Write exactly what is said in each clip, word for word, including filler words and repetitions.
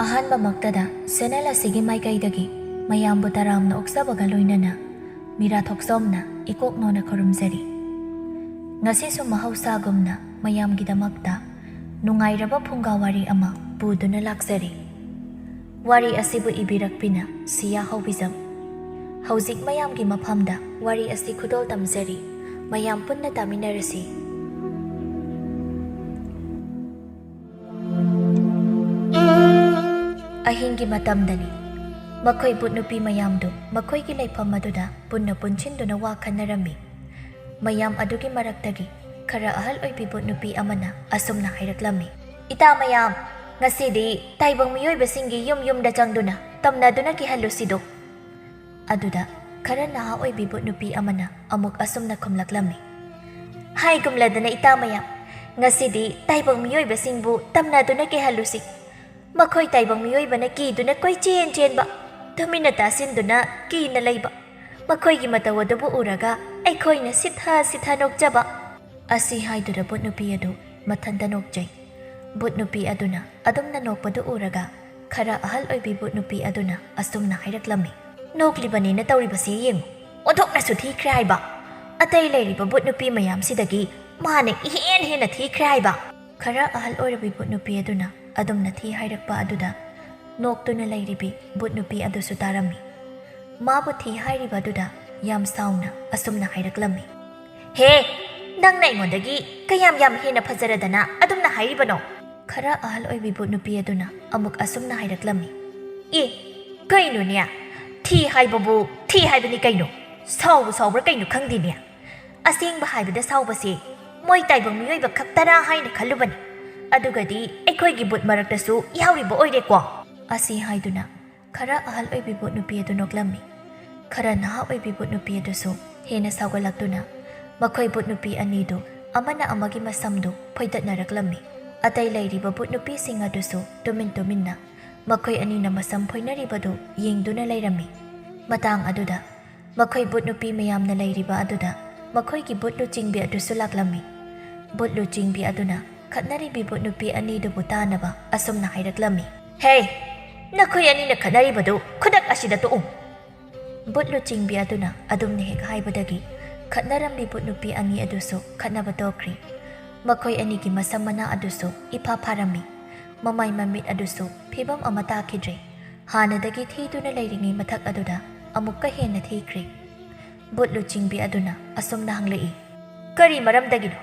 ꯑꯍꯥꯟꯕꯃꯛꯇꯗ channel ꯑꯁꯤꯒꯤ ꯃꯥꯏꯀꯩꯗꯒꯤ ꯃꯌꯥꯝꯕꯨ ꯇꯔꯥꯝꯅ ꯑꯣꯛꯆꯕꯒ ꯂꯣꯏꯅꯅ ꯃꯤꯔꯥ ꯊꯣꯛꯆꯣꯝꯅ ꯏꯀꯣꯛ ꯅꯣꯟꯅ ꯈꯨꯔꯨꯝꯖꯔꯤ꯫ ꯉꯁꯤꯁꯨ ꯃꯍꯧꯁꯥꯒꯨꯝꯅ ꯃꯌꯥꯝꯒꯤꯗꯃꯛꯇ ꯅꯨꯡꯉꯥꯏꯔꯕ ꯐꯨꯡꯒꯥ ꯋꯥꯔꯤ ꯑꯃ ꯄꯨꯗꯨꯅ ꯂꯥꯛꯆꯔꯤ꯫ ꯋꯥꯔꯤ ꯑꯁꯤꯕꯨ ꯏꯕꯤꯔꯛꯄꯤꯅ ꯁꯤꯌꯥ ꯍꯧꯕꯤꯖꯝ꯫ ꯍꯧꯖꯤꯛ ꯃꯌꯥꯝꯒꯤ ꯃꯐꯝꯗ ꯋꯥꯔꯤ ꯑꯁꯤ ꯈꯨꯗꯣꯜ ꯇꯝꯖꯔꯤ꯫ ꯃꯌꯥꯝ ꯄꯨꯟꯅ ꯇꯥꯃꯤꯟꯅꯔꯁꯤ꯫ ꯑꯍꯤꯡꯒꯤ ꯃꯇꯝꯗꯅꯤ꯫ ꯃꯈꯣꯏ ꯕꯨꯠ ꯅꯨꯄꯤ ꯃꯌꯥꯝꯗꯨ ꯃꯈꯣꯏꯒꯤ ꯂꯩꯐꯝ ꯑꯗꯨꯗ ꯄꯨꯟꯅ ꯄꯨꯟꯁꯤꯟꯗꯨꯅ ꯋꯥ ꯈꯟꯅꯔꯝꯃꯤ꯫ ꯃꯌꯥꯝ ꯑꯗꯨꯒꯤ ꯃꯔꯛꯇꯒꯤ ꯈꯔ ꯑꯍꯜ ꯑꯣꯏꯕꯤ ꯕꯨꯠ ꯅꯨꯄꯤ ꯑꯃꯅ ꯑꯁꯨꯝꯅ ꯍꯥꯏꯔꯛꯂꯝꯃꯤ, "ꯏꯇꯥ ꯃꯌꯥꯝ, ꯉꯁꯤꯗꯤ ꯇꯥꯏꯕꯪ ꯃꯤꯑꯣꯏꯕꯁꯤꯡꯒꯤ ꯌꯨꯝ ꯌꯨꯝꯗ ꯆꯪꯗꯨꯅ ꯇꯝꯅꯗꯨꯅ ꯀꯤꯍꯜꯂꯨꯁꯤꯗꯣ꯫" ꯑꯗꯨꯗ ꯈꯔ ꯅꯍꯥ ꯑꯣꯏꯕꯤ ꯕꯨꯠ ꯅꯨꯄꯤ ꯑꯃꯅ ꯑꯃꯨꯛ ꯑꯁꯨꯝꯅ ꯈꯨꯝꯂꯛꯂꯝꯃꯤ, "ꯍꯥꯏꯒꯨꯝꯂꯗꯅ ꯏꯇꯥ ꯃꯌꯥꯝ, ꯉꯁꯤꯗꯤ ꯇꯥꯏꯕꯪ ꯃꯤꯑꯣꯏꯕꯁꯤꯡꯕꯨ ꯇꯝꯅꯗꯨꯅ ꯀꯤꯍꯜꯂꯨꯁꯤ꯫ ꯃꯈꯣꯏ ꯇꯥꯏꯕꯪ ꯃꯤꯑꯣꯏꯕꯅ ꯀꯤꯗꯨꯅ ꯀꯣꯏꯆꯦꯟ ꯆꯦꯟꯕ, ꯇꯨꯃꯤꯟꯅ ꯇꯥꯁꯤꯟꯗꯨꯅ ꯀꯤꯅ ꯂꯩꯕ, ꯃꯈꯣꯏꯒꯤ ꯃꯇꯧ ꯑꯗꯨꯕꯨ ꯎꯔꯒ ꯑꯩꯈꯣꯏꯅ ꯁꯤꯊ ꯁꯤꯊ ꯅꯣꯛꯆꯕ꯫" ꯑꯁꯤ ꯍꯥꯏꯗꯨꯅ ꯕꯨꯠ ꯅꯨꯄꯤ ꯑꯗꯨ ꯃꯊꯟꯇ ꯅꯣꯛꯆꯩ꯫ ꯕꯨꯠ ꯅꯨꯄꯤ ꯑꯗꯨꯅ ꯑꯗꯨꯝꯅ ꯅꯣꯛꯄꯗꯨ ꯎꯔꯒ ꯈꯔ ꯑꯍꯜ ꯑꯣꯏꯕꯤ ꯕꯨꯠ ꯅꯨꯄꯤ ꯑꯗꯨꯅ ꯑꯁꯨꯝꯅ ꯍꯥꯏꯔꯛꯂꯝꯃꯤ, "ꯅꯣꯛꯂꯤꯕꯅꯤꯅ ꯇꯧꯔꯤꯕꯁꯤ ꯌꯦꯡꯉꯨ, ꯑꯣꯟꯊꯣꯛꯅꯁꯨ ꯊꯤꯈ꯭ꯔꯦ ꯍꯥꯏꯕ꯫ ꯑꯇꯩ ꯂꯩꯔꯤꯕ ꯕꯨꯠ ꯅꯨꯄꯤ ꯃꯌꯥꯝꯁꯤꯗꯒꯤ ꯃꯥꯅ ꯏꯍꯦꯟ ꯍꯦꯟꯅ ꯊꯤꯈ꯭ꯔꯦ ꯍꯥꯏꯕ꯫" ꯈꯔ ꯑꯍꯜ ꯑꯣꯏꯔꯕꯤ ꯕꯨꯠ ꯅꯨꯄꯤ ꯑꯗꯨꯅ ꯑꯗꯨꯝꯅ ꯊꯤ ꯍꯥꯏꯔꯛꯄ ꯑꯗꯨꯗ ꯅꯣꯛꯇꯨꯅ ꯂꯩꯔꯤꯕꯤ ꯕꯨꯠ ꯅꯨꯄꯤ ꯑꯗꯨꯁꯨ ꯇꯥꯔꯝꯃꯤ꯫ ꯃꯥꯕꯨ ꯊꯤ ꯍꯥꯏꯔꯤꯕ ꯑꯗꯨꯗ ꯌꯥꯝ ꯁꯥꯎꯅ ꯑꯁꯨꯝꯅ ꯍꯥꯏꯔꯛꯂꯝꯃꯤ, "ꯍꯦ, ꯅꯪꯅ ꯑꯩꯉꯣꯟꯗꯒꯤ ꯀꯌꯥꯝ ꯌꯥꯝ ꯍꯦꯟꯅ ꯐꯖꯔꯗꯅ ꯑꯗꯨꯝꯅ ꯍꯥꯏꯔꯤꯕꯅꯣ?" ꯈꯔ ꯑꯍꯜ ꯑꯣꯏꯕꯤ ꯕꯨꯠ ꯅꯨꯄꯤ ꯑꯗꯨꯅ ꯑꯃꯨꯛ ꯑꯁꯨꯝꯅ ꯍꯥꯏꯔꯛꯂꯝꯃꯤ, "ꯑꯦ, ꯀꯩꯅꯣꯅꯦ? ꯊꯤ ꯍꯥꯏꯕꯕꯨ ꯊꯤ ꯍꯥꯏꯕꯅꯤ ꯀꯩꯅꯣ꯫ ꯁꯥꯎꯕ ꯁꯥꯎꯕ꯭ꯔꯥ ꯀꯩꯅꯣ ꯈꯪꯗꯦꯅꯦ꯫ ꯑꯁꯦꯡꯕ ꯍꯥꯏꯕꯗ ꯁꯥꯎꯕꯁꯦ ꯃꯣꯏ ꯇꯥꯏꯕꯪ ꯃꯤꯑꯣꯏꯕ ꯈꯛꯇꯔꯥ ꯍꯥꯏꯅ ꯈꯜꯂꯨꯕꯅꯤ꯫ ꯑꯗꯨꯒꯗꯤ ꯑꯩꯈꯣꯏꯒꯤ ꯕꯨꯠ ꯃꯔꯛꯇꯁꯨ ꯌꯥꯎꯔꯤꯕ ꯑꯣꯏꯔꯦꯀꯣ?" ꯑꯁꯤ ꯍꯥꯏꯗꯨꯅ ꯈꯔ ꯑꯍꯜ ꯑꯣꯏꯕꯤ ꯕꯨꯠ ꯅꯨꯄꯤ ꯑꯗꯨ ꯅꯣꯛꯂꯝꯃꯤ꯫ ꯈꯔ ꯅꯍꯥ ꯑꯣꯏꯕꯤ ꯕꯨꯠ ꯅꯨꯄꯤ ꯑꯗꯨꯁꯨ ꯍꯦꯟꯅ ꯁꯥꯎꯒꯠꯂꯛꯇꯨꯅ ꯃꯈꯣꯏ ꯕꯨꯠ ꯅꯨꯄꯤ ꯑꯅꯤꯗꯨ ꯑꯃꯅ ꯑꯃꯒꯤ ꯃꯁꯝꯗꯨ ꯐꯣꯏꯗꯠꯅꯔꯛꯂꯝꯃꯤ꯫ ꯑꯇꯩ ꯂꯩꯔꯤꯕ ꯕꯨꯠ ꯅꯨꯄꯤꯁꯤꯡ ꯑꯗꯨꯁꯨ ꯇꯨꯃꯤꯟ ꯇꯨꯃꯤꯟꯅ ꯃꯈꯣꯏ ꯑꯅꯤꯅ ꯃꯁꯝ ꯐꯣꯏꯅꯔꯤꯕꯗꯨ ꯌꯦꯡꯗꯨꯅ ꯂꯩꯔꯝꯃꯤ꯫ ꯃꯇꯥꯡ ꯑꯗꯨꯗ ꯃꯈꯣꯏ ꯕꯨꯠ ꯅꯨꯄꯤ ꯃꯌꯥꯝꯅ ꯂꯩꯔꯤꯕ ꯑꯗꯨꯗ ꯃꯈꯣꯏꯒꯤ ꯕꯨꯠ ꯂꯨꯆꯤꯡꯕꯤ ꯑꯗꯨꯁꯨ ꯂꯥꯛꯂꯝꯃꯤ꯫ ꯕꯨꯠ ꯂꯨꯆꯤꯡꯕꯤ ꯑꯗꯨꯅ ꯈꯠꯅꯔꯤꯕꯤ ꯕꯨꯠ ꯅꯨꯄꯤ ꯑꯅꯤꯗꯨꯕꯨ ꯇꯥꯅꯕ ꯑꯁꯨꯝꯅ ꯍꯥꯏꯔꯛꯂꯝꯃꯤ, "ꯍꯦ, ꯅꯈꯣꯏ ꯑꯅꯤꯅ ꯈꯠꯅꯔꯤꯕꯗꯨ ꯈꯨꯗꯛ ꯑꯁꯤꯗ ꯇꯣꯛꯎ!" ꯕꯨꯠ ꯂꯨꯆꯤꯡꯕꯤ ꯑꯗꯨꯅ ꯑꯗꯨꯝꯅ ꯍꯦꯛ ꯍꯥꯏꯕꯗꯒꯤ ꯈꯠꯅꯔꯝꯕꯤ ꯕꯨꯠ ꯅꯨꯄꯤ ꯑꯅꯤ ꯑꯗꯨꯁꯨ ꯈꯠꯅꯕ ꯇꯣꯛꯈ꯭ꯔꯤ꯫ ꯃꯈꯣꯏ ꯑꯅꯤꯒꯤ ꯃꯁꯝ ꯃꯅꯥ ꯑꯗꯨꯁꯨ ꯏꯐꯥ ꯐꯥꯔꯝꯃꯤ꯫ ꯃꯃꯥꯏ ꯃꯃꯤꯠ ꯑꯗꯨꯁꯨ ꯐꯤꯕꯝ ꯑꯃ ꯇꯥꯈꯤꯗ꯭ꯔꯦ꯫ ꯍꯥꯟꯅꯗꯒꯤ ꯊꯤꯗꯨꯅ ꯂꯩꯔꯤꯉꯩ ꯃꯊꯛ ꯑꯗꯨꯗ ꯑꯃꯨꯛꯀ ꯍꯦꯟꯅ ꯊꯤꯈ꯭ꯔꯦ꯫ ꯕꯨꯠ ꯂꯨꯆꯤꯡꯕꯤ ꯑꯗꯨꯅ ꯑꯁꯨꯝꯅ ꯍꯪꯂꯛꯏ, "ꯀꯔꯤ ꯃꯔꯝꯗꯒꯤꯅꯣ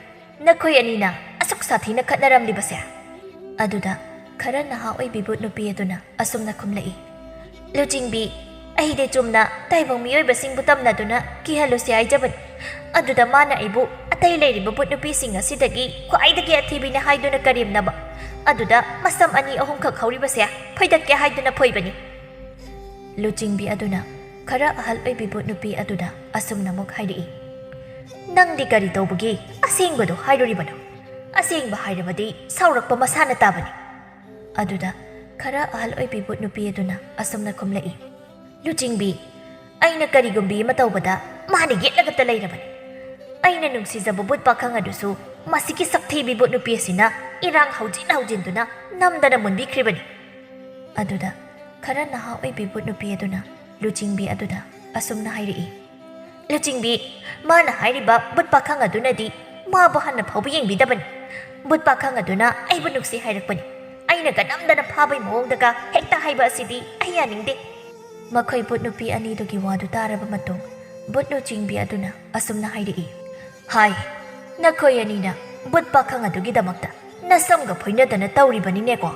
ꯅꯈꯣꯏ ꯑꯅꯤꯅ ꯑꯁꯨꯛ ꯁꯥꯊꯤꯅ ꯈꯠꯅꯔꯝꯂꯤꯕꯁꯦ?" ꯑꯗꯨꯗ ꯈꯔ ꯅꯍꯥ ꯑꯣꯏꯕꯤ ꯕꯨꯠ ꯅꯨꯄꯤ ꯑꯗꯨꯅ ꯑꯁꯨꯝꯅ ꯈꯨꯝꯂꯛꯏ, "ꯂꯨꯆꯤꯡꯕꯤ, ꯑꯩꯗꯤ ꯆꯨꯝꯅ ꯇꯥꯏꯕꯪ ꯃꯤꯑꯣꯏꯕꯁꯤꯡꯕꯨ ꯇꯝꯅꯗꯨꯅ ꯀꯤꯍꯜꯂꯨꯁꯤ ꯍꯥꯏꯖꯕꯅꯤ꯫ ꯑꯗꯨꯗ ꯃꯥꯅ ꯑꯩꯕꯨ ꯑꯇꯩ ꯂꯩꯔꯤꯕ ꯕꯨꯠ ꯅꯨꯄꯤꯁꯤꯡ ꯑꯁꯤꯗꯒꯤ ꯈ꯭ꯋꯥꯏꯗꯒꯤ ꯑꯊꯤꯕꯤꯅꯤ ꯍꯥꯏꯗꯨꯅ ꯀꯔꯦꯝꯅꯕ, ꯑꯗꯨꯗ ꯃꯁꯝ ꯑꯅꯤ ꯑꯍꯨꯝꯈꯛ ꯍꯧꯔꯤꯕꯁꯦ ꯐꯣꯏꯗꯠꯀꯦ ꯍꯥꯏꯗꯨꯅ ꯐꯣꯏꯕꯅꯤ꯫" ꯂꯨꯆꯤꯡꯕꯤ ꯑꯗꯨꯅ ꯈꯔ ꯑꯍꯜ ꯑꯣꯏꯕꯤ ꯕꯨꯠ ꯅꯨꯄꯤ ꯑꯗꯨꯗ ꯑꯁꯨꯝꯅ ꯑꯃꯨꯛ ꯍꯥꯏꯔꯛꯏ, "ꯅꯪꯗꯤ ꯀꯔꯤ ꯇꯧꯕꯒꯤ ꯑꯁꯦꯡꯕꯗꯣ ꯍꯥꯏꯔꯨꯔꯤꯕꯅꯣ? ꯑꯁꯦꯡꯕ ꯍꯥꯏꯔꯕꯗꯤ ꯁꯥꯎꯔꯛꯄ ꯃꯁꯥꯅ ꯇꯥꯕꯅꯤ꯫" ꯑꯗꯨꯗ ꯈꯔ ꯑꯍꯜ ꯑꯣꯏꯕꯤ ꯕꯨꯠ ꯅꯨꯄꯤ ꯑꯗꯨꯅ ꯑꯁꯨꯝꯅ ꯈꯨꯝꯂꯛꯏ, "ꯂꯨꯆꯤꯡꯕꯤ, ꯑꯩꯅ ꯀꯔꯤꯒꯨꯝꯕꯤ ꯑꯃ ꯇꯧꯕꯗ ꯃꯥꯅ ꯌꯦꯠꯂꯒꯇ ꯂꯩꯔꯕꯅꯤ꯫ ꯑꯩꯅ ꯅꯨꯡꯁꯤꯖꯕ ꯕꯨꯠ ꯄꯥꯈꯪ ꯑꯗꯨꯁꯨ ꯃꯁꯤꯒꯤ ꯁꯛꯊꯤꯕꯤ ꯕꯨꯠ ꯅꯨꯄꯤ ꯑꯁꯤꯅ ꯏꯔꯥꯡ ꯍꯧꯖꯤꯟ ꯍꯧꯖꯤꯟꯗꯨꯅ ꯅꯝꯗꯅ ꯃꯨꯟꯕꯤꯈ꯭ꯔꯤꯕꯅꯤ꯫" ꯑꯗꯨꯗ ꯈꯔ ꯅꯍꯥ ꯑꯣꯏꯕꯤ ꯕꯨꯠ ꯅꯨꯄꯤ ꯑꯗꯨꯅ ꯂꯨꯆꯤꯡꯕꯤ ꯑꯗꯨꯗ ꯑꯁꯨꯝꯅ ꯍꯥꯏꯔꯛꯏ, "ꯂꯨꯆꯤꯡꯕꯤ, ꯃꯥꯅ ꯍꯥꯏꯔꯤꯕ ꯕꯨꯠ ꯄꯥꯈꯪ ꯑꯗꯨꯅꯗꯤ ꯃꯥꯕꯨ ꯍꯟꯅ ꯐꯥꯎꯕ ꯌꯦꯡꯕꯤꯗꯕꯅꯤ꯫ ꯕꯨꯠ ꯄꯥꯈꯪ ꯑꯗꯨꯅ ꯑꯩꯕꯨ ꯅꯨꯡꯁꯤ ꯍꯥꯏꯔꯛꯄꯅꯤ꯫ ꯑꯩꯅ ꯀꯅꯝꯗꯅ ꯐꯥꯕꯩ ꯃꯑꯣꯡꯗꯒ ꯍꯦꯛꯇ ꯍꯥꯏꯕ ꯑꯁꯤꯗꯤ ꯑꯩ ꯌꯥꯅꯤꯡꯗꯦ꯫" ꯃꯈꯣꯏ ꯕꯨꯠ ꯅꯨꯄꯤ ꯑꯅꯤꯗꯨꯒꯤ ꯋꯥꯗꯨ ꯇꯥꯔꯕ ꯃꯇꯨꯡ ꯕꯨꯠ ꯂꯨꯆꯤꯡꯕꯤ ꯑꯗꯨꯅ ꯑꯁꯨꯝꯅ ꯍꯥꯏꯔꯛꯏ, "ꯍꯥꯏ, ꯅꯈꯣꯏ ꯑꯅꯤꯅ ꯕꯨꯠ ꯄꯥꯈꯪ ꯑꯗꯨꯒꯤꯗꯃꯛꯇ ꯅꯁꯝꯒ ꯐꯣꯏꯅꯗꯅ ꯇꯧꯔꯤꯕꯅꯤꯅꯦꯀꯣ꯫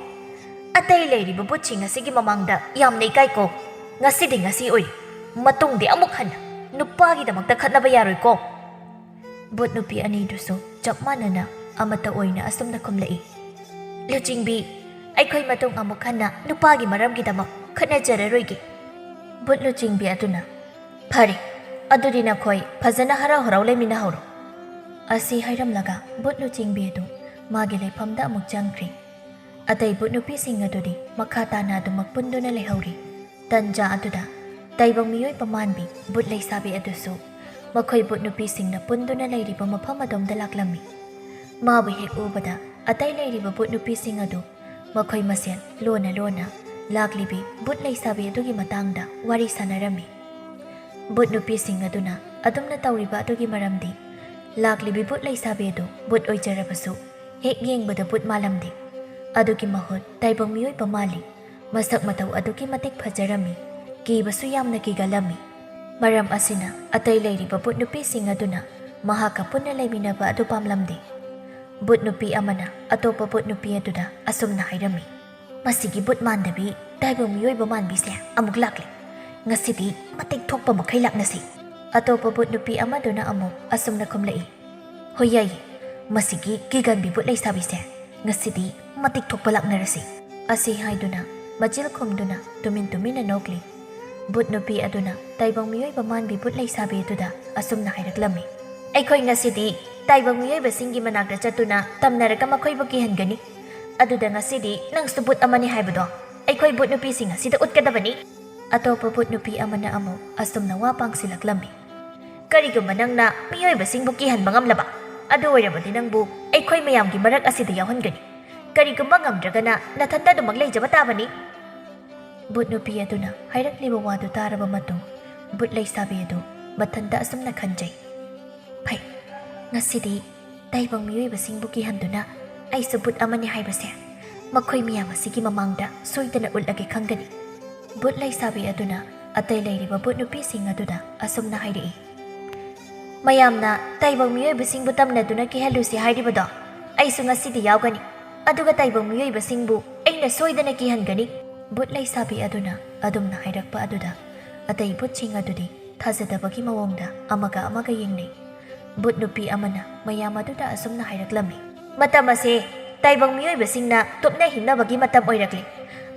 ꯑꯇꯩ ꯂꯩꯔꯤꯕ ꯕꯨꯠꯁꯤꯡ ꯑꯁꯤꯒꯤ ꯃꯃꯥꯡꯗ ꯌꯥꯝꯅ ꯏꯀꯥꯏꯀꯣ꯫ ꯉꯁꯤꯗꯤ ꯉꯁꯤ ꯑꯣꯏꯔꯦ, ꯃꯇꯨꯡꯗꯤ ꯑꯃꯨꯛ ꯍꯟꯅ ꯅꯨꯄꯥꯒꯤꯗꯃꯛꯇ ꯈꯠꯅꯕ ꯌꯥꯔꯣꯏꯀꯣ꯫" ꯕꯨꯠ ꯅꯨꯄꯤ ꯑꯅꯤꯗꯨꯁꯨ ꯆꯞ ꯃꯥꯟꯅꯅ ꯑꯃꯠꯇ ꯑꯣꯏꯅ ꯑꯁꯨꯝꯅ ꯈꯨꯝꯂꯛꯏ, "ꯂꯨꯆꯤꯡꯕꯤ, ꯑꯩꯈꯣꯏ ꯃꯇꯨꯡ ꯑꯃꯨꯛ ꯍꯟꯅ ꯅꯨꯄꯥꯒꯤ ꯃꯔꯝꯒꯤꯗꯃꯛ ꯈꯠꯅꯖꯔꯔꯣꯏꯒꯦ꯫" ꯕꯨꯠ ꯂꯨꯆꯤꯡꯕꯤ ꯑꯗꯨꯅ, "ꯐꯔꯦ, ꯑꯗꯨꯗꯤ ꯅꯈꯣꯏ ꯐꯖꯅ ꯍꯔꯥꯎ ꯍꯔꯥꯎ ꯂꯩꯃꯤꯟꯅꯍꯧꯔꯣ꯫" ꯑꯁꯤ ꯍꯥꯏꯔꯝꯂꯒ ꯕꯨꯠ ꯂꯨꯆꯤꯡꯕꯤ ꯑꯗꯨ ꯃꯥꯒꯤ ꯂꯩꯐꯝꯗ ꯑꯃꯨꯛ ꯆꯪꯈ꯭ꯔꯦ꯫ ꯑꯇꯩ ꯕꯨꯠ ꯅꯨꯄꯤꯁꯤꯡ ꯑꯗꯨꯗꯤ ꯃꯈꯥ ꯇꯥꯅ ꯑꯗꯨꯃꯛ ꯄꯨꯟꯗꯨꯅ ꯂꯩꯍꯧꯔꯤ꯫ ꯇꯟꯖꯥ ꯑꯗꯨꯗ ꯇꯥꯏꯕꯪ ꯃꯤꯑꯣꯏꯕ ꯃꯥꯟꯕꯤ ꯕꯨꯠ ꯂꯩꯁꯥꯕꯤ ꯑꯗꯨꯁꯨ ꯃꯈꯣꯏ ꯕꯨꯠ ꯅꯨꯄꯤꯁꯤꯡꯅ ꯄꯨꯟꯗꯨꯅ ꯂꯩꯔꯤꯕ ꯃꯐꯝ ꯑꯗꯣꯝꯗ ꯂꯥꯛꯂꯝꯃꯤ꯫ ꯃꯥꯕꯨ ꯍꯦꯛ ꯎꯕꯗ ꯑꯇꯩ ꯂꯩꯔꯤꯕ ꯕꯨꯠ ꯅꯨꯄꯤꯁꯤꯡ ꯑꯗꯨ ꯃꯈꯣꯏ ꯃꯁꯦꯜ ꯂꯣꯟꯅ ꯂꯣꯟꯅ ꯂꯥꯛꯂꯤꯕꯤ ꯚꯨꯠ ꯂꯩꯁꯥꯕꯤ ꯑꯗꯨꯒꯤ ꯃꯇꯥꯡꯗ ꯋꯥꯔꯤ ꯁꯥꯟꯅꯔꯝꯃꯤ꯫ ꯚꯨꯠ ꯅꯨꯄꯤꯁꯤꯡ ꯑꯗꯨꯅ ꯑꯗꯨꯝꯅ ꯇꯧꯔꯤꯕ ꯑꯗꯨꯒꯤ ꯃꯔꯝꯗꯤ ꯂꯥꯛꯂꯤꯕꯤ ꯚꯨꯠ ꯂꯩꯁꯥꯕꯤ ꯑꯗꯨ ꯚꯨꯠ ꯑꯣꯏꯖꯔꯕꯁꯨ ꯍꯦꯛ ꯌꯦꯡꯕꯗ ꯚꯨꯠ ꯃꯥꯜꯂꯝꯗꯦ꯫ ꯑꯗꯨꯒꯤ ꯃꯍꯨꯠ ꯇꯥꯏꯕꯪ ꯃꯤꯑꯣꯏꯕ ꯃꯥꯜꯂꯤ꯫ ꯃꯁꯛ ꯃꯇꯧ ꯑꯗꯨꯛꯀꯤ ꯃꯇꯤꯛ ꯐꯖꯔꯝꯃꯤ꯫ ꯀꯤꯕꯁꯨ ꯌꯥꯝꯅ ꯀꯤꯒꯜꯂꯝꯃꯤ꯫ ꯃꯔꯝ ꯑꯁꯤꯅ ꯑꯇꯩ ꯂꯩꯔꯤꯕ ꯚꯨꯠ ꯅꯨꯄꯤꯁꯤꯡ ꯑꯗꯨꯅ ꯃꯍꯥꯛꯀ ꯄꯨꯟꯅ ꯂꯩꯃꯤꯟꯅꯕ ꯑꯗꯨ ꯄꯥꯝꯂꯝꯗꯦ꯫ ꯚꯨꯠ ꯅꯨꯄꯤ ꯑꯃꯅ ꯑꯇꯣꯞꯄ ꯚꯨꯠ ꯅꯨꯄꯤ ꯑꯗꯨꯗ ꯑꯁꯨꯝꯅ ꯍꯥꯏꯔꯝꯃꯤ, "ꯃꯁꯤꯒꯤ ꯚꯨꯠ ꯃꯥꯟꯗꯕꯤ ꯇꯥꯏꯕꯪ ꯃꯤꯑꯣꯏꯕ ꯃꯥꯟꯕꯤꯁꯦ ꯑꯃꯨꯛ ꯂꯥꯛꯂꯦ꯫ ꯉꯁꯤꯗꯤ ꯃꯇꯤꯛ ꯊꯣꯛꯄ ꯃꯈꯩ ꯂꯥꯛꯅꯁꯤ꯫" ꯑꯇꯣꯞꯄ ꯚꯨꯠ ꯅꯨꯄꯤ ꯑꯃꯗꯨꯅ ꯑꯃꯨꯛ ꯑꯁꯨꯝꯅ ꯈꯨꯝꯂꯛꯏ, "ꯍꯣꯏ ꯌꯥꯏꯌꯦ, ꯃꯁꯤꯒꯤ ꯀꯤꯒꯟꯕꯤ ꯚꯨꯠ ꯂꯩꯁꯥꯕꯤꯁꯦ ꯉꯁꯤꯗꯤ ꯃꯇꯤꯛ ꯊꯣꯛꯄ ꯂꯥꯛꯅꯔꯁꯤ꯫" ꯑꯁꯤ ꯍꯥꯏꯗꯨꯅ ꯃꯆꯤꯜ ꯈꯨꯝꯗꯨꯅ ꯇꯨꯃꯤꯟ ꯇꯨꯃꯤꯟꯅ ꯅꯣꯛꯂꯤ꯫ ꯚꯨꯠ ꯅꯨꯄꯤ ꯑꯗꯨꯅ ꯇꯥꯏꯕꯪ ꯃꯤꯑꯣꯏꯕ ꯃꯥꯟꯕꯤ ꯚꯨꯠ ꯂꯩꯁꯥꯕꯤ ꯑꯗꯨꯗ ꯑꯁꯨꯝꯅ ꯍꯥꯏꯔꯛꯂꯝꯃꯤ, "ꯑꯩꯈꯣꯏ ꯉꯁꯤꯗꯤ ꯇꯥꯏꯕꯪ ꯃꯤꯑꯣꯏꯕꯁꯤꯡꯒꯤ ꯃꯅꯥꯛꯇ ꯆꯠꯇꯨꯅ ꯇꯝꯅꯔꯒ ꯃꯈꯣꯏꯕꯨ ꯀꯤꯍꯟꯒꯅꯤ꯫ ꯑꯗꯨꯗ ꯉꯁꯤꯗꯤ ꯅꯪꯁꯨ ꯚꯨꯠ ꯑꯃꯅꯤ ꯍꯥꯏꯕꯗꯣ ꯑꯩꯈꯣꯏ ꯚꯨꯠ ꯅꯨꯄꯤꯁꯤꯡ ꯑꯁꯤꯗ ꯎꯠꯀꯗꯕꯅꯤ꯫" ꯑꯇꯣꯞꯄ ꯚꯨꯠ ꯅꯨꯄꯤ ꯑꯃꯅ ꯑꯃꯨꯛ ꯑꯁꯨꯝꯅ ꯋꯥ ꯄꯥꯡꯁꯤꯜꯂꯛꯂꯝꯃꯤ, "ꯀꯔꯤꯒꯨꯝꯕ ꯅꯪꯅ ꯃꯤꯑꯣꯏꯕꯁꯤꯡꯕꯨ ꯀꯤꯍꯟꯕ ꯉꯝꯂꯕ, ꯑꯗꯨ ꯑꯣꯏꯔꯕꯗꯤ ꯅꯪꯕꯨ ꯑꯩꯈꯣꯏ ꯃꯌꯥꯝꯒꯤ ꯃꯔꯛ ꯑꯁꯤꯗ ꯌꯥꯎꯍꯟꯒꯅꯤ꯫ ꯀꯔꯤꯒꯨꯝꯕ ꯉꯝꯗ꯭ꯔꯒꯅ ꯅꯊꯟꯇ ꯑꯗꯨꯃꯛ ꯂꯩꯖꯕ ꯇꯥꯕꯅꯤ꯫" ꯚꯨꯠ ꯅꯨꯄꯤ ꯑꯗꯨꯅ ꯍꯥꯏꯔꯛꯂꯤꯕ ꯋꯥꯗꯨ ꯇꯥꯔꯕ ꯃꯇꯨꯡ, ꯚꯨꯠ ꯂꯩꯁꯥꯕꯤ ꯑꯗꯨ ꯃꯊꯟꯇ ꯑꯁꯨꯝꯅ ꯈꯟꯖꯩ, "ꯐꯩ, ꯉꯁꯤꯗꯤ ꯇꯥꯏꯕꯪ ꯃꯤꯑꯣꯏꯕꯁꯤꯡꯕꯨ ꯀꯤꯍꯟꯗꯨꯅ ꯑꯩꯁꯨ ꯚꯨꯠ ꯑꯃꯅꯤ ꯍꯥꯏꯕꯁꯦ ꯃꯈꯣꯏ ꯃꯌꯥꯝ ꯑꯁꯤꯒꯤ ꯃꯃꯥꯡꯗ ꯁꯣꯏꯗꯅ ꯎꯠꯂꯒꯦ ꯈꯪꯒꯅꯤ꯫" ꯚꯨꯠ ꯂꯩꯁꯥꯕꯤ ꯑꯗꯨꯅ ꯑꯇꯩ ꯂꯩꯔꯤꯕ ꯚꯨꯠ ꯅꯨꯄꯤꯁꯤꯡ ꯑꯗꯨꯗ ꯑꯁꯨꯝꯅ ꯍꯥꯏꯔꯛꯏ, "ꯃꯌꯥꯝꯅ ꯇꯥꯏꯕꯪ ꯃꯤꯑꯣꯏꯕꯁꯤꯡꯕꯨ ꯇꯝꯅꯗꯨꯅ ꯀꯤꯍꯜꯂꯨꯁꯤ ꯍꯥꯏꯔꯤꯕꯗꯣ ꯑꯩꯁꯨ ꯉꯁꯤꯗꯤ ꯌꯥꯎꯒꯅꯤ꯫ ꯑꯗꯨꯒ ꯇꯥꯏꯕꯪ ꯃꯤꯑꯣꯏꯕꯁꯤꯡꯕꯨ ꯑꯩꯅ ꯁꯣꯏꯗꯅ ꯀꯤꯍꯟꯒꯅꯤ꯫" ꯚꯨꯠ ꯂꯩꯁꯥꯕꯤ ꯑꯗꯨꯅ ꯑꯗꯨꯝꯅ ꯍꯥꯏꯔꯛꯄ ꯑꯗꯨꯗ ꯑꯇꯩ ꯚꯨꯠꯁꯤꯡ ꯑꯗꯨꯗꯤ ꯊꯥꯖꯗꯕꯒꯤ ꯃꯑꯣꯡꯗ ꯑꯃꯒ ꯑꯃꯒ ꯌꯦꯡꯅꯩ꯫ ꯚꯨꯠ ꯅꯨꯄꯤ ꯑꯃꯅ ꯃꯌꯥꯝ ꯑꯗꯨꯗ ꯑꯁꯨꯝꯅ ꯍꯥꯏꯔꯛꯂꯝꯃꯤ, "ꯃꯇꯝ ꯑꯁꯦ ꯇꯥꯏꯕꯪ ꯃꯤꯑꯣꯏꯕꯁꯤꯡꯅ ꯇꯨꯞꯅ ꯍꯤꯡꯅꯕꯒꯤ ꯃꯇꯝ ꯑꯣꯏꯔꯛꯂꯦ꯫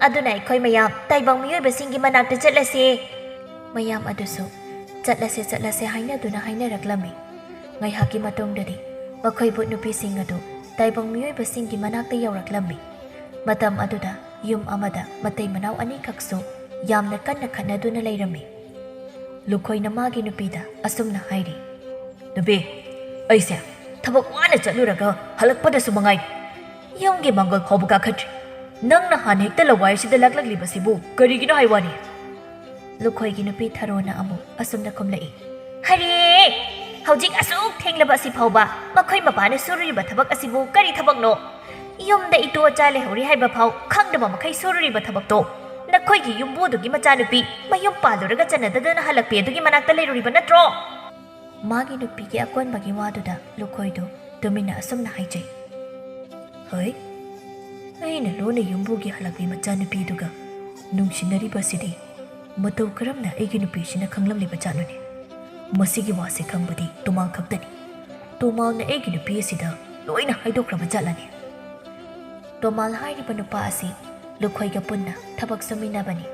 ꯑꯗꯨꯅ ꯑꯩꯈꯣꯏ ꯃꯌꯥꯝ ꯇꯥꯏꯕꯪ ꯃꯤꯑꯣꯏꯕꯁꯤꯡꯒꯤ ꯃꯅꯥꯛꯇ ꯆꯠꯂꯁꯦ꯫" ꯃꯌꯥꯝ ꯑꯗꯨꯁꯨ "ꯆꯠꯂꯁꯦ, ꯆꯠꯂꯁꯦ" ꯍꯥꯏꯅꯗꯨꯅ ꯍꯥꯏꯅꯔꯛꯂꯝꯃꯤ꯫ ꯉꯥꯏꯍꯥꯛꯀꯤ ꯃꯇꯨꯡꯗꯗꯤ ꯃꯈꯣꯏ ꯚꯨꯠ ꯅꯨꯄꯤꯁꯤꯡ ꯑꯗꯨ ꯇꯥꯏꯕꯪ ꯃꯤꯑꯣꯏꯕꯁꯤꯡꯒꯤ ꯃꯅꯥꯛꯇ ꯌꯧꯔꯛꯂꯝꯃꯤ꯫ ꯃꯇꯝ ꯑꯗꯨꯗ ꯌꯨꯝ ꯑꯃꯗ ꯃꯇꯩ ꯃꯅꯥꯎ ꯑꯅꯤꯈꯛꯁꯨ ꯌꯥꯝꯅ ꯀꯟꯅ ꯈꯠꯅꯗꯨꯅ ꯂꯩꯔꯝꯃꯤ꯫ ꯂꯨꯈꯣꯏꯅ ꯃꯥꯒꯤ ꯅꯨꯄꯤꯗ ꯑꯁꯨꯝꯅ ꯍꯥꯏꯔꯤ, "ꯅꯨꯄꯤ, ꯑꯩꯁꯦ ꯊꯕꯛ ꯋꯥꯅ ꯆꯠꯂꯨꯔꯒ ꯍꯜꯂꯛꯄꯗꯁꯨ ꯃꯉꯥꯏ ꯌꯨꯝꯒꯤ ꯃꯥꯡꯒꯣꯜ ꯐꯥꯎꯕ ꯀꯥꯈꯠꯇ꯭ꯔꯤ꯫ "ꯅꯪꯅ ꯍꯥꯟꯅ ꯍꯦꯛꯇ ꯂꯋꯥꯏꯁꯤꯗ ꯂꯥꯛꯂꯛꯂꯤꯕꯁꯤꯕꯨ ꯀꯔꯤꯒꯤꯅꯣ ꯍꯥꯏ ꯋꯥꯅꯤ?" ꯂꯨꯈꯣꯏꯒꯤ ꯅꯨꯄꯤ ꯊꯔꯣꯅ ꯑꯃꯨꯛ ꯑꯁꯨꯝꯅ ꯈꯨꯝꯂꯛꯏ, "ꯍꯔꯦ! ꯍꯧꯖꯤꯛ ꯑꯁꯨꯛ ꯊꯦꯡꯂꯕ ꯑꯁꯤ ꯐꯥꯎꯕ ꯃꯈꯣꯏ ꯃꯄꯥꯅ ꯁꯨꯔꯨꯔꯤꯕ ꯊꯕꯛ ꯑꯁꯤꯕꯨ ꯀꯔꯤ ꯊꯕꯛꯅꯣ? ꯌꯨꯝꯗ ꯏꯇꯣ ꯑꯆꯥ ꯂꯩꯍꯧꯔꯤ ꯍꯥꯏꯕ ꯐꯥꯎ ꯈꯪꯗꯕ ꯃꯈꯩ ꯁꯨꯔꯨꯔꯤꯕ ꯊꯕꯛꯇꯣ ꯅꯈꯣꯏꯒꯤ ꯌꯨꯝꯕꯨꯗꯨꯒꯤ ꯃꯆꯥꯅꯨꯄꯤ ꯃꯌꯨꯝ ꯄꯥꯜꯂꯨꯔꯒ ꯆꯟꯅꯗꯗꯅ ꯍꯜꯂꯛꯄꯤ ꯑꯗꯨꯒꯤ ꯃꯅꯥꯛꯇ ꯂꯩꯔꯨꯔꯤꯕ ꯅꯠꯇ꯭ꯔꯣ?" ꯃꯥꯒꯤ ꯅꯨꯄꯤꯒꯤ ꯑꯀꯣꯟꯕꯒꯤ ꯋꯥꯗꯨꯗ ꯂꯨꯈꯣꯏꯗꯨ ꯇꯨꯃꯤꯟꯅ ꯑꯁꯨꯝꯅ ꯍꯥꯏꯖꯩ, "ꯍꯣꯏ, ꯑꯩꯅ ꯂꯣꯟꯅ ꯌꯨꯝꯕꯨꯒꯤ ꯍꯜꯂꯛꯄꯤ ꯃꯆꯥꯅꯨꯄꯤꯗꯨꯒ ꯅꯨꯡꯁꯤꯅꯔꯤꯕꯁꯤꯗꯤ ꯃꯇꯧ ꯀꯔꯝꯅ ꯑꯩꯒꯤ ꯅꯨꯄꯤꯁꯤꯅ ꯈꯪꯂꯝꯂꯤꯕ ꯖꯥꯠꯅꯣꯅꯦ? ꯃꯁꯤꯒꯤ ꯋꯥꯁꯦ ꯈꯪꯕꯗꯤ ꯇꯣꯃꯥꯜ ꯈꯛꯇꯅꯤ꯫ ꯇꯣꯃꯥꯜꯅ ꯑꯩꯒꯤ ꯅꯨꯄꯤ ꯑꯁꯤꯗ ꯂꯣꯏꯅ ꯍꯥꯏꯗꯣꯛꯈ꯭ꯔꯕ ꯖꯥꯠꯂꯅꯦ?" ꯇꯣꯃꯥꯜ ꯍꯥꯏꯔꯤꯕ ꯅꯨꯄꯥ ꯑꯁꯤ ꯂꯨꯈꯣꯏꯒ ꯄꯨꯟꯅ ꯊꯕꯛ ꯁꯨꯃꯤꯟꯅꯕꯅꯤ꯫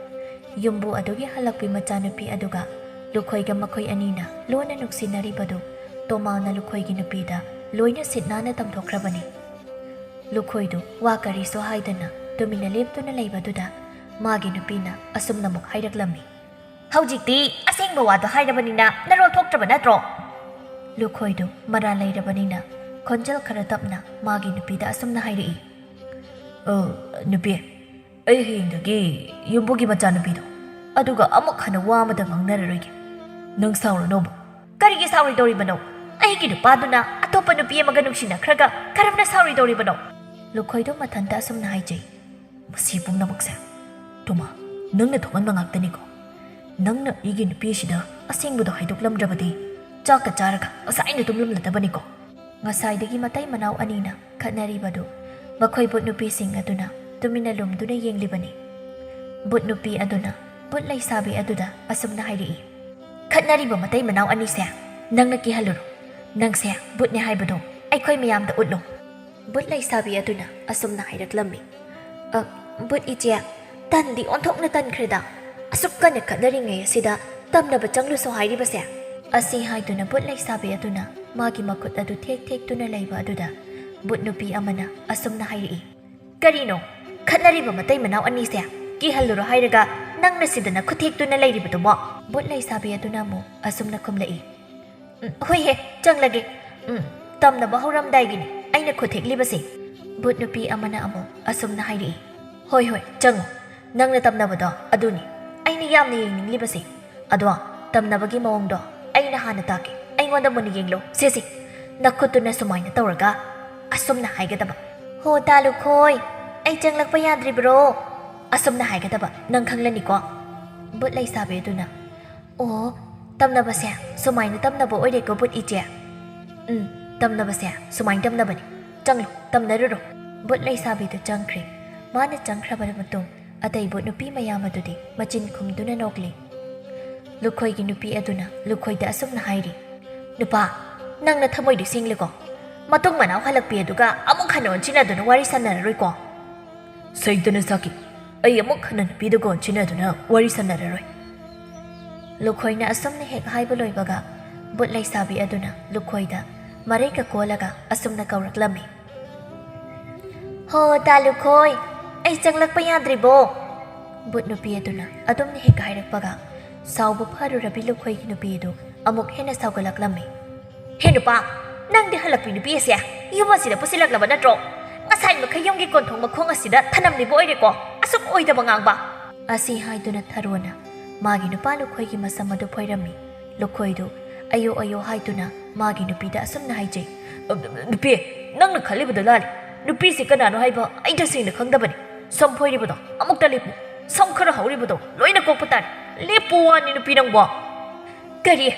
ꯌꯨꯝꯕꯨ ꯑꯗꯨꯒꯤ ꯍꯜꯂꯛꯄꯤ ꯃꯆꯥꯅꯨꯄꯤ ꯑꯗꯨꯒ ꯂꯨꯈꯣꯏꯒ ꯃꯈꯣꯏ ꯑꯅꯤꯅ ꯂꯣꯟꯅ ꯅꯨꯡꯁꯤꯅꯔꯤꯕꯗꯨ ꯇꯣꯃꯥꯜꯅ ꯂꯨꯈꯣꯏꯒꯤ ꯅꯨꯄꯤꯗ ꯂꯣꯏꯅ ꯁꯤꯠ ꯅꯥꯟꯅ ꯇꯝꯊꯣꯛꯈ꯭ꯔꯕꯅꯤ꯫ ꯂꯨꯈꯣꯏꯗꯨ ꯋꯥ ꯀꯔꯤꯁꯨ ꯍꯥꯏꯗꯅ ꯇꯨꯃꯤꯟꯅ ꯂꯦꯞꯇꯨꯅ ꯂꯩꯕꯗꯨꯗ ꯃꯥꯒꯤ ꯅꯨꯄꯤꯅ ꯑꯁꯨꯝꯅ ꯑꯃꯨꯛ ꯍꯥꯏꯔꯛꯂꯝꯃꯤ, "ꯍꯧꯖꯤꯛꯇꯤ ꯑꯁꯦꯡꯕ ꯋꯥꯗꯣ ꯍꯥꯏꯔꯕꯅꯤꯅ ꯅꯔꯣꯜ ꯊꯣꯛꯇ꯭ꯔꯕ ꯅꯠꯇ꯭ꯔꯣ?" ꯂꯨꯈꯣꯏꯗꯨ ꯃꯔꯥꯜ ꯂꯩꯔꯕꯅꯤꯅ ꯈꯣꯟꯖꯦꯜ ꯈꯔ ꯇꯞꯅ ꯃꯥꯒꯤ ꯅꯨꯄꯤꯗ ꯑꯁꯨꯝꯅ ꯍꯥꯏꯔꯛꯏ, "ꯑ, ꯅꯨꯄꯤ, ꯑꯩ ꯍꯌꯦꯡꯗꯒꯤ ꯌꯨꯝꯕꯨꯒꯤ ꯃꯆꯥꯅꯨꯄꯤꯗꯣ ꯑꯗꯨꯒ ꯑꯃꯨꯛ ꯍꯟꯅ ꯋꯥ ꯑꯃꯇ ꯉꯥꯡꯅꯔꯔꯣꯏꯒꯦ꯫ ꯅꯪ ꯁꯥꯎꯔꯅꯣꯕ꯫" "ꯀꯔꯤꯒꯤ ꯁꯥꯎꯔꯣꯏꯗꯧꯔꯤꯕꯅꯣ? ꯑꯩꯒꯤ ꯅꯨꯄꯥꯗꯨꯅ ꯑꯇꯣꯞꯄ ꯅꯨꯄꯤ ꯑꯃꯒ ꯅꯨꯡꯁꯤꯅꯈ꯭ꯔꯒ ꯀꯔꯝꯅ ꯁꯥꯎꯔꯣꯏꯗꯧꯔꯤꯕꯅꯣ?" ꯂꯨꯈꯣꯏꯗꯣ ꯃꯊꯟꯇ ꯑꯁꯨꯝꯅ ꯍꯥꯏꯖꯩ, "ꯃꯁꯤ ꯄꯨꯝꯅꯃꯛꯁꯦ ꯇꯣꯃꯥ, ꯅꯪꯅ ꯊꯣꯛꯍꯟꯕ ꯉꯥꯛꯇꯅꯤꯀꯣ꯫ ꯅꯪꯅ ꯑꯩꯒꯤ ꯅꯨꯄꯤꯁꯤꯗ ꯑꯁꯦꯡꯕꯗꯣ ꯍꯥꯏꯗꯣꯛꯂꯝꯗ꯭ꯔꯕꯗꯤ ꯆꯥꯛꯀ ꯆꯥꯔꯒ ꯉꯁꯥꯏꯅ ꯇꯨꯝꯂꯝꯂꯗꯕꯅꯤꯀꯣ꯫" ꯉꯁꯥꯏꯗꯒꯤ ꯃꯇꯩ ꯃꯅꯥꯎ ꯑꯅꯤꯅ ꯈꯠꯅꯔꯤꯕꯗꯨ ꯃꯈꯣꯏ ꯚꯨꯠ ꯅꯨꯄꯤꯁꯤꯡ ꯑꯗꯨꯅ ꯇꯨꯃꯤꯟꯅ ꯂꯨꯝꯗꯨꯅ ꯌꯦꯡꯂꯤꯕꯅꯤ꯫ ꯚꯨꯠ ꯅꯨꯄꯤ ꯑꯗꯨꯅ ꯚꯨꯠ ꯂꯩꯁꯥꯕꯤ ꯑꯗꯨꯗ ꯑꯁꯨꯝꯅ ꯍꯥꯏꯔꯛꯏ, "ꯈꯠꯅꯔꯤꯕ ꯃꯇꯩ ꯃꯅꯥꯎ ꯑꯅꯤꯁꯦ ꯅꯪꯅ ꯀꯤꯍꯜꯂꯨꯔꯣ꯫ ꯅꯪꯁꯦ ꯚꯨꯠꯅꯦ ꯍꯥꯏꯕꯗꯣ ꯑꯩꯈꯣꯏ ꯃꯌꯥꯝꯗ ꯎꯠꯂꯣ꯫" ꯚꯨꯠ ꯂꯩꯁꯥꯕꯤ ꯑꯗꯨꯅ ꯑꯁꯨꯝꯅ ꯍꯥꯏꯔꯛꯂꯝꯃꯤ, "ꯑ, ꯚꯨꯠ ꯏꯆꯦ, ꯇꯟꯗꯤ ꯑꯣꯟꯊꯣꯛꯅ ꯇꯟꯈ꯭ꯔꯦꯗ꯫ ꯑꯁꯨꯛ ꯀꯟꯅ ꯈꯠꯅꯔꯤꯉꯩ ꯑꯁꯤꯗ ꯇꯝꯅꯕ ꯆꯪꯂꯨꯁꯣ ꯍꯥꯏꯔꯤꯕꯁꯦ?" ꯑꯁꯤ ꯍꯥꯏꯗꯨꯅ ꯚꯨꯠ ꯂꯩꯁꯥꯕꯤ ꯑꯗꯨꯅ ꯃꯥꯒꯤ ꯃꯈꯨꯠ ꯑꯗꯨ ꯊꯦꯛ ꯊꯦꯛꯇꯨꯅ ꯂꯩꯕ ꯑꯗꯨꯗ ꯚꯨꯠ ꯅꯨꯄꯤ ꯑꯃꯅ ꯑꯁꯨꯝꯅ ꯍꯥꯏꯔꯛꯏ, "ꯀꯔꯤꯅꯣ? ꯈꯠꯅꯔꯤꯕ ꯃꯇꯩ ꯃꯅꯥꯎ ꯑꯅꯤꯁꯦ ꯀꯤꯍꯜꯂꯨꯔꯣ ꯍꯥꯏꯔꯒ ꯅꯪꯅ ꯁꯤꯗꯅ ꯈꯨꯠ ꯊꯦꯛꯇꯨꯅ ꯂꯩꯔꯤꯕꯗꯨꯕꯣ?" ꯚꯨꯠ ꯂꯩꯁꯥꯕꯤ ꯑꯗꯨꯅ ꯑꯃꯨꯛ ꯑꯁꯨꯝꯅ ꯈꯨꯝꯂꯛꯏ, "ꯎꯝ, ꯍꯣꯏꯍꯦ, ꯆꯪꯂꯒꯦ꯫ ꯎꯝ, ꯇꯝꯅꯕ ꯍꯧꯔꯝꯗꯥꯏꯒꯤꯅꯤ ꯑꯩꯅ ꯈꯨꯠ ꯊꯦꯛꯂꯤꯕꯁꯦ꯫" ꯚꯨꯠ ꯅꯨꯄꯤ ꯑꯃꯅ ꯑꯃꯨꯛ ꯑꯁꯨꯝꯅ ꯍꯥꯏꯔꯛꯏ, ꯍꯣꯏ, ꯍꯣꯏ, ꯆꯪꯉꯣ꯫ ꯅꯪꯅ ꯇꯝꯅꯕꯗꯣ ꯑꯗꯨꯅꯤ ꯑꯩꯅ ꯌꯥꯝꯅ ꯌꯦꯡꯅꯤꯡꯂꯤꯕꯁꯦ꯫ ꯑꯗꯣ, ꯇꯝꯅꯕꯒꯤ ꯃꯑꯣꯡꯗꯣ ꯑꯩꯅ ꯍꯥꯟꯅ ꯇꯥꯛꯀꯦ꯫ ꯑꯩꯉꯣꯟꯗ ꯃꯨꯟꯅ ꯌꯦꯡꯂꯣ꯫ ꯁꯦ, ꯁꯦ, ꯅꯈꯨꯠꯇꯨꯅ ꯁꯨꯃꯥꯏꯅ ꯇꯧꯔꯒ ꯑꯁꯨꯝꯅ ꯍꯥꯏꯒꯗꯕ, "ꯍꯣ, ꯇꯥ ꯂꯨꯈꯣꯏ, ꯑꯩ ꯆꯪꯂꯛꯄ ꯌꯥꯗ꯭ꯔꯤꯕ꯭ꯔꯣ?" ꯑꯁꯨꯝꯅ ꯍꯥꯏꯒꯗꯕ꯫ ꯅꯪ ꯈꯪꯂꯅꯤꯀꯣ꯫ ꯚꯨꯠ ꯂꯩꯁꯥꯕꯤ ꯑꯗꯨꯅ, "ꯑꯣ, ꯇꯝꯅꯕꯁꯦ ꯁꯨꯃꯥꯏꯅ ꯇꯝꯅꯕ ꯑꯣꯏꯔꯦꯀꯣ, ꯚꯨꯠ ꯏꯆꯦ?" "ꯎꯝ, ꯇꯝꯅꯕꯁꯦ ꯁꯨꯃꯥꯏꯅ ꯇꯝꯅꯕꯅꯤ꯫ ꯆꯪꯂꯣ, ꯇꯝꯅꯔꯨꯔꯣ꯫" ꯚꯨꯠ ꯂꯩꯁꯥꯕꯤꯗꯨ ꯆꯪꯈ꯭ꯔꯦ꯫ ꯃꯥꯅ ꯆꯪꯈ꯭ꯔꯕ ꯃꯇꯨꯡ, ꯑꯇꯩ ꯚꯨꯠ ꯅꯨꯄꯤ ꯃꯌꯥꯝ ꯑꯗꯨꯗꯤ ꯃꯆꯤꯟ ꯈꯨꯝꯗꯨꯅ ꯅꯣꯛꯂꯤ꯫ ꯂꯨꯈꯣꯏꯒꯤ ꯅꯨꯄꯤ ꯑꯗꯨꯅ ꯂꯨꯈꯣꯏꯗ ꯑꯁꯨꯝꯅ ꯍꯥꯏꯔꯤ, "ꯅꯨꯄꯥ, ꯅꯪꯅ ꯊꯃꯣꯏꯗꯨ ꯁꯦꯡꯂꯦꯀꯣ? ꯃꯇꯨꯡ ꯃꯅꯥꯎ ꯍꯜꯂꯛꯄꯤ ꯑꯗꯨꯒ ꯑꯃꯨꯛ ꯍꯟꯅ ꯑꯣꯟꯁꯤꯟꯅꯗꯨꯅ ꯋꯥꯔꯤ ꯁꯥꯟꯅꯔꯔꯣꯏꯀꯣ?" "ꯁꯩꯗꯅ ꯁꯥꯈꯤ, ꯑꯩ ꯑꯃꯨꯛ ꯍꯟꯅ ꯅꯨꯄꯤꯗꯨꯒ ꯑꯣꯟꯁꯤꯟꯅꯗꯨꯅ ꯋꯥꯔꯤ ꯁꯥꯟꯅꯔꯔꯣꯏ꯫" ꯂꯨꯈꯣꯏꯅ ꯑꯁꯨꯝꯅ ꯍꯦꯛ ꯍꯥꯏꯕ ꯂꯣꯏꯕꯒ, ꯚꯨꯠ ꯂꯩꯁꯥꯕꯤ ꯑꯗꯨꯅ ꯂꯨꯈꯣꯏꯗ ꯃꯔꯩꯒ ꯀꯣꯜꯂꯒ ꯑꯁꯨꯝꯅ ꯀꯧꯔꯛꯂꯝꯃꯤ, "ꯍꯣ, ꯇꯥ ꯂꯨꯈꯣꯏ, ꯑꯩ ꯆꯪꯂꯛꯄ ꯌꯥꯗ꯭ꯔꯤꯕꯣ?" ꯚꯨꯠ ꯅꯨꯄꯤ ꯑꯗꯨꯅ ꯑꯗꯨꯝꯅ ꯍꯦꯛ ꯍꯥꯏꯔꯛꯄꯒ, ꯁꯥꯎꯕ ꯐꯥꯔꯨꯔꯕꯤ ꯂꯨꯈꯣꯏꯒꯤ ꯅꯨꯄꯤ ꯑꯗꯨ ꯑꯃꯨꯛ ꯍꯦꯟꯅ ꯁꯥꯎꯒꯠꯂꯛꯂꯝꯃꯤ꯫ "ꯍꯦ ꯅꯨꯄꯥ, ꯅꯪꯗꯤ ꯍꯜꯂꯛꯄꯤ ꯅꯨꯄꯤ ꯑꯁꯦ ꯌꯨꯝ ꯑꯁꯤꯗ ꯄꯨꯁꯤꯜꯂꯛꯂꯕ ꯅꯠꯇ꯭ꯔꯣ? ꯉꯁꯥꯏ ꯃꯈꯩ ꯌꯨꯝꯒꯤ ꯀꯣꯟꯊꯣꯡ ꯃꯈꯣꯡ ꯑꯁꯤꯗ ꯊꯅꯝꯂꯤꯕ ꯑꯣꯏꯔꯦꯀꯣ? ꯑꯁꯨꯛ ꯑꯣꯏꯗꯕ ꯉꯥꯡꯕ!" ꯑꯁꯤ ꯍꯥꯏꯗꯨꯅ ꯊꯔꯣꯅ ꯃꯥꯒꯤ ꯅꯨꯄꯥ ꯂꯨꯈꯣꯏꯒꯤ ꯃꯁꯝ ꯑꯗꯨ ꯐꯣꯏꯔꯝꯃꯤ꯫ ꯂꯨꯈꯣꯏꯗꯨ ꯑꯌꯣ ꯑꯌꯣ ꯍꯥꯏꯗꯨꯅ ꯃꯥꯒꯤ ꯅꯨꯄꯤꯗ ꯑꯁꯨꯝꯅ ꯍꯥꯏꯖꯩ, "ꯅꯨꯄꯤ, ꯅꯪꯅ ꯈꯜꯂꯤꯕꯗꯣ ꯂꯥꯜꯂꯤ꯫ ꯅꯨꯄꯤꯁꯤ ꯀꯅꯥꯅꯣ ꯍꯥꯏꯕ ꯑꯩ ꯇꯁꯦꯡꯅ ꯈꯪꯗꯕꯅꯤ꯫ ꯁꯝ ꯐꯣꯏꯔꯤꯕꯗꯣ ꯑꯃꯨꯛꯇ ꯂꯦꯞꯄꯨ꯫ ꯁꯝ ꯈꯔ ꯍꯧꯔꯤꯕꯗꯣ ꯂꯣꯏꯅ ꯀꯣꯛꯄ ꯇꯥꯔꯦ꯫ ꯂꯦꯞꯄꯨ ꯋꯥꯅꯤ ꯅꯨꯄꯤ ꯅꯪꯕꯣ!" "ꯀꯔꯤ?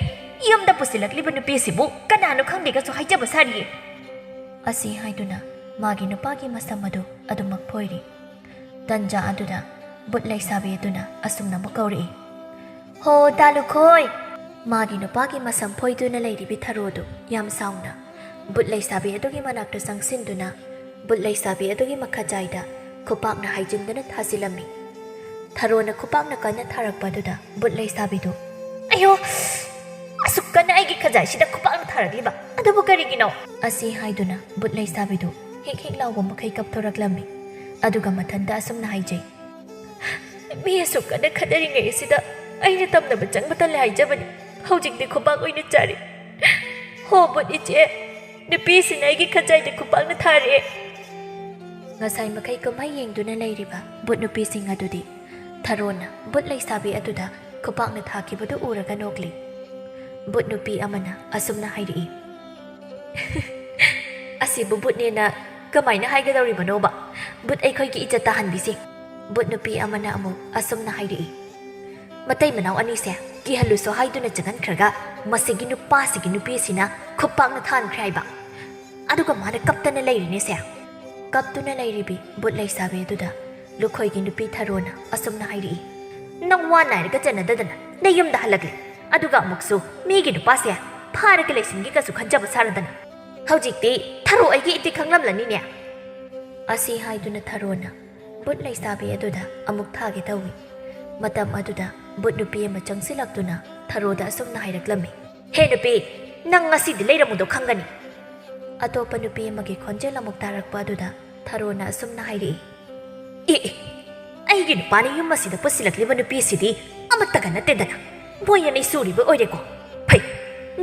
ꯌꯨꯝꯗ ꯄꯨꯁꯤꯜꯂꯛꯂꯤꯕ ꯅꯨꯄꯤꯁꯤꯕꯨ ꯀꯅꯥꯅꯣ ꯈꯪꯗꯦꯒꯁꯨ ꯍꯥꯏꯖꯕ ꯁꯥꯔꯤꯌꯦ?" ꯑꯁꯤ ꯍꯥꯏꯗꯨꯅ ꯃꯥꯒꯤ ꯅꯨꯄꯥꯒꯤ ꯃꯁꯝ ꯑꯗꯨ ꯑꯗꯨꯃꯛ ꯐꯣꯏꯔꯤ꯫ ꯇꯟꯖꯥ ꯑꯗꯨꯗ ꯚꯨꯠ ꯂꯩꯁꯥꯕꯤ ꯑꯗꯨꯅ ꯑꯁꯨꯝꯅ ꯑꯃꯨꯛ ꯀꯧꯔꯛꯏ, "ꯍꯣ, ꯇꯥ ꯂꯨꯈꯣꯏ!" ꯃꯥꯒꯤ ꯅꯨꯄꯥꯒꯤ ꯃꯁꯝ ꯐꯣꯏꯗꯨꯅ ꯂꯩꯔꯤꯕꯤ ꯊꯔꯣꯗꯨ ꯌꯥꯝ ꯁꯥꯎꯅ ꯚꯨꯠ ꯂꯩꯁꯥꯕꯤ ꯑꯗꯨꯒꯤ ꯃꯅꯥꯛꯇ ꯆꯪꯁꯤꯟꯗꯨꯅ ꯚꯨꯠ ꯂꯩꯁꯥꯕꯤ ꯑꯗꯨꯒꯤ ꯃꯈꯖꯥꯏꯗ ꯈꯨꯄꯥꯛꯅ ꯍꯥꯏꯖꯤꯟꯗꯨꯅ ꯊꯥꯖꯤꯜꯂꯝꯃꯤ꯫ ꯊꯔꯣꯅ ꯈꯨꯄꯥꯛꯅ ꯀꯟꯅ ꯊꯥꯔꯛꯄ ꯑꯗꯨꯗ ꯚꯨꯠ ꯂꯩꯁꯥꯕꯤꯗꯨ, "ꯑꯌꯣ! ꯑꯁꯨꯛ ꯀꯟꯅ ꯑꯩꯒꯤ ꯈꯖꯥꯏꯁꯤꯗ ꯈꯨꯄꯥꯛꯅ ꯊꯥꯔꯛꯂꯤꯕ ꯑꯗꯨꯕꯨ ꯀꯔꯤꯒꯤꯅꯣ?" ꯑꯁꯤ ꯍꯥꯏꯗꯨꯅ ꯚꯨꯠ ꯂꯩꯁꯥꯕꯤꯗꯨ ꯍꯤꯛ ꯍꯤꯛ ꯂꯥꯎꯕ ꯃꯈꯩ ꯀꯞꯊꯣꯔꯛꯂꯝꯃꯤ꯫ ꯑꯗꯨꯒ ꯃꯊꯟꯇ ꯑꯁꯨꯝꯅ ꯍꯥꯏꯖꯩ, "ꯃꯤ ꯑꯁꯨꯛ ꯀꯟꯅ ꯈꯠꯅꯔꯤꯉꯩ ꯑꯁꯤꯗ ꯑꯩꯅ ꯇꯝꯅꯕ ꯆꯪꯕ ꯇꯜꯂꯦ ꯍꯥꯏꯖꯕꯅꯤ꯫ ꯍꯧꯖꯤꯛꯇꯤ ꯈꯨꯄꯥꯛ ꯑꯣꯏꯅ ꯆꯥꯔꯤ꯫ ꯍꯣ ꯚꯨꯠ ꯏꯆꯦ, ꯅꯨꯄꯤꯁꯤꯅ ꯑꯩꯒꯤ ꯈꯖꯥꯏꯗ ꯈꯨꯄꯥꯛꯅ ꯊꯥꯔꯛꯑꯦ꯫" ꯉꯁꯥꯏ ꯃꯈꯩ ꯀꯨꯝꯍꯩ ꯌꯦꯡꯗꯨꯅ ꯂꯩꯔꯤꯕ ꯚꯨꯠ ꯅꯨꯄꯤꯁꯤꯡ ꯑꯗꯨꯗꯤ ꯊꯔꯣꯅ ꯚꯨꯠ ꯂꯩꯁꯥꯕꯤ ꯑꯗꯨꯗ ꯈꯨꯄꯥꯛꯅ ꯊꯥꯈꯤꯕꯗꯨ ꯎꯔꯒ ꯅꯣꯛꯂꯤ꯫ ꯚꯨꯠ ꯅꯨꯄꯤ ꯑꯃꯅ ꯑꯁꯨꯝꯅ ꯍꯥꯏꯔꯛꯏ, "ꯑꯁꯤꯕꯨ ꯚꯨꯠꯅꯦꯅ ꯀꯃꯥꯏꯅ ꯍꯥꯏꯒꯗꯧꯔꯤꯕꯅꯣꯕ? ꯚꯨꯠ ꯑꯩꯈꯣꯏꯒꯤ ꯏꯖꯠ ꯇꯥꯍꯟꯕꯤꯁꯦ꯫" ꯚꯨꯠ ꯅꯨꯄꯤ ꯑꯃꯅ ꯑꯃꯨꯛ ꯑꯁꯨꯝꯅ ꯍꯥꯏꯔꯛꯏ, "ꯃꯇꯩ ꯃꯅꯥꯎ ꯑꯅꯤꯁꯦ ꯀꯤꯍꯜꯂꯨꯁꯣ ꯍꯥꯏꯗꯨꯅ ꯆꯪꯍꯟꯈ꯭ꯔꯒ ꯃꯁꯤꯒꯤ ꯅꯨꯄꯥꯁꯤꯒꯤ ꯅꯨꯄꯤꯁꯤꯅ ꯈꯨꯄꯥꯛꯅ ꯊꯥꯟꯈ꯭ꯔꯦ ꯍꯥꯏꯕ꯫ ꯑꯗꯨꯒ ꯃꯥꯅ ꯀꯞꯇꯅ ꯂꯩꯔꯤꯅꯦꯁꯦ꯫" ꯀꯞꯇꯨꯅ ꯂꯩꯔꯤꯕꯤ ꯚꯨꯠ ꯂꯩꯁꯥꯕꯤ ꯑꯗꯨꯗ ꯂꯨꯈꯣꯏꯒꯤ ꯅꯨꯄꯤ ꯊꯔꯣꯅ ꯑꯁꯨꯝꯅ ꯍꯥꯏꯔꯛꯏ, "ꯅꯪ ꯋꯥ ꯅꯥꯏꯔꯒ ꯆꯟꯅꯗꯗꯅ ꯅꯌꯨꯝꯗ ꯍꯜꯂꯛꯂꯦ, ꯑꯗꯨꯒ ꯑꯃꯨꯛꯁꯨ ꯃꯤꯒꯤ ꯅꯨꯄꯥꯁꯦ ꯐꯥꯔꯒ ꯂꯩꯁꯤꯟꯒꯦꯒꯁꯨ ꯈꯟꯖꯕ ꯁꯥꯔꯗꯅ꯫ ꯍꯧꯖꯤꯛꯇꯤ ꯊꯔꯣ ꯑꯩꯒꯤ ꯏꯇꯤꯛ ꯈꯪꯂꯝꯂꯅꯤꯅꯦ꯫" ꯑꯁꯤ ꯍꯥꯏꯗꯨꯅ ꯊꯔꯣꯅ ꯚꯨꯠ ꯂꯩꯁꯥꯕꯤ ꯑꯗꯨꯗ ꯑꯃꯨꯛ ꯊꯥꯒꯦ ꯇꯧꯏ꯫ ꯃꯇꯝ ꯑꯗꯨꯗ ꯚꯨꯠ ꯅꯨꯄꯤ ꯑꯃ ꯆꯪꯁꯤꯜꯂꯛꯇꯨꯅ ꯊꯔꯣꯗ ꯑꯁꯨꯝꯅ ꯍꯥꯏꯔꯛꯂꯝꯃꯤ, "ꯍꯦ ꯅꯨꯄꯤ, ꯅꯪ ꯉꯁꯤꯗꯤ ꯂꯩꯔꯝꯃꯨꯗꯣ ꯈꯪꯒꯅꯤ꯫" ꯑꯇꯣꯞꯄ ꯅꯨꯄꯤ ꯑꯃꯒꯤ ꯈꯣꯟꯖꯦꯜ ꯑꯃꯨꯛ ꯇꯥꯔꯛꯄ ꯑꯗꯨꯗ ꯊꯔꯣꯅ ꯑꯁꯨꯝꯅ ꯍꯥꯏꯔꯛꯏ, "ꯑꯦ ꯑꯦ, ꯑꯩꯒꯤ ꯅꯨꯄꯥꯅ ꯌꯨꯝ ꯑꯁꯤꯗ ꯄꯨꯁꯤꯜꯂꯛꯂꯤꯕ ꯅꯨꯄꯤ ꯑꯁꯤꯗꯤ ꯑꯃꯠꯇꯒ ꯅꯠꯇꯦꯗꯅ, ꯃꯣꯏ ꯑꯅꯤ ꯁꯨꯔꯤꯕ ꯑꯣꯏꯔꯦꯀꯣ꯫ ꯐꯩ,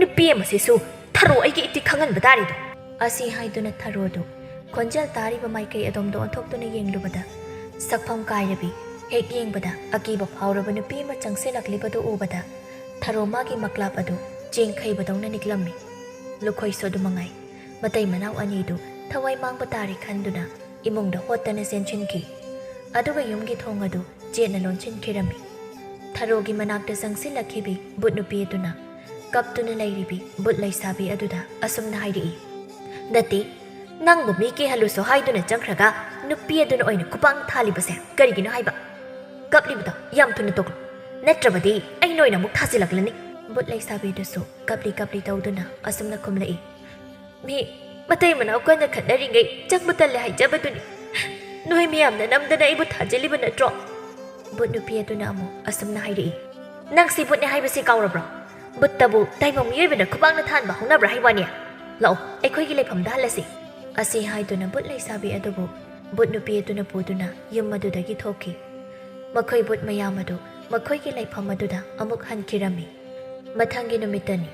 ꯅꯨꯄꯤ ꯑꯃꯁꯤꯁꯨ ꯊꯔꯣ ꯑꯩꯒꯤ ꯏꯇꯤꯛ ꯈꯪꯍꯟꯕ ꯇꯥꯔꯦꯗꯣ꯫" ꯑꯁꯤ ꯍꯥꯏꯗꯨꯅ ꯊꯔꯣꯗꯨ ꯈꯣꯟꯖꯦꯜ ꯇꯥꯔꯤꯕ ꯃꯥꯏꯀꯩ ꯑꯗꯣꯝꯗ ꯑꯣꯟꯊꯣꯛꯇꯨꯅ ꯌꯦꯡꯂꯨꯕꯗ, ꯁꯛꯐꯝ ꯀꯥꯏꯔꯕꯤ, ꯍꯦꯛ ꯌꯦꯡꯕꯗ ꯑꯀꯤꯕ ꯐꯥꯎꯔꯕ ꯅꯨꯄꯤ ꯑꯃ ꯆꯪꯁꯤꯜꯂꯛꯂꯤꯕꯗꯨ ꯎꯕꯗ, ꯊꯔꯣ ꯃꯥꯒꯤ ꯃꯀ꯭ꯂꯥꯞ ꯑꯗꯨ ꯆꯦꯡ ꯈꯩꯕꯗꯧꯅ ꯅꯤꯛꯂꯝꯃꯤ꯫ ꯂꯨꯈꯣꯏꯁꯨ ꯑꯗꯨ ꯃꯉꯥꯏ꯫ ꯃꯇꯩ ꯃꯅꯥꯎ ꯑꯅꯤꯗꯨ ꯊꯋꯥꯏ ꯃꯥꯡꯕ ꯇꯥꯔꯦ ꯈꯟꯗꯨꯅ ꯏꯃꯨꯡꯗ ꯍꯣꯠꯇꯅ ꯆꯦꯟꯁꯤꯟꯈꯤ꯫ ꯑꯗꯨꯒ ꯌꯨꯝꯒꯤ ꯊꯣꯡ ꯑꯗꯨ ꯆꯦꯠꯅ ꯂꯣꯟꯁꯤꯟꯈꯤꯔꯝꯃꯤ꯫ ꯊꯔꯣꯒꯤ ꯃꯅꯥꯛꯇ ꯆꯪꯁꯤꯜꯂꯛꯈꯤꯕꯤ ꯚꯨꯠ ꯅꯨꯄꯤ ꯑꯗꯨꯅ ꯀꯞꯇꯨꯅ ꯂꯩꯔꯤꯕꯤ ꯚꯨꯠ ꯂꯩꯁꯥꯕꯤ ꯑꯗꯨꯗ ꯑꯁꯨꯝꯅ ꯍꯥꯏꯔꯛꯏ, "ꯅꯠꯇꯦ, ꯅꯪꯕꯨ ꯃꯤ ꯀꯤꯍꯜꯂꯨꯁꯣ ꯍꯥꯏꯗꯨꯅ ꯆꯪꯈ꯭ꯔꯒ ꯅꯨꯄꯤ ꯑꯗꯨꯅ ꯑꯣꯏꯅ ꯈꯨꯄꯥꯛ ꯊꯥꯜꯂꯤꯕꯁꯦ ꯀꯔꯤꯒꯤꯅꯣ ꯍꯥꯏꯕ? ꯀꯞꯂꯤꯕꯗꯣ ꯌꯥꯝ ꯊꯨꯅ ꯇꯣꯛꯂꯨ, ꯅꯠꯇ꯭ꯔꯕꯗꯤ ꯑꯩꯅ ꯑꯣꯏꯅ ꯑꯃꯨꯛ ꯊꯥꯖꯤꯜꯂꯛꯂꯅꯤ꯫" ꯚꯨꯠ ꯂꯩꯁꯥꯕꯤꯗꯨꯁꯨ ꯀꯞꯂꯤ ꯀꯞꯂꯤ ꯇꯧꯗꯨꯅ ꯑꯁꯨꯝꯅ ꯈꯨꯝꯂꯛꯏ, "ꯃꯤ ꯃꯇꯩ ꯃꯅꯥꯎ ꯀꯟꯅ ꯈꯠꯅꯔꯤꯉꯩ ꯆꯪꯕ ꯇꯜꯂꯦ ꯍꯥꯏꯖꯕꯗꯨꯅꯤ꯫ ꯅꯣꯏ ꯃꯌꯥꯝꯅ ꯅꯝꯗꯅ ꯑꯩꯕꯨ ꯊꯥꯖꯤꯜꯂꯤꯕ ꯅꯠꯇ꯭ꯔꯣ?" ꯚꯨꯠ ꯅꯨꯄꯤ ꯑꯗꯨꯅ ꯑꯃꯨꯛ ꯑꯁꯨꯝꯅ ꯍꯥꯏꯔꯛꯏ, "ꯅꯪꯁꯤ ꯚꯨꯠꯅꯦ ꯍꯥꯏꯕꯁꯤ ꯀꯥꯎꯔꯕ꯭ꯔꯣ? ꯚꯨꯠꯇꯕꯨ ꯇꯥꯏꯕꯪ ꯃꯤꯑꯣꯏꯕꯅ ꯈꯨꯕꯥꯛꯅ ꯊꯥꯟꯕ ꯍꯧꯅꯕ꯭ꯔꯥ ꯍꯥꯏ ꯋꯥꯅꯤ? ꯂꯥꯛꯑꯣ, ꯑꯩꯈꯣꯏꯒꯤ ꯂꯩꯐꯝꯗ ꯍꯜꯂꯁꯤ꯫" ꯑꯁꯤ ꯍꯥꯏꯗꯨꯅ ꯚꯨꯠ ꯂꯩꯁꯥꯕꯤ ꯑꯗꯨꯕꯨ ꯚꯨꯠ ꯅꯨꯄꯤ ꯑꯗꯨꯅ ꯄꯨꯗꯨꯅ ꯌꯨꯝ ꯑꯗꯨꯗꯒꯤ ꯊꯣꯛꯈꯤ꯫ ꯃꯈꯣꯏ ꯚꯨꯠ ꯃꯌꯥꯝ ꯑꯗꯨ ꯃꯈꯣꯏꯒꯤ ꯂꯩꯐꯝ ꯑꯗꯨꯗ ꯑꯃꯨꯛ ꯍꯟꯈꯤꯔꯝꯃꯤ꯫ ꯃꯊꯪꯒꯤ ꯅꯨꯃꯤꯠꯇꯅꯤ꯫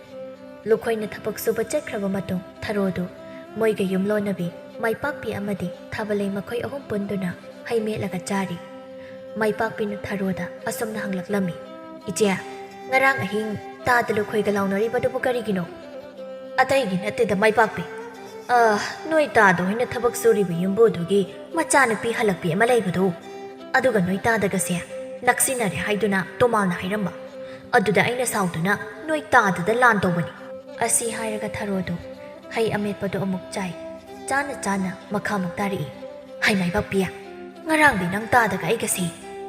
ꯂꯨꯈꯣꯏꯅ ꯊꯕꯛ ꯁꯨꯕ ꯆꯠꯈ꯭ꯔꯕ ꯃꯇꯨꯡ ꯊꯔꯣꯗꯨ ꯃꯣꯏꯒ ꯌꯨꯝꯂꯣꯟꯅꯕꯤ ꯃꯥꯏꯄꯥꯛꯄꯤ ꯑꯃꯗꯤ ꯊꯥꯕꯂꯩ ꯃꯈꯣꯏ ꯑꯍꯨꯝ ꯄꯨꯟꯗꯨꯅ ꯍꯩ ꯃꯦꯠꯂꯒ ꯆꯥꯔꯤ꯫ ꯃꯥꯏꯄꯥꯛꯄꯤꯅ ꯊꯔꯣꯗ ꯑꯁꯨꯝꯅ ꯍꯪꯂꯛꯂꯝꯃꯤ, "ꯏꯆꯦ, ꯉꯔꯥꯡ ꯑꯍꯤꯡ ꯇꯥꯗ ꯂꯨꯈꯣꯏꯒ ꯂꯥꯎꯅꯔꯤꯕꯗꯨꯕꯨ ꯀꯔꯤꯒꯤꯅꯣ?" "ꯑꯇꯩꯒꯤ ꯅꯠꯇꯦꯗ ꯃꯥꯏꯄꯥꯛꯄꯤ꯫ ꯑ, ꯅꯣꯏ ꯇꯥꯗ ꯍꯣꯏꯅ ꯊꯕꯛ ꯁꯨꯔꯤꯕ ꯌꯨꯝꯕꯨꯗꯨꯒꯤ ꯃꯆꯥꯅꯨꯄꯤ ꯍꯜꯂꯛꯄꯤ ꯑꯃ ꯂꯩꯕꯗꯨ, ꯑꯗꯨꯒ ꯅꯣꯏ ꯇꯥꯗꯒꯁꯦ ꯅꯛꯁꯤꯟꯅꯔꯦ ꯍꯥꯏꯗꯨꯅ ꯇꯣꯃꯥꯜꯅ ꯍꯥꯏꯔꯝꯕ꯫ ꯑꯗꯨꯗ ꯑꯩꯅ ꯁꯥꯎꯗꯨꯅ ꯅꯣꯏ ꯇꯥꯗꯗ ꯂꯥꯟ ꯇꯧꯕꯅꯤ꯫" ꯑꯁꯤ ꯍꯥꯏꯔꯒ ꯊꯔꯣꯗꯨ ꯍꯩ ꯑꯃꯦꯠꯄꯗꯨ ꯑꯃꯨꯛ ꯆꯥꯏ꯫ ꯆꯥꯅ ꯆꯥꯅ ꯃꯈꯥ ꯑꯃꯨꯛ ꯇꯥꯔꯛꯏ, "ꯍꯩ ꯃꯥꯏꯕꯥꯛꯄꯤ, ꯉꯔꯥꯡꯗꯤ ꯅꯪ ꯇꯥꯗꯒ ꯑꯩꯒꯁꯤ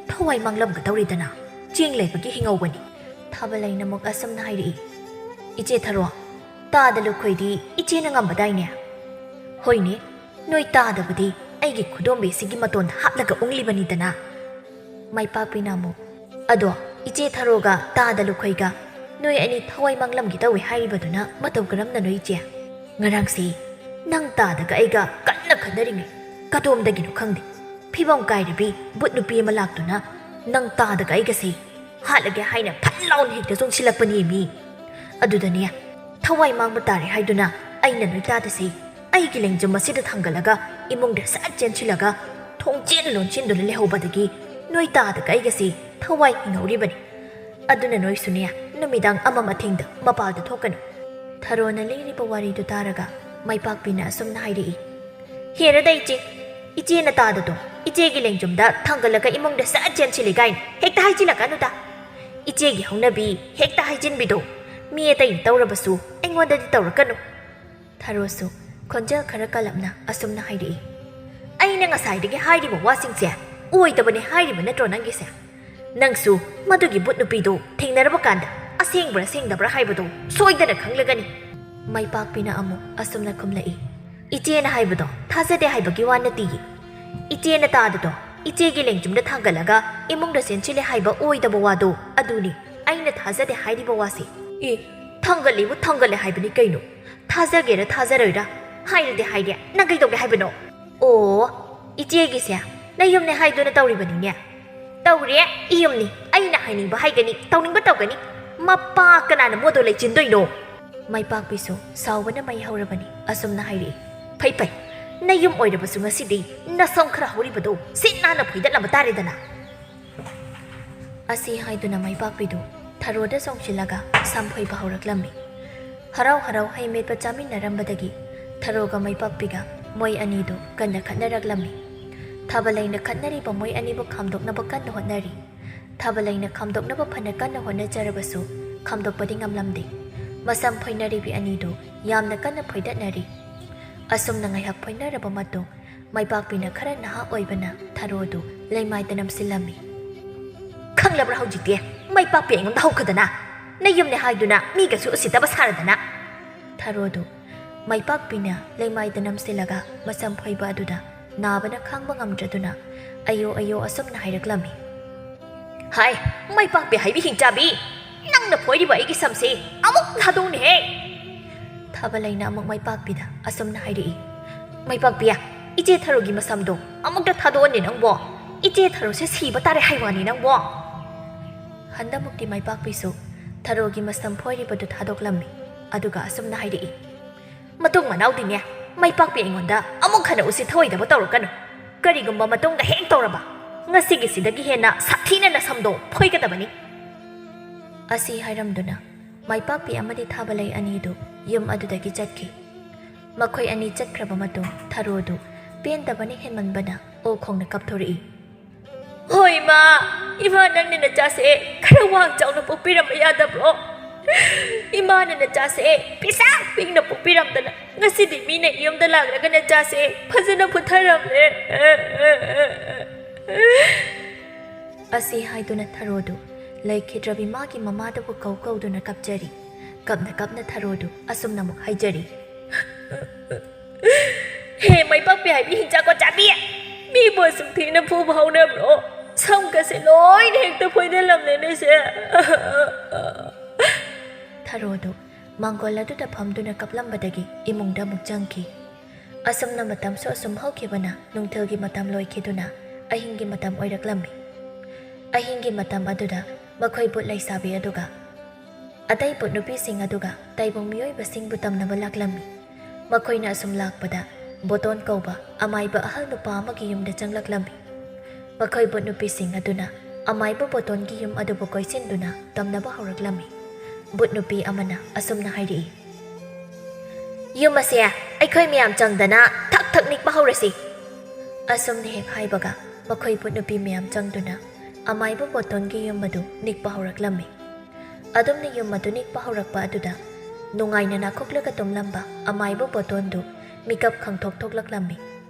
ꯊꯋꯥꯏ ꯃꯥꯡꯂꯝꯒꯗꯧꯔꯤꯗꯅ ꯆꯦꯡ ꯂꯩꯕꯒꯤ ꯍꯤꯡꯍꯧꯕꯅꯤ꯫" ꯊꯥꯕꯂꯩꯅ ꯑꯃꯨꯛ ꯑꯁꯨꯝꯅ ꯍꯥꯏꯔꯛꯏ, "ꯏꯆꯦ ꯊꯔꯣ, ꯇꯥꯗ ꯂꯨꯈꯣꯏꯗꯤ ꯏꯆꯦꯅ ꯉꯝꯕꯗꯥꯏꯅꯦ?" "ꯍꯣꯏꯅꯦ, ꯅꯣꯏ ꯇꯥꯗꯕꯨꯗꯤ ꯑꯩꯒꯤ ꯈꯨꯗꯣꯝꯕꯤꯁꯤꯒꯤ ꯃꯇꯣꯟꯗ ꯍꯥꯞꯂꯒ ꯎꯪꯂꯤꯕꯅꯤꯗꯅ꯫" ꯃꯥꯏꯄꯥꯛꯄꯤꯅ ꯑꯃꯨꯛ, "ꯑꯗꯣ ꯏꯆꯦ ꯊꯔꯣꯒ ꯇꯥꯗ ꯂꯨꯈꯣꯏꯒ ꯅꯣꯏ ꯑꯅꯤ ꯊꯋꯥꯏ ꯃꯥꯡꯂꯝꯒꯦ ꯇꯧꯏ ꯍꯥꯏꯔꯤꯕꯗꯨꯅ ꯃꯇꯧ ꯀꯔꯝꯅꯅꯣ ꯏꯆꯦ? ꯉꯔꯥꯡꯁꯤ ꯅꯪ ꯇꯥꯗꯒ ꯑꯩꯒ ꯀꯟꯅ ꯈꯟꯅꯔꯤꯉꯩ ꯀꯗꯣꯝꯗꯒꯤꯅꯣ ꯈꯪꯗꯦ, ꯐꯤꯕꯝ ꯀꯥꯏꯔꯕꯤ ꯕꯨꯠ ꯅꯨꯄꯤ ꯑꯃ ꯂꯥꯛꯇꯨꯅ ꯅꯪ ꯇꯥꯗꯒ ꯑꯩꯒꯁꯤ ꯍꯥꯠꯂꯒꯦ ꯍꯥꯏꯅ ꯐꯠ ꯂꯥꯎꯅ ꯍꯦꯛꯇ ꯆꯣꯡꯁꯤꯜꯂꯛꯄꯅꯦꯃꯤ꯫ ꯑꯗꯨꯗꯅꯦ ꯊꯋꯥꯏ ꯃꯥꯡꯕ ꯇꯥꯔꯦ ꯍꯥꯏꯗꯨꯅ ꯑꯩꯅ ꯅꯣꯏ ꯇꯥꯗꯁꯤ ꯑꯩꯒꯤ ꯂꯦꯡꯖꯨꯝ ꯑꯁꯤꯗ ꯊꯥꯡꯒꯠꯂꯒ ꯏꯃꯨꯡꯗ ꯁꯠ ꯆꯦꯟꯁꯤꯜꯂꯒ ꯊꯣꯡ ꯆꯦꯟ ꯂꯣꯟꯁꯤꯟꯗꯨꯅ ꯂꯩꯍꯧꯕꯗꯒꯤ ꯅꯣꯏ ꯇꯥꯗꯒ ꯑꯩꯒꯁꯤ ꯊꯋꯥꯏ ꯍꯤꯡꯍꯧꯔꯤꯕꯅꯤ꯫ ꯑꯗꯨꯅ ꯅꯣꯏꯁꯨꯅꯦ ꯅꯨꯃꯤꯗꯥꯡ ꯑꯃꯝ ꯑꯊꯦꯡꯗ ꯃꯄꯥꯜꯗ ꯊꯣꯛꯀꯅꯨ꯫" ꯊꯔꯣꯅ ꯂꯤꯔꯤꯕ ꯋꯥꯔꯤꯗꯨ ꯇꯥꯔꯒ ꯃꯥꯏꯄꯥꯛꯄꯤꯅ ꯑꯁꯨꯝꯅ ꯍꯥꯏꯔꯛꯏ, "ꯍꯦꯔꯗ ꯏꯆꯦ, ꯏꯆꯦꯅ ꯇꯥꯗꯗꯣ ꯏꯆꯦꯒꯤ ꯂꯦꯡꯖꯨꯝꯗ ꯊꯥꯡꯒꯠꯂꯒ ꯏꯃꯨꯡꯗ ꯁꯠ ꯆꯦꯟꯁꯤꯜꯂꯤ ꯀꯥꯏꯅ ꯍꯦꯛꯇ ꯍꯥꯏꯖꯤꯜꯂꯛꯀꯅꯨꯗ꯫ ꯏꯆꯦꯒꯤ ꯍꯧꯅꯕꯤ ꯍꯦꯛꯇ ꯍꯥꯏꯖꯤꯟꯕꯤꯗꯣ ꯃꯤ ꯑꯇꯩꯅ ꯇꯧꯔꯕꯁꯨ ꯑꯩꯉꯣꯟꯗꯗꯤ ꯇꯧꯔꯛꯀꯅꯨ꯫" ꯊꯔꯣꯁꯨ ꯈꯣꯟꯖꯦꯜ ꯈꯔ ꯀꯜꯂꯞꯅ ꯑꯁꯨꯝꯅ ꯍꯥꯏꯔꯛꯏ, "ꯑꯩꯅ ꯉꯁꯥꯏꯗꯒꯤ ꯍꯥꯏꯔꯤꯕ ꯋꯥꯁꯤꯡꯁꯦ ꯑꯣꯏꯗꯕꯅꯦ ꯍꯥꯏꯔꯤꯕ ꯅꯠꯇ꯭ꯔꯣ ꯅꯪꯒꯤꯁꯦ? ꯅꯪꯁꯨ ꯃꯗꯨꯒꯤ ꯕꯨꯠ ꯅꯨꯄꯤꯗꯨ ꯊꯦꯡꯅꯔꯕ ꯀꯥꯟꯗ ꯑꯁꯦꯡꯕ꯭ꯔꯥ ꯁꯦꯡꯗꯕ꯭ꯔꯥ ꯍꯥꯏꯕꯗꯨ ꯁꯣꯏꯗꯅ ꯈꯪꯂꯒꯅꯤ꯫" ꯃꯥꯏꯄꯥꯛꯄꯤꯅ ꯑꯃꯨꯛ ꯑꯁꯨꯝꯅ ꯈꯨꯝꯂꯛꯏ, "ꯏꯆꯦꯅ ꯍꯥꯏꯕꯗꯣ ꯊꯥꯖꯗꯦ ꯍꯥꯏꯕꯒꯤ ꯋꯥ ꯅꯠꯇꯤꯌꯦ꯫ ꯏꯆꯦꯅ ꯇꯥꯗꯗꯣ ꯏꯆꯦꯒꯤ ꯂꯦꯡꯖꯨꯝꯗ ꯊꯥꯡꯒꯠꯂꯒ ꯏꯃꯨꯡꯗ ꯆꯦꯟꯁꯤꯜꯂꯦ ꯍꯥꯏꯕ ꯑꯣꯏꯗꯕ ꯋꯥꯗꯣ ꯑꯗꯨꯅꯤ ꯑꯩꯅ ꯊꯥꯖꯗꯦ ꯍꯥꯏꯔꯤꯕ ꯋꯥꯁꯦ꯫" "ꯑꯦ, ꯊꯥꯡꯒꯠꯂꯤꯕꯨ ꯊꯥꯡꯒꯠꯂꯦ ꯍꯥꯏꯕꯅꯤ ꯀꯩꯅꯣ꯫ ꯊꯥꯖꯒꯦꯔꯥ ꯊꯥꯖꯔꯣꯏꯔꯥ ꯍꯥꯏꯔꯗꯤ ꯍꯥꯏꯔꯦ, ꯅꯪ ꯀꯩꯗꯧꯒꯦ ꯍꯥꯏꯕꯅꯣ?" "ꯑꯣ, ꯏꯆꯦꯒꯤꯁꯦ ꯅꯌꯨꯝꯅꯦ ꯍꯥꯏꯗꯨꯅ ꯇꯧꯔꯤꯕꯅꯤꯅꯦ꯫ ꯇꯧꯔꯦ, ꯏꯌꯨꯝꯅꯤ꯫ ꯑꯩꯅ ꯍꯥꯏꯅꯤꯡꯕ ꯍꯥꯏꯒꯅꯤ, ꯇꯧꯅꯤꯡꯕ ꯇꯧꯒꯅꯤ꯫ ꯃꯄꯥ ꯀꯅꯥꯅ ꯃꯣꯗꯣ ꯂꯩꯆꯤꯟꯗꯣꯏꯅꯣ?" ꯃꯥꯏꯄꯥꯛꯄꯤꯁꯨ ꯁꯥꯎꯕꯅ ꯃꯩ ꯍꯧꯔꯕꯅꯤ꯫ ꯑꯁꯨꯝꯅ ꯍꯥꯏꯔꯛꯏ, "ꯐꯩ ꯐꯩ, ꯅꯌꯨꯝ ꯑꯣꯏꯔꯕꯁꯨ ꯉꯁꯤꯗꯤ ꯅꯁꯝ ꯈꯔ ꯍꯧꯔꯤꯕꯗꯨ ꯁꯤꯠ ꯅꯥꯟꯅ ꯐꯣꯏꯗꯠꯂꯝꯕ ꯇꯥꯔꯦꯗꯅ꯫ ꯑꯁꯤ ꯍꯥꯏꯗꯨꯅ ꯃꯩꯄꯥꯛꯄꯤꯗꯨ ꯊꯔꯣꯗ ꯆꯣꯡꯁꯤꯜꯂꯒ ꯁꯝ ꯐꯣꯏꯕ ꯍꯧꯔꯛꯂꯝꯃꯤ꯫ ꯍꯔꯥꯎ ꯍꯔꯥꯎ ꯍꯩ ꯃꯦꯠꯄ ꯆꯥꯃꯤꯟꯅꯔꯝꯕꯗꯒꯤ ꯊꯔꯣꯒ ꯃꯩꯄꯥꯛꯄꯤꯒ ꯃꯣꯏ ꯑꯅꯤꯗꯨ ꯀꯟꯅ ꯈꯠꯅꯔꯛꯂꯝꯃꯤ꯫ ꯊꯥꯕꯂꯩꯅ ꯈꯠꯅꯔꯤꯕ ꯃꯣꯏ ꯑꯅꯤꯕꯨ ꯈꯥꯝꯗꯣꯛꯅꯕ ꯀꯟꯅ ꯍꯣꯠꯅꯔꯤ꯫ ꯊꯥꯕꯂꯩꯅ ꯈꯥꯝꯗꯣꯛꯅꯕ ꯐꯅ ꯀꯟꯅ ꯍꯣꯠꯅꯖꯔꯕꯁꯨ ꯈꯥꯝꯗꯣꯛꯄꯗꯤ ꯉꯝꯂꯝꯗꯦ꯫ ꯃꯁꯝ ꯐꯣꯏꯅꯔꯤꯕꯤ ꯑꯅꯤꯗꯨ ꯌꯥꯝꯅ ꯀꯟꯅ ꯐꯣꯏꯗꯠꯅꯔꯤ꯫ ꯑꯁꯨꯝꯅ ꯉꯥꯏꯍꯥꯛ ꯐꯣꯏꯅꯔꯕ ꯃꯇꯨꯡ ꯃꯩꯄꯥꯛꯄꯤꯅ ꯈꯔ ꯅꯍꯥ ꯑꯣꯏꯕꯅ ꯊꯔꯣꯗꯨ ꯂꯩꯃꯥꯏꯗ ꯅꯝꯁꯤꯜꯂꯝꯃꯤ꯫ "ꯈꯪꯂꯕ꯭ꯔꯥ ꯍꯧꯖꯤꯛꯇꯤ? ꯃꯩꯄꯥꯛꯄꯤ ꯑꯩꯉꯣꯟꯗ ꯍꯧꯈꯗꯅ ꯅꯌꯨꯝꯅꯦ ꯍꯥꯏꯗꯨꯅ ꯃꯤꯒꯁꯨ ꯎꯁꯤꯠꯇꯕ ꯁꯥꯔꯗꯅ!" ꯊꯔꯣꯗꯨ ꯃꯩꯄꯥꯛꯄꯤꯅ ꯂꯩꯃꯥꯏꯗ ꯅꯝꯁꯤꯜꯂꯒ ꯃꯁꯝ ꯐꯣꯏꯕ ꯑꯗꯨꯗ ꯅꯥꯕꯅ ꯈꯥꯡꯕ ꯉꯝꯗ꯭ꯔꯗꯨꯅ ꯑꯌꯣ ꯑꯌꯣ ꯑꯁꯨꯝꯅ ꯍꯥꯏꯔꯛꯂꯝꯃꯤ꯫ "ꯍꯥꯏ, ꯃꯩꯄꯥꯛꯄꯤ ꯍꯥꯏꯕꯤ ꯍꯤꯡꯆꯥꯕꯤ, ꯅꯪꯅ ꯐꯣꯏꯔꯤꯕ ꯑꯩꯒꯤ ꯁꯝꯁꯤ ꯑꯃꯨꯛ ꯊꯥꯗꯣꯛꯅꯦꯍꯦ!" ꯊꯥꯕꯂꯩꯅ ꯑꯃꯨꯛ ꯃꯩꯄꯥꯛꯄꯤꯗ ꯑꯁꯨꯝꯅ ꯍꯥꯏꯔꯛꯏ꯫ "ꯃꯩꯄꯥꯛꯄꯤ, ꯏꯆꯦ ꯊꯔꯣꯒꯤ ꯃꯁꯝꯗꯣ ꯑꯃꯨꯛꯇ ꯊꯥꯗꯣꯛꯑꯣꯅꯦ ꯅꯪꯕꯣ! ꯏꯆꯦ ꯊꯔꯣꯁꯦ ꯁꯤꯕ ꯇꯥꯔꯦ ꯍꯥꯏ ꯋꯥꯅꯤ ꯅꯪꯕꯣ!" ꯍꯟꯗꯃꯨꯛꯇꯤ ꯃꯩꯄꯥꯛꯄꯤꯁꯨ ꯊꯔꯣꯒꯤ ꯃꯁꯝ ꯐꯣꯏꯔꯤꯕꯗꯨ ꯊꯥꯗꯣꯛꯂꯝꯃꯤ꯫ ꯑꯗꯨꯒ ꯑꯁꯨꯝꯅ ꯍꯥꯏꯔꯛꯏ꯫ "ꯃꯇꯨꯡ ꯃꯅꯥꯎꯗꯤꯅꯦ, ꯃꯩꯄꯥꯛꯄꯤ ꯑꯩꯉꯣꯟꯗ ꯑꯃꯨꯛ ꯍꯟꯅ ꯎꯁꯤꯠ ꯊꯑꯣꯏꯗꯕ ꯇꯧꯔꯛꯀꯅꯨ꯫ ꯀꯔꯤꯒꯨꯝꯕ ꯃꯇꯨꯡꯗ ꯍꯦꯛ ꯇꯧꯔꯕ, ꯉꯁꯤꯒꯤꯁꯤꯗꯒꯤ ꯍꯦꯟꯅ ꯁꯥꯊꯤꯅ ꯅꯁꯝꯗꯣ ꯐꯣꯏꯒꯗꯕꯅꯤ!" ꯑꯁꯤ ꯍꯥꯏꯔꯝꯗꯨꯅ ꯃꯩꯄꯥꯛꯄꯤ ꯑꯃꯗꯤ ꯊꯥꯕꯂꯩ ꯑꯅꯤꯗꯨ ꯌꯨꯝ ꯑꯗꯨꯗꯒꯤ ꯆꯠꯈꯤ꯫ ꯃꯈꯣꯏ ꯑꯅꯤ ꯆꯠꯈ꯭ꯔꯕ ꯃꯇꯨꯡ ꯊꯔꯣꯗꯨ ꯄꯦꯟꯗꯕꯅ ꯍꯦꯟꯃꯟꯕꯅ ꯑꯣ ꯈꯣꯡꯅ ꯀꯞꯊꯣꯔꯛꯏ꯫ "ꯍꯣꯏ ꯏꯃꯥ, ꯏꯃꯥ ꯅꯪꯅ ꯅꯆꯥꯁꯦ ꯈꯔ ꯋꯥꯡ ꯆꯥꯎꯅ ꯄꯣꯛꯄꯤꯔꯝꯕ ꯌꯥꯗꯕ꯭ꯔꯣ? ꯏꯃꯥꯅ ꯅꯆꯥꯁꯦ ꯄꯤꯁꯥꯛ ꯄꯤꯛꯅ ꯄꯣꯛꯄꯤꯔꯝꯗꯅ ꯉꯁꯤꯗꯤ ꯃꯤꯅ ꯌꯨꯝꯗ ꯂꯥꯛꯂꯒ ꯅꯆꯥꯁꯦ ꯐꯖꯅ ꯐꯨꯊꯔꯝꯂꯦ!" ꯑꯁꯤ ꯍꯥꯏꯗꯨꯅ ꯊꯔꯣꯗꯨ ꯂꯩꯈꯤꯗ꯭ꯔꯕꯤ ꯃꯥꯒꯤ ꯃꯃꯥꯗꯕꯨ ꯀꯧ ꯀꯧꯗꯨꯅ ꯀꯞꯆꯔꯤ꯫ ꯀꯞꯅ ꯀꯞꯅ ꯊꯔꯣꯗꯨ ꯑꯁꯨꯝꯅ ꯑꯃꯨꯛ ꯍꯥꯏꯖꯔꯤ꯫ "ꯍꯦ ꯃꯩꯄꯥꯛꯄꯤ ꯍꯥꯏꯕꯤ ꯍꯤꯡꯆꯥ ꯀꯣꯠꯆꯥꯕꯤ! ꯃꯤꯕꯨ ꯑꯁꯨꯛ ꯊꯤꯅ ꯐꯨꯕ ꯍꯧꯅꯕ꯭ꯔꯣ? ꯁꯝꯒꯁꯦ ꯂꯣꯏꯅ ꯍꯦꯛꯇ ꯐꯣꯏꯗꯜꯂꯝꯂꯦꯅꯦꯁꯦ!" ꯊꯔꯣꯗꯨ ꯃꯥꯡꯒꯣꯜ ꯑꯗꯨꯗ ꯐꯝꯗꯨꯅ ꯀꯞꯂꯝꯕꯗꯒꯤ ꯏꯃꯨꯡꯗ ꯑꯃꯨꯛ ꯆꯪꯈꯤ꯫ ꯑꯁꯨꯝꯅ ꯃꯇꯝꯁꯨ ꯑꯁꯨꯝ ꯍꯧꯈꯤꯕꯅ ꯅꯨꯡꯊꯤꯜꯒꯤ ꯃꯇꯝ ꯂꯣꯏꯈꯤꯗꯨꯅ ꯑꯍꯤꯡꯒꯤ ꯃꯇꯝ ꯑꯣꯏꯔꯛꯂꯝꯃꯤ꯫ ꯑꯍꯤꯡꯒꯤ ꯃꯇꯝ ꯑꯗꯨꯗ ꯃꯈꯣꯏ ꯚꯨꯠ ꯂꯩꯁꯥꯕꯤ ꯑꯗꯨꯒ ꯑꯇꯩ ꯚꯨꯠ ꯅꯨꯄꯤꯁꯤꯡ ꯑꯗꯨꯒ ꯇꯥꯏꯕꯪ ꯃꯤꯑꯣꯏꯕꯁꯤꯡꯕꯨ ꯇꯝꯅꯕ ꯂꯥꯛꯂꯝꯃꯤ꯫ ꯃꯈꯣꯏꯅ ꯑꯁꯨꯝ ꯂꯥꯛꯄꯗ ꯕꯣꯇꯣꯟ ꯀꯧꯕ ꯑꯃꯥꯏꯕ ꯑꯍꯜ ꯅꯨꯄꯥ ꯑꯃꯒꯤ ꯌꯨꯝꯗ ꯆꯪꯂꯛꯂꯝꯃꯤ꯫ ꯃꯈꯣꯏ ꯚꯨꯠ ꯅꯨꯄꯤꯁꯤꯡ ꯑꯗꯨꯅ ꯑꯃꯥꯏꯕ ꯕꯣꯇꯣꯟꯒꯤ ꯌꯨꯝ ꯑꯗꯨꯕꯨ ꯀꯣꯏꯁꯤꯟꯗꯨꯅ ꯇꯝꯅꯕ ꯍꯧꯔꯛꯂꯝꯃꯤ꯫ ꯚꯨꯠ ꯅꯨꯄꯤ ꯑꯃꯅ ꯑꯁꯨꯝꯅ ꯍꯥꯏꯔꯛꯏ, "ꯌꯨꯝ ꯑꯁꯦ ꯑꯩꯈꯣꯏ ꯃꯌꯥꯝ ꯆꯪꯗꯅ ꯊꯛ ꯊꯛ ꯅꯤꯛꯄ ꯍꯧꯔꯁꯤ!" ꯑꯁꯨꯝꯅ ꯍꯦꯛ ꯍꯥꯏꯕꯒ ꯃꯈꯣꯏ ꯚꯨꯠ ꯅꯨꯄꯤ ꯃꯌꯥꯝ ꯆꯪꯗꯨꯅ ꯑꯃꯥꯏꯕ ꯕꯣꯇꯣꯟꯒꯤ ꯌꯨꯝ ꯑꯗꯨ ꯅꯤꯛꯄ ꯍꯧꯔꯛꯂꯝꯃꯤ꯫ ꯑꯗꯨꯝꯅ ꯌꯨꯝ ꯑꯗꯨ ꯅꯤꯛꯄ ꯍꯧꯔꯛꯄ ꯑꯗꯨꯗ ꯅꯨꯡꯉꯥꯏꯅ ꯅꯥꯈꯣꯛꯂꯒ ꯇꯨꯝꯂꯝꯕ ꯑꯃꯥꯏꯕ ꯕꯣꯇꯣꯟꯗꯨ ꯃꯤꯀꯞ ꯈꯪꯊꯣꯛ ꯊꯣꯛꯂꯛꯂꯝꯃꯤ꯫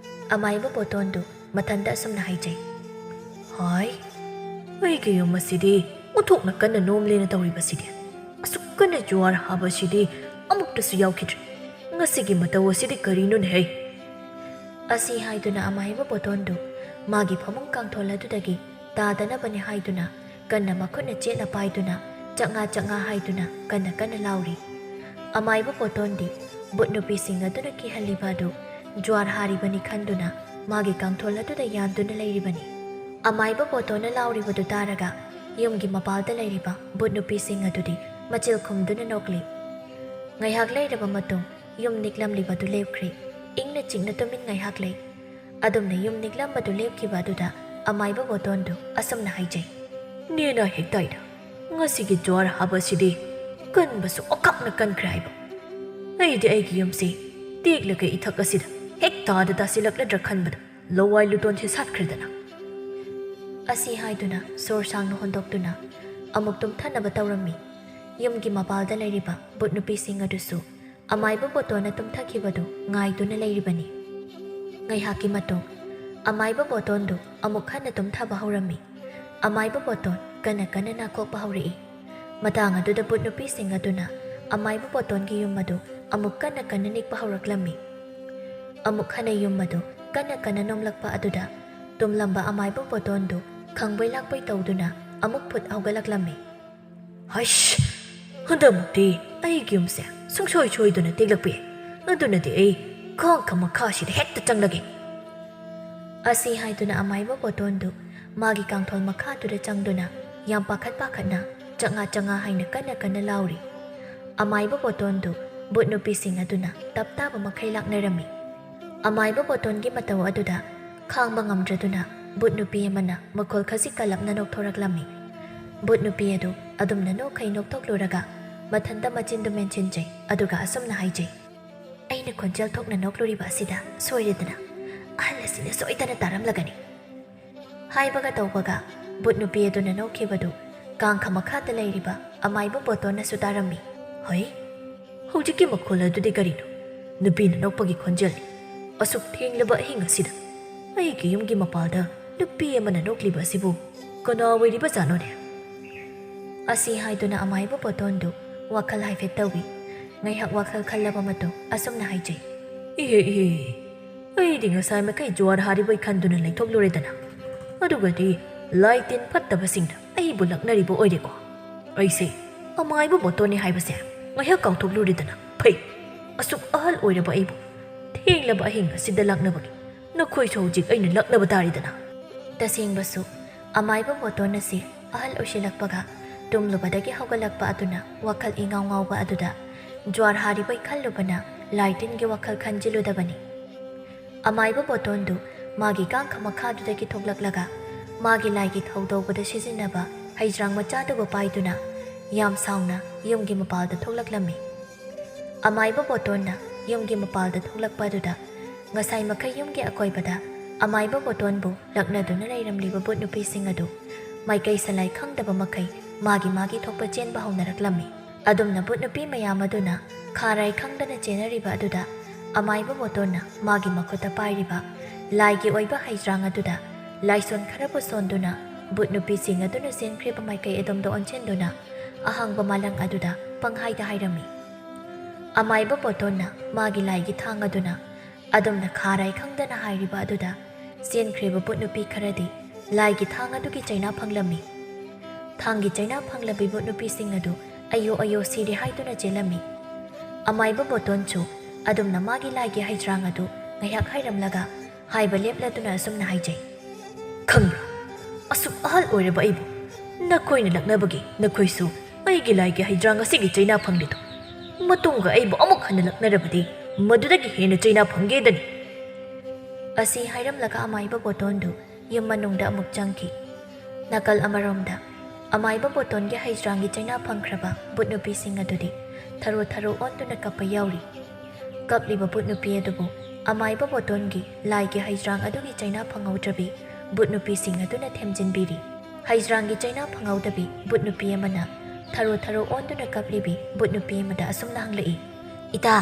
ꯑꯃꯥꯏꯕ ꯕꯣꯇꯣꯟꯗꯨ ꯃꯊꯟꯇ ꯑꯁꯨꯝꯅ ꯍꯥꯏꯖꯩ, "ꯍꯥꯏ, ꯑꯩꯒꯤ ꯌꯨꯝ ꯑꯁꯤꯗꯤ ꯑꯣꯟꯊꯣꯛꯅ ꯀꯟꯅ ꯅꯣꯝꯂꯦꯅ ꯇꯧꯔꯤꯕꯁꯤꯗꯤ꯫ ꯑꯁꯨꯛ ꯀꯟꯅ ꯖꯨꯋꯥꯔ ꯍꯥꯕ ꯑꯁꯤꯗꯤ ꯑꯃꯨꯛꯇꯁꯨ ꯌꯥꯎꯈꯤꯗ꯭ꯔꯤ꯫ ꯉꯁꯤꯒꯤ ꯃꯇꯧ ꯑꯁꯤꯗꯤ ꯀꯔꯤꯅꯣꯅꯦꯍꯦ?" ꯑꯁꯤ ꯍꯥꯏꯗꯨꯅ ꯑꯃꯥꯏꯕ ꯕꯣꯇꯣꯟꯗꯨ ꯃꯥꯒꯤ ꯐꯃꯨꯡ ꯀꯥꯡꯊꯣꯜ ꯑꯗꯨꯗꯒꯤ ꯇꯥꯗꯅꯕꯅꯤ ꯍꯥꯏꯗꯨꯅ ꯀꯟꯅ ꯃꯈꯨꯠꯅ ꯆꯦꯠꯅ ꯄꯥꯏꯗꯨꯅ ꯆꯛꯉꯥ ꯆꯛꯉꯥ ꯍꯥꯏꯗꯨꯅ ꯀꯟꯅ ꯀꯟꯅ ꯂꯥꯎꯔꯤ꯫ ꯑꯃꯥꯏꯕ ꯕꯣꯇꯣꯟꯗꯤ ꯚꯨꯠ ꯅꯨꯄꯤꯁꯤꯡ ꯑꯗꯨꯅ ꯀꯤꯍꯜꯂꯤꯕ ꯑꯗꯨ ꯖ꯭ꯋꯥꯔ ꯍꯥꯔꯤꯕꯅꯤ ꯈꯟꯗꯨꯅ ꯃꯥꯒꯤ ꯀꯥꯡꯊꯣꯜ ꯑꯗꯨꯗ ꯌꯥꯟꯗꯨꯅ ꯂꯩꯔꯤꯕꯅꯤ꯫ ꯑꯃꯥꯏꯕ ꯕꯣꯇꯣꯟꯅ ꯂꯥꯎꯔꯤꯕꯗꯨ ꯇꯥꯔꯒ ꯌꯨꯝꯒꯤ ꯃꯄꯥꯜꯗ ꯂꯩꯔꯤꯕ ꯚꯨꯠ ꯅꯨꯄꯤꯁꯤꯡ ꯑꯗꯨꯗꯤ ꯃꯆꯤꯜ ꯈꯨꯝꯗꯨꯅ ꯅꯣꯛꯂꯤ꯫ ꯉꯥꯏꯍꯥꯛ ꯂꯩꯔꯕ ꯃꯇꯨꯡ ꯌꯨꯝ ꯅꯤꯛꯂꯝꯂꯤꯕꯗꯨ ꯂꯦꯞꯈ꯭ꯔꯦ꯫ ꯏꯪꯅ ꯆꯤꯛꯅ ꯇꯨꯃꯤꯟ ꯉꯥꯏꯍꯥꯛ ꯂꯩ꯫ ꯑꯗꯨꯝꯅ ꯌꯨꯝ ꯅꯤꯛꯂꯝꯕꯗꯨ ꯂꯦꯞꯈꯤꯕ ꯑꯗꯨꯗ ꯑꯃꯥꯏꯕ ꯕꯣꯇꯣꯟꯗꯨ ꯑꯁꯨꯝꯅ ꯍꯥꯏꯖꯩ, "ꯅꯦꯅ ꯍꯦꯛ ꯇꯥꯏꯗ, ꯉꯁꯤꯒꯤ ꯖ꯭ꯋꯥꯔ ꯍꯥꯕ ꯑꯁꯤꯗꯤ ꯀꯟꯕꯁꯨ ꯑꯣꯀꯥꯛꯅ ꯀꯟꯈ꯭ꯔꯦ ꯍꯥꯏꯕ꯫ ꯑꯩꯗꯤ ꯑꯩꯒꯤ ꯌꯨꯝꯁꯤ ꯇꯦꯛꯂꯒ ꯏꯊꯛ ꯑꯁꯤꯗ ꯍꯦꯛ ꯇꯥꯗ ꯇꯥꯁꯤꯜꯂꯛꯂꯗ꯭ꯔꯥ ꯈꯟꯕꯗ ꯂꯋꯥꯏ ꯂꯨꯇꯣꯟꯁꯦ ꯁꯥꯠꯈ꯭ꯔꯦꯗꯅ!" ꯑꯁꯤ ꯍꯥꯏꯗꯨꯅ ꯁꯣꯔ ꯁꯥꯡꯅ ꯍꯣꯟꯗꯣꯛꯇꯨꯅ ꯑꯃꯨꯛ ꯇꯨꯝꯊꯅꯕ ꯇꯧꯔꯝꯃꯤ꯫ ꯌꯨꯝꯒꯤ ꯃꯄꯥꯜꯗ ꯂꯩꯔꯤꯕ ꯚꯨꯠ ꯅꯨꯄꯤꯁꯤꯡ ꯑꯗꯨꯁꯨ ꯑꯃꯥꯏꯕ ꯕꯣꯇꯣꯟꯅ ꯇꯨꯝꯊꯈꯤꯕꯗꯨ ꯉꯥꯏꯗꯨꯅ ꯂꯩꯔꯤꯕꯅꯤ꯫ ꯉꯥꯏꯍꯥꯛꯀꯤ ꯃꯇꯨꯡ ꯑꯃꯥꯏꯕ ꯕꯣꯇꯣꯟꯗꯨ ꯑꯃꯨꯛ ꯍꯟꯅ ꯇꯨꯝꯊꯕ ꯍꯧꯔꯝꯃꯤ꯫ ꯑꯃꯥꯏꯕ ꯕꯣꯇꯣꯟ ꯀꯟꯅ ꯀꯟꯅ ꯅꯥꯈꯣꯛꯄ ꯍꯧꯔꯛꯏ꯫ ꯃꯇꯥꯡ ꯑꯗꯨꯗ ꯚꯨꯠ ꯅꯨꯄꯤꯁꯤꯡ ꯑꯗꯨꯅ ꯑꯃꯥꯏꯕ ꯕꯣꯇꯣꯟꯒꯤ ꯌꯨꯝ ꯑꯗꯨ ꯑꯃꯨꯛ ꯀꯟꯅ ꯀꯟꯅ ꯅꯤꯛꯄ ꯍꯧꯔꯛꯂꯝꯃꯤ꯫ ꯑꯃꯨꯛ ꯍꯟꯅ ꯌꯨꯝ ꯑꯗꯨ ꯀꯟꯅ ꯀꯟꯅ ꯅꯣꯝꯂꯛꯄ ꯑꯗꯨꯗ ꯇꯨꯝꯂꯝꯕ ꯑꯃꯥꯏꯕ ꯕꯣꯇꯣꯟꯗꯨ ꯈꯪꯕꯣꯏ ꯂꯥꯛꯄꯣꯏ ꯇꯧꯗꯨꯅ ꯑꯃꯨꯛ ꯐꯨꯠ ꯍꯧꯒꯠꯂꯛꯂꯝꯃꯤ꯫ "ꯍꯩꯁ! ꯍꯟꯗꯛꯃꯨꯛꯇꯤ ꯑꯩꯒꯤ ꯌꯨꯝꯁꯦ ꯁꯨꯡꯁꯣꯏ ꯁꯣꯏꯗꯅ ꯇꯦꯛꯂꯛꯄ ꯌꯥꯏ꯫ ꯑꯗꯨꯅꯗꯤ ꯑꯩ ꯈꯥꯡꯈ ꯃꯈꯥꯁꯤꯗ ꯍꯦꯛꯇ ꯆꯪꯂꯒꯦ!" ꯑꯁꯤ ꯍꯥꯏꯗꯨꯅ ꯑꯃꯥꯏꯕ ꯕꯣꯇꯣꯟꯗꯨ ꯃꯥꯒꯤ ꯀꯥꯡꯊꯣꯜ ꯃꯈꯥꯗꯨꯗ ꯆꯪꯗꯨꯅ ꯌꯥꯝ ꯄꯥꯈꯠ ꯄꯥꯈꯠꯅ ꯆꯛꯉꯥ ꯆꯛꯉꯥ ꯍꯥꯏꯅ ꯀꯟꯅ ꯀꯟꯅ ꯂꯥꯎꯔꯤ꯫ ꯑꯃꯥꯏꯕ ꯕꯣꯇꯣꯟꯗꯨ ꯚꯨꯠ ꯅꯨꯄꯤꯁꯤꯡ ꯑꯗꯨꯅ ꯇꯞ ꯇꯥꯕ ꯃꯈꯩ ꯂꯥꯛꯅꯔꯝꯃꯤ꯫ ꯑꯃꯥꯏꯕ ꯕꯣꯇꯣꯟꯒꯤ ꯃꯇꯧ ꯑꯗꯨꯗ ꯈꯥꯡꯕ ꯉꯝꯗ꯭ꯔꯗꯨꯅ ꯚꯨꯠ ꯅꯨꯄꯤ ꯑꯃꯅ ꯃꯈꯣꯜ ꯈꯖꯤꯛ ꯀꯜꯂꯞꯅ ꯅꯣꯛꯊꯣꯔꯛꯂꯝꯃꯤ꯫ ꯚꯨꯠ ꯅꯨꯄꯤ ꯑꯗꯨ ꯑꯗꯨꯝꯅ ꯅꯣꯛꯈꯩ ꯅꯣꯛꯊꯣꯛꯂꯨꯔꯒ ꯃꯊꯟꯇ ꯃꯆꯤꯟꯗꯨ ꯃꯦꯟꯁꯤꯟꯖꯩ, ꯑꯗꯨꯒ ꯑꯁꯨꯝꯅ ꯍꯥꯏꯖꯩ, "ꯑꯩꯅ ꯈꯣꯟꯖꯦꯜ ꯊꯣꯛꯅ ꯅꯣꯛꯂꯨꯔꯤꯕ ꯑꯁꯤꯗ ꯁꯣꯏꯔꯦꯗꯅ꯫ ꯑꯍꯜ ꯑꯁꯤꯅ ꯁꯣꯏꯗꯅ ꯇꯥꯔꯝꯂꯒꯅꯤ"꯫ ꯍꯥꯏꯕꯒ ꯇꯧꯕꯒ ꯚꯨꯠ ꯅꯨꯄꯤ ꯑꯗꯨꯅ ꯅꯣꯛꯈꯤꯕꯗꯨ ꯀꯥꯡꯈ ꯃꯈꯥꯗ ꯂꯩꯔꯤꯕ ꯑꯃꯥꯏꯕ ꯕꯣꯇꯣꯟꯅꯁꯨ ꯇꯥꯔꯝꯃꯤ꯫ "ꯍꯩ, ꯍꯧꯖꯤꯛꯀꯤ ꯃꯈꯣꯜ ꯑꯗꯨꯗꯤ ꯀꯔꯤꯅꯣ? ꯅꯨꯄꯤꯅ ꯅꯣꯛꯄꯒꯤ ꯈꯣꯟꯖꯦꯜꯅꯤ꯫ ꯑꯁꯨꯛ ꯊꯦꯡꯂꯕ ꯑꯍꯤꯡ ꯑꯁꯤꯗ ꯑꯩꯒꯤ ꯌꯨꯝꯒꯤ ꯃꯄꯥꯜꯗ ꯅꯨꯄꯤ ꯑꯃꯅ ꯅꯣꯛꯂꯤꯕ ꯑꯁꯤꯕꯨ ꯀꯅꯥ ꯑꯣꯏꯔꯤꯕꯖꯥꯠꯅꯣꯅꯦ?" ꯑꯁꯤ ꯍꯥꯏꯗꯨꯅ ꯑꯃꯥꯏꯕ ꯕꯣꯇꯣꯟꯗꯨ ꯋꯥꯈꯜ ꯍꯥꯏꯐꯦꯠ ꯇꯧꯏ꯫ ꯉꯥꯏꯍꯥꯛ ꯋꯥꯈꯜ ꯈꯜꯂꯕ ꯃꯇꯨꯡ ꯑꯁꯨꯝꯅ ꯍꯥꯏꯖꯩ, "ꯏꯍꯦ, ꯏꯍꯦ, ꯑꯩꯗꯤ ꯉꯁꯥꯏ ꯃꯈꯩ ꯖꯨꯋꯥꯔ ꯍꯥꯔꯤꯕꯩ ꯈꯟꯗꯨꯅ ꯂꯩꯊꯣꯛꯂꯨꯔꯦꯗꯅ꯫ ꯑꯗꯨꯒꯗꯤ ꯂꯥꯏ ꯇꯤꯟ ꯐꯠꯇꯕꯁꯤꯡꯅ ꯑꯩꯕꯨ ꯂꯛꯅꯔꯤꯕ ꯑꯣꯏꯔꯦꯀꯣ꯫ ꯑꯩꯁꯦ ꯑꯃꯥꯏꯕ ꯕꯣꯇꯣꯟꯅꯤ ꯍꯥꯏꯕꯁꯦ ꯉꯥꯏꯍꯥꯛ ꯀꯥꯎꯊꯣꯛꯂꯨꯔꯦꯗꯅ꯫ ꯐꯩ, ꯑꯁꯨꯛ ꯑꯍꯜ ꯑꯣꯏꯔꯕ ꯑꯩꯕꯨ ꯊꯦꯡꯂꯕ ꯑꯍꯤꯡ ꯑꯁꯤꯗ ꯂꯛꯅꯕꯒꯤ ꯅꯈꯣꯏꯁꯨ ꯍꯧꯖꯤꯛ ꯑꯩꯅ ꯂꯛꯅꯕ ꯇꯥꯔꯦꯗꯅ"꯫ ꯇꯁꯦꯡꯕꯁꯨ ꯑꯃꯥꯏꯕ ꯕꯣꯇꯣꯟ ꯑꯁꯤ ꯑꯍꯜ ꯑꯣꯏꯁꯤꯜꯂꯛꯄꯒ ꯇꯨꯝꯂꯨꯕꯗꯒꯤ ꯍꯧꯒꯠꯂꯛꯄ ꯑꯗꯨꯅ ꯋꯥꯈꯜ ꯏꯉꯥꯎ ꯉꯥꯎꯕ ꯑꯗꯨꯗ ꯖ꯭ꯋꯥꯔ ꯍꯥꯔꯤꯕꯩ ꯈꯜꯂꯨꯕꯅ ꯂꯥꯏ ꯇꯤꯟꯒꯤ ꯋꯥꯈꯜ ꯈꯟꯖꯤꯜꯂꯨꯗꯕꯅꯤ꯫ ꯑꯃꯥꯏꯕ ꯕꯣꯇꯣꯟꯗꯨ ꯃꯥꯒꯤ ꯀꯥꯡꯈ ꯃꯈꯥꯗꯨꯗꯒꯤ ꯊꯣꯛꯂꯛꯂꯒ ꯃꯥꯒꯤ ꯂꯥꯏꯒꯤ ꯊꯧꯗꯧꯕꯗ ꯁꯤꯖꯤꯟꯅꯕ ꯍꯩꯖ꯭ꯔꯥꯡ ꯃꯆꯥꯗꯨꯕꯨ ꯄꯥꯏꯗꯨꯅ ꯌꯥꯝ ꯁꯥꯎꯅ ꯌꯨꯝꯒꯤ ꯃꯄꯥꯜꯗ ꯊꯣꯛꯂꯛꯂꯝꯃꯤ꯫ ꯑꯃꯥꯏꯕ ꯕꯣꯇꯣꯟꯅ ꯌꯨꯝꯒꯤ ꯃꯄꯥꯜꯗ ꯊꯣꯛꯂꯛꯄ ꯑꯗꯨꯗ ꯉꯁꯥꯏ ꯃꯈꯩ ꯌꯨꯝꯒꯤ ꯑꯀꯣꯏꯕꯗ ꯑꯃꯥꯏꯕ ꯕꯣꯇꯣꯟꯕꯨ ꯂꯛꯅꯗꯨꯅ ꯂꯩꯔꯝꯂꯤꯕ ꯚꯨꯠ ꯅꯨꯄꯤꯁꯤꯡ ꯑꯗꯨ ꯃꯥꯏꯀꯩ ꯁꯂꯥꯏ ꯈꯪꯗꯕ ꯃꯈꯩ ꯃꯥꯒꯤ ꯃꯥꯒꯤ ꯊꯣꯛꯄ ꯆꯦꯟꯕ ꯍꯧꯅꯔꯛꯂꯝꯃꯤ꯫ ꯑꯗꯨꯝꯅ ꯚꯨꯠ ꯅꯨꯄꯤ ꯃꯌꯥꯝ ꯑꯗꯨꯅ ꯈꯥꯔꯥꯏ ꯈꯪꯗꯅ ꯆꯦꯟꯅꯔꯤꯕ ꯑꯗꯨꯗ ꯑꯃꯥꯏꯕ ꯕꯣꯇꯣꯟꯅ ꯃꯥꯒꯤ ꯃꯈꯨꯠꯇ ꯄꯥꯏꯔꯤꯕ ꯂꯥꯏꯒꯤ ꯑꯣꯏꯕ ꯍꯩꯖ꯭ꯔꯥꯡ ꯑꯗꯨꯗ ꯂꯥꯏꯁꯣꯟ ꯈꯔꯕꯨ ꯁꯣꯟꯗꯨꯅ ꯚꯨꯠ ꯅꯨꯄꯤꯁꯤꯡ ꯑꯗꯨꯅ ꯆꯦꯟꯈ꯭ꯔꯤꯕ ꯃꯥꯏꯀꯩ ꯑꯗꯣꯝꯗ ꯑꯣꯟꯁꯤꯟꯗꯨꯅ ꯑꯍꯥꯡꯕ ꯃꯥꯂꯪ ꯑꯗꯨꯗ ꯄꯪꯍꯥꯏꯗ ꯍꯥꯏꯔꯝꯃꯤ꯫ ꯑꯃꯥꯏꯕ ꯕꯣꯇꯣꯟꯅ ꯃꯥꯒꯤ ꯂꯥꯏꯒꯤ ꯊꯥꯡ ꯑꯗꯨꯅ ꯑꯗꯨꯝꯅ ꯈꯥꯔꯥꯏ ꯈꯪꯗꯅ ꯍꯥꯏꯔꯤꯕ ꯑꯗꯨꯗ ꯆꯦꯟꯈ꯭ꯔꯤꯕ ꯚꯨꯠ ꯅꯨꯄꯤ ꯈꯔꯗꯤ ꯂꯥꯏꯒꯤ ꯊꯥꯡ ꯑꯗꯨꯒꯤ ꯆꯩꯅꯥ ꯐꯪꯂꯝꯃꯤ꯫ ꯊꯥꯡꯒꯤ ꯆꯩꯅꯥ ꯐꯪꯂꯕꯤ ꯚꯨꯠ ꯅꯨꯄꯤꯁꯤꯡ ꯑꯗꯨ "ꯑꯌꯣ ꯑꯌꯣ, ꯁꯤꯔꯦ" ꯍꯥꯏꯗꯨꯅ ꯆꯦꯜꯂꯝꯃꯤ꯫ ꯑꯃꯥꯏꯕ ꯕꯣꯇꯣꯟꯁꯨ ꯑꯗꯨꯝꯅ ꯃꯥꯒꯤ ꯂꯥꯏꯒꯤ ꯍꯩꯖ꯭ꯔꯥꯡ ꯑꯗꯨ ꯉꯥꯏꯍꯥꯛ ꯍꯥꯏꯔꯝꯂꯒ ꯍꯥꯏꯕ ꯂꯦꯞꯂꯗꯨꯅ ꯑꯁꯨꯝꯅ ꯍꯥꯏꯖꯩ, "ꯈꯪꯕ꯭ꯔꯥ, ꯑꯁꯨꯛ ꯑꯍꯜ ꯑꯣꯏꯔꯕ ꯑꯩꯕꯨ ꯅꯈꯣꯏꯅ ꯂꯛꯅꯕꯒꯤ ꯅꯈꯣꯏꯁꯨ ꯑꯩꯒꯤ ꯂꯥꯏꯒꯤ ꯍꯩꯖ꯭ꯔꯥꯡ ꯑꯁꯤꯒꯤ ꯆꯩꯅꯥ ꯐꯪꯂꯤꯗꯣ? ꯃꯇꯨꯡꯒ ꯑꯩꯕꯨ ꯑꯃꯨꯛ ꯍꯟꯅ ꯂꯛꯅꯔꯕꯗꯤ ꯃꯗꯨꯗꯒꯤ ꯍꯦꯟꯅ ꯆꯩꯅꯥ ꯐꯪꯒꯦꯗꯅꯤ"꯫ ꯑꯁꯤ ꯍꯥꯏꯔꯝꯂꯒ ꯑꯃꯥꯏꯕ ꯕꯣꯇꯣꯟꯗꯨ ꯌꯨꯝ ꯃꯅꯨꯡꯗ ꯑꯃꯨꯛ ꯆꯪꯈꯤ꯫ ꯅꯥꯀꯜ ꯑꯃꯔꯣꯝꯗ ꯑꯃꯥꯏꯕ ꯕꯣꯇꯣꯟꯒꯤ ꯍꯩꯖ꯭ꯔꯥꯡꯒꯤ ꯆꯩꯅꯥ ꯐꯪꯈ꯭ꯔꯕ ꯕꯨꯠ ꯅꯨꯄꯤꯁꯤꯡ ꯑꯗꯨꯗꯤ ꯊꯔꯣ ꯊꯔꯣ ꯑꯣꯟꯗꯨꯅ ꯀꯞꯄ ꯌꯥꯎꯔꯤ꯫ ꯀꯞꯂꯤꯕ ꯕꯨꯠ ꯅꯨꯄꯤ ꯑꯗꯨꯕꯨ ꯑꯃꯥꯏꯕ ꯕꯣꯇꯣꯟꯒꯤ ꯂꯥꯏꯒꯤ ꯍꯩꯖ꯭ꯔꯥꯡ ꯑꯗꯨꯒꯤ ꯆꯩꯅꯥ ꯐꯪꯍꯧꯗ꯭ꯔꯕꯤ ꯕꯨꯠ ꯅꯨꯄꯤꯁꯤꯡ ꯑꯗꯨꯅ ꯊꯦꯝꯖꯤꯟꯕꯤꯔꯤ꯫ ꯍꯩꯖ꯭ꯔꯥꯡꯒꯤ ꯆꯩꯅꯥ ꯐꯪꯍꯧꯗꯕꯤ ꯕꯨꯠ ꯅꯨꯄꯤ ꯑꯃꯅ ꯊꯔꯣ ꯊꯔꯣ ꯑꯣꯟꯗꯨꯅ ꯀꯞꯂꯤꯕꯤ ꯕꯨꯠ ꯅꯨꯄꯤ ꯑꯃꯗ ꯑꯁꯨꯝꯅ ꯍꯪꯂꯛꯏ, "ꯏꯇꯥ,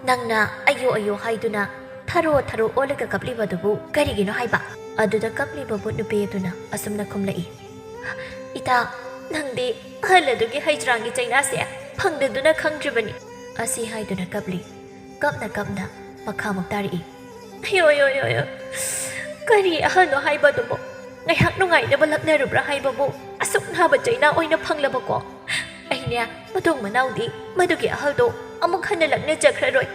ꯅꯪꯅ ꯑꯌꯣ ꯑꯌꯣ ꯍꯥꯏꯗꯨꯅ ꯊꯔꯣ ꯊꯔꯣ ꯑꯣꯜꯂꯒ ꯀꯞꯂꯤꯕꯗꯨꯕꯨ ꯀꯔꯤꯒꯤꯅꯣ ꯍꯥꯏꯕ?" ꯑꯗꯨꯗ ꯀꯞꯂꯤꯕ ꯕꯨꯠ ꯅꯨꯄꯤ ꯑꯗꯨꯅ ꯑꯁꯨꯝꯅ ꯈꯨꯝꯂꯛꯏ, "ꯏꯇꯥ, ꯅꯪꯗꯤ ꯑꯍꯜ ꯑꯗꯨꯒꯤ ꯍꯩꯖ꯭ꯔꯥꯡꯒꯤ ꯆꯩꯅꯥꯁꯦ ꯐꯪꯗꯗꯨꯅ ꯈꯪꯗ꯭ꯔꯤꯕꯅꯤ" ꯑꯁꯤ ꯍꯥꯏꯗꯨꯅ ꯀꯞꯂꯤ꯫ ꯀꯞꯅ ꯀꯞꯅ ꯃꯈꯥꯃꯨꯛ ꯇꯥꯔꯛꯏ, "ꯑꯌꯣ, ꯑꯌꯣ, ꯑꯌꯣ, ꯑꯌꯣ, ꯀꯔꯤ ꯑꯍꯜꯅꯣ ꯍꯥꯏꯕꯗꯨꯕꯨ? ꯉꯥꯏꯍꯥꯛ ꯅꯨꯡꯉꯥꯏꯅꯕ ꯂꯛꯅꯔꯨꯕ꯭ꯔꯥ ꯍꯥꯏꯕꯕꯨ ꯑꯁꯨꯛ ꯅꯥꯕ ꯆꯩꯅꯥ ꯑꯣꯏꯅ ꯐꯪꯂꯕꯀꯣ? ꯑꯩꯅꯦ, ꯃꯇꯨꯡ ꯃꯅꯥꯎꯗꯤ ꯃꯗꯨꯒꯤ ꯑꯍꯜꯗꯣ ꯑꯃꯨꯛ ꯍꯟꯅ ꯂꯛꯅꯖꯈ꯭ꯔꯔꯣꯏ"꯫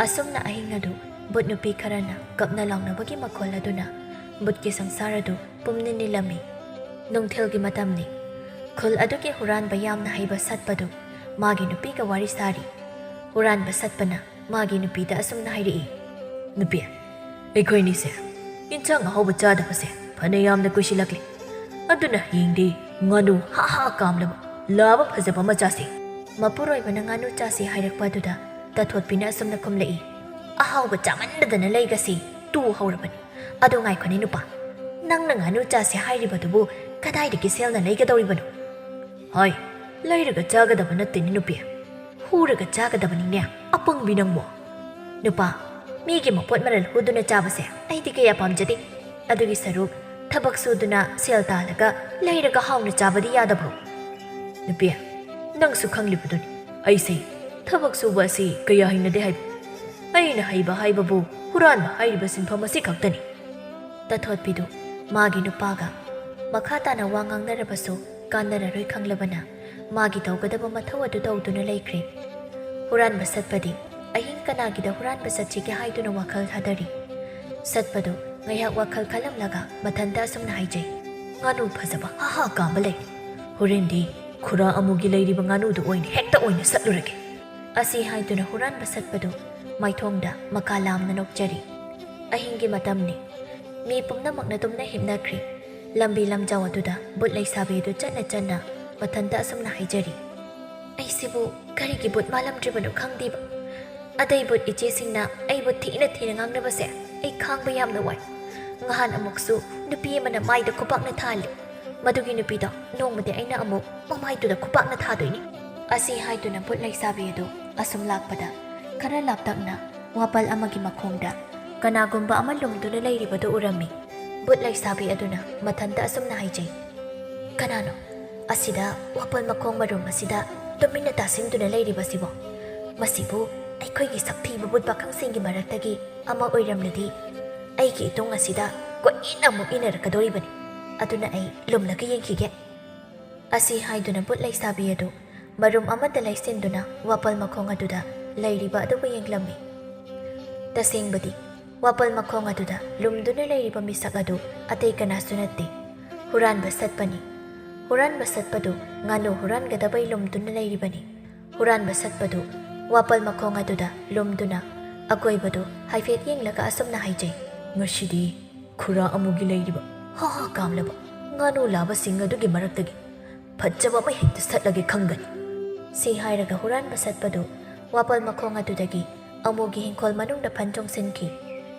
ꯑꯁꯨꯝꯅ ꯑꯍꯤꯡ ꯑꯗꯨ ꯕꯨꯠ ꯅꯨꯄꯤ ꯈꯔꯅ ꯀꯞꯅ ꯂꯥꯎꯅꯕꯒꯤ ꯃꯈꯣꯜ ꯑꯗꯨꯅ ꯕꯨꯠꯀꯤ ꯁꯪꯁꯥꯔ ꯑꯗꯨ ꯄꯨꯝꯅꯤꯟ ꯅꯤꯜꯂꯝꯃꯤ꯫ ꯅꯨꯡꯊꯤꯜꯒꯤ ꯃꯇꯝꯅꯤ꯫ ꯈꯨꯜ ꯑꯗꯨꯒꯤ ꯍꯨꯔꯥꯟꯕ ꯌꯥꯝꯅ ꯍꯩꯕ ꯁꯠꯄꯗꯨ ꯃꯥꯒꯤ ꯅꯨꯄꯤꯒ ꯋꯥꯔꯤ ꯁꯥꯔꯤ꯫ ꯍꯨꯔꯥꯟꯕ ꯁꯠꯄꯅ ꯃꯥꯒꯤ ꯅꯨꯄꯤꯗ ꯑꯁꯨꯝꯅ ꯍꯥꯏꯔꯛꯏ, "ꯅꯨꯄꯤ, ꯑꯩꯈꯣꯏꯅꯤꯁꯦ ꯏꯟꯁꯥꯡ ꯑꯍꯥꯎꯕ ꯆꯥꯗꯕꯁꯦ ꯐꯅ ꯌꯥꯝꯅ ꯀꯨꯏꯁꯤꯜꯂꯛꯂꯤ꯫ ꯑꯗꯨꯅ ꯍꯌꯦꯡꯗꯤ ꯉꯥꯅꯨ ꯍꯥ ꯍꯥ ꯀꯥꯝꯂꯕ ꯂꯥꯕ ꯐꯖꯕ ꯑꯃ ꯆꯥꯁꯤ"꯫ ꯃꯄꯨꯔꯣꯏꯕꯅ ꯉꯥꯅꯨ ꯆꯥꯁꯤ ꯍꯥꯏꯔꯛꯄ ꯑꯗꯨꯗ ꯇꯥꯊꯣꯠꯄꯤꯅ ꯑꯁꯨꯝꯅ ꯈꯨꯝꯂꯛꯏ, "ꯑꯍꯥꯎꯕ ꯆꯥꯃꯟꯗꯗꯅ ꯂꯩꯒꯁꯤ ꯇꯨ ꯍꯧꯔꯕꯅꯤ꯫ ꯑꯗꯣ ꯉꯥꯏꯈꯣꯅꯦ ꯅꯨꯄꯥ, ꯅꯪꯅ ꯉꯥꯅꯨ ꯆꯥꯁꯤ ꯍꯥꯏꯔꯤꯕꯗꯨꯕꯨ ꯀꯗꯥꯏꯗꯒꯤ ꯁꯦꯜꯅ ꯂꯩꯒꯗꯧꯔꯤꯕꯅꯣ?" "ꯍꯥꯏ, ꯂꯩꯔꯒ ꯆꯥꯒꯗꯕ ꯅꯠꯇꯦꯅꯦ ꯅꯨꯄꯤ, ꯍꯨꯔꯒ ꯆꯥꯒꯗꯕꯅꯤꯅꯦ, ꯑꯄꯪꯕꯤ ꯅꯪꯕꯣ꯫ ꯅꯨꯄꯥ, ꯃꯤꯒꯤ ꯃꯄꯣꯠ ꯃꯔꯜ ꯍꯨꯗꯨꯅ ꯆꯥꯕꯁꯦ ꯑꯩꯗꯤ ꯀꯌꯥ ꯄꯥꯝꯖꯗꯦ꯫ ꯑꯗꯨꯒꯤ ꯁꯔꯨꯛ ꯊꯕꯛ ꯁꯨꯗꯨꯅ ꯁꯦꯜ ꯇꯥꯜꯂꯒ ꯂꯩꯔꯒ ꯍꯥꯎꯅ ꯆꯥꯕꯗꯤ ꯌꯥꯗꯕ꯭ꯔꯣ?" "ꯅꯨꯄꯤ, ꯅꯪꯁꯨ ꯈꯪꯂꯤꯕꯗꯨꯅꯤ, ꯑꯩꯁꯦ ꯊꯕꯛ ꯁꯨꯕ ꯑꯁꯤ ꯀꯌꯥ ꯍꯩꯅꯗꯦ ꯍꯥꯏꯕ꯫ ꯑꯩꯅ ꯍꯩꯕ ꯍꯥꯏꯕꯕꯨ ꯍꯨꯔꯥꯟꯕ ꯍꯥꯏꯔꯤꯕ ꯁꯤꯟꯐꯝ ꯑꯁꯤ ꯈꯛꯇꯅꯤ"꯫ ꯇꯥꯊꯣꯠꯄꯤꯗꯨ ꯃꯥꯒꯤ ꯅꯨꯄꯥꯒ ꯃꯈꯥ ꯇꯥꯅ ꯋꯥ ꯉꯥꯡꯅꯔꯕꯁꯨ ꯀꯥꯟꯅꯔꯔꯣꯏ ꯈꯪꯂꯕꯅ ꯃꯥꯒꯤ ꯇꯧꯒꯗꯕ ꯃꯊꯧ ꯑꯗꯨ ꯇꯧꯗꯨꯅ ꯂꯩꯈ꯭ꯔꯦ꯫ ꯍꯨꯔꯥꯟꯕ ꯁꯠꯄꯗꯤ ꯑꯍꯤꯡ ꯀꯅꯥꯒꯤꯗ ꯍꯨꯔꯥꯟꯕ ꯆꯠꯁꯤꯒꯦ ꯍꯥꯏꯗꯨꯅ ꯋꯥꯈꯜ ꯊꯥꯗꯔꯤ꯫ ꯁꯠꯄꯗꯨ ꯉꯥꯏꯍꯥꯛ ꯋꯥꯈꯜ ꯈꯜꯂꯝꯂꯒ ꯃꯊꯟꯇ ꯑꯁꯨꯝꯅ ꯍꯥꯏꯖꯩ, "ꯉꯥꯅꯨ ꯐꯖꯕ ꯍꯥ ꯍꯥ ꯀꯥꯝꯕ ꯂꯩ꯫ ꯍꯣꯔꯦꯟꯗꯤ ꯈꯨꯔꯥ ꯑꯃꯨꯒꯤ ꯂꯩꯔꯤꯕ ꯉꯥꯅꯨꯗꯨ ꯑꯣꯏꯅ ꯍꯦꯛꯇ ꯑꯣꯏꯅ ꯁꯠꯂꯨꯔꯒꯦ"꯫ ꯑꯁꯤ ꯍꯥꯏꯗꯨꯅ ꯍꯨꯔꯥꯟꯕ ꯁꯠꯄꯗꯨ ꯃꯥꯏꯊꯣꯡꯗ ꯃꯀꯥ ꯂꯥꯝꯅ ꯅꯣꯛꯆꯔꯤ꯫ ꯑꯍꯤꯡꯒꯤ ꯃꯇꯝꯅꯤ꯫ ꯃꯤ ꯄꯨꯝꯅꯃꯛꯅ ꯇꯨꯝꯅ ꯍꯤꯞꯅꯈ꯭ꯔꯦ꯫ ꯂꯝꯕꯤ ꯂꯝꯖꯥꯎ ꯑꯗꯨꯗ ꯚꯨꯠ ꯂꯩꯁꯥꯕꯤ ꯑꯗꯨ ꯆꯠꯅ ꯆꯠꯅ ꯃꯊꯟꯇ ꯑꯁꯨꯝꯅ ꯍꯥꯏꯖꯔꯤ, "ꯑꯩꯁꯤꯕꯨ ꯀꯔꯤꯒꯤ ꯚꯨꯠ ꯃꯥꯜꯂꯝꯗ꯭ꯔꯤꯕꯅꯣ ꯈꯪꯗꯦꯕ꯫ ꯑꯇꯩ ꯚꯨꯠ ꯏꯆꯦꯁꯤꯡꯅ ꯑꯩꯕꯨ ꯊꯤꯅ ꯊꯤꯅ ꯉꯥꯡꯅꯕꯁꯦ ꯑꯩ ꯈꯥꯡꯕ ꯌꯥꯝꯅ ꯋꯥꯏ꯫ ꯉꯍꯥꯟ ꯑꯃꯨꯛꯁꯨ ꯅꯨꯄꯤ ꯑꯃꯅ ꯃꯥꯏꯗ ꯈꯨꯄꯥꯛꯅ ꯊꯥꯍꯜꯂꯤ꯫ ꯃꯗꯨꯒꯤ ꯅꯨꯄꯤꯗꯣ ꯅꯣꯡꯃꯗꯤ ꯑꯩꯅ ꯑꯃꯨꯛ ꯃꯃꯥꯏꯗꯨꯗ ꯈꯨꯄꯥꯛꯅ ꯊꯥꯗꯣꯏꯅꯤ"꯫ ꯑꯁꯤ ꯍꯥꯏꯗꯨꯅ ꯚꯨꯠ ꯂꯩꯁꯥꯕꯤ ꯑꯗꯨ ꯑꯁꯨꯝ ꯂꯥꯛꯄꯗ, ꯈꯔ ꯂꯥꯞꯇꯛꯅ ꯋꯥꯄꯜ ꯑꯃꯒꯤ ꯃꯈꯣꯡꯗ ꯀꯅꯥꯒꯨꯝꯕ ꯑꯃ ꯂꯨꯝꯗꯨꯅ ꯂꯩꯔꯤꯕꯗꯨ ꯎꯔꯝꯃꯤ꯫ ꯚꯨꯠ ꯂꯩꯁꯥꯕꯤ ꯑꯗꯨꯅ ꯃꯊꯟꯇ ꯑꯁꯨꯝꯅ ꯍꯥꯏꯖꯩ, "ꯀꯅꯥꯅꯣ ꯑꯁꯤꯗ ꯋꯥꯄꯜ ꯃꯈꯣꯡ ꯃꯔꯨꯝ ꯑꯁꯤꯗ ꯇꯨꯃꯤꯟꯅ ꯇꯥꯁꯤꯟꯗꯨꯅ ꯂꯩꯔꯤꯕꯁꯤꯕꯣ? ꯃꯁꯤꯕꯨ ꯑꯩꯈꯣꯏꯒꯤ ꯁꯛꯊꯤꯕ ꯚꯨꯠ ꯄꯥꯈꯪꯁꯤꯡꯒꯤ ꯃꯔꯛꯇꯒꯤ ꯑꯃ ꯑꯣꯏꯔꯝꯂꯗꯤ ꯑꯩꯒꯤ ꯏꯇꯨꯡ ꯑꯁꯤꯗ ꯀꯣꯏꯏꯟ ꯑꯃꯨꯛ ꯏꯟꯅꯔꯛꯀꯗꯧꯔꯤꯕꯅꯤ꯫ ꯑꯗꯨꯅ ꯑꯩ ꯂꯨꯝꯂꯒ ꯌꯦꯡꯈꯤꯒꯦ"꯫ ꯑꯁꯤ ꯍꯥꯏꯗꯨꯅ ꯚꯨꯠ ꯂꯩꯁꯥꯕꯤ ꯑꯗꯨ ꯃꯔꯨꯝ ꯑꯃꯗ ꯂꯩꯁꯤꯟꯗꯨꯅ ꯋꯥꯄꯜ ꯃꯈꯣꯡ ꯑꯗꯨꯗ ꯂꯩꯔꯤꯕ ꯑꯗꯨꯕꯨ ꯌꯦꯡꯂꯝꯃꯤ꯫ ꯇꯁꯦꯡꯕꯗꯤ, ꯋꯥꯄꯜ ꯃꯈꯣꯡ ꯑꯗꯨꯗ ꯂꯨꯝꯗꯨꯅ ꯂꯩꯔꯤꯕ ꯃꯤꯁꯛ ꯑꯗꯨ ꯑꯇꯩ ꯀꯅꯥꯁꯨ ꯅꯠꯇꯦ, ꯍꯨꯔꯥꯟꯕ ꯁꯠꯄꯅꯤ꯫ ꯍꯨꯔꯥꯟꯕ ꯁꯠꯄꯗꯨ ꯉꯥꯅꯨ ꯍꯨꯔꯥꯟꯒꯗꯕꯩ ꯂꯨꯝꯗꯨꯅ ꯂꯩꯔꯤꯕꯅꯤ꯫ ꯍꯨꯔꯥꯟꯕ ꯁꯠꯄꯗꯨ ꯋꯥꯄꯜ ꯃꯈꯣꯡ ꯑꯗꯨꯗ ꯂꯨꯝꯗꯨꯅ ꯑꯀꯣꯏꯕꯗꯨ ꯍꯥꯏꯐꯦꯠ ꯌꯦꯡꯂꯒ ꯑꯁꯨꯝꯅ ꯍꯥꯏꯖꯩ, "ꯉꯁꯤꯗꯤ ꯈꯨꯔꯥ ꯑꯃꯨꯒꯤ ꯂꯩꯔꯤꯕ ꯍꯥ ꯍꯥ ꯀꯥꯝꯂꯕ ꯉꯥꯅꯨ ꯂꯥꯕꯁꯤꯡ ꯑꯗꯨꯒꯤ ꯃꯔꯛꯇꯒꯤ ꯐꯖꯕ ꯑꯃ ꯍꯦꯛꯇ ꯁꯠꯂꯒꯦ ꯈꯪꯒꯅꯤ"꯫ ꯁꯤ ꯍꯥꯏꯔꯒ ꯍꯨꯔꯥꯟꯕ ꯁꯠꯄꯗꯨ ꯋꯥꯄꯜ ꯃꯈꯣꯡ ꯑꯗꯨꯗꯒꯤ ꯑꯃꯨꯒꯤ ꯍꯤꯡꯈꯣꯜ ꯃꯅꯨꯡꯗ ꯐꯟ ꯆꯣꯡꯁꯤꯟꯈꯤ꯫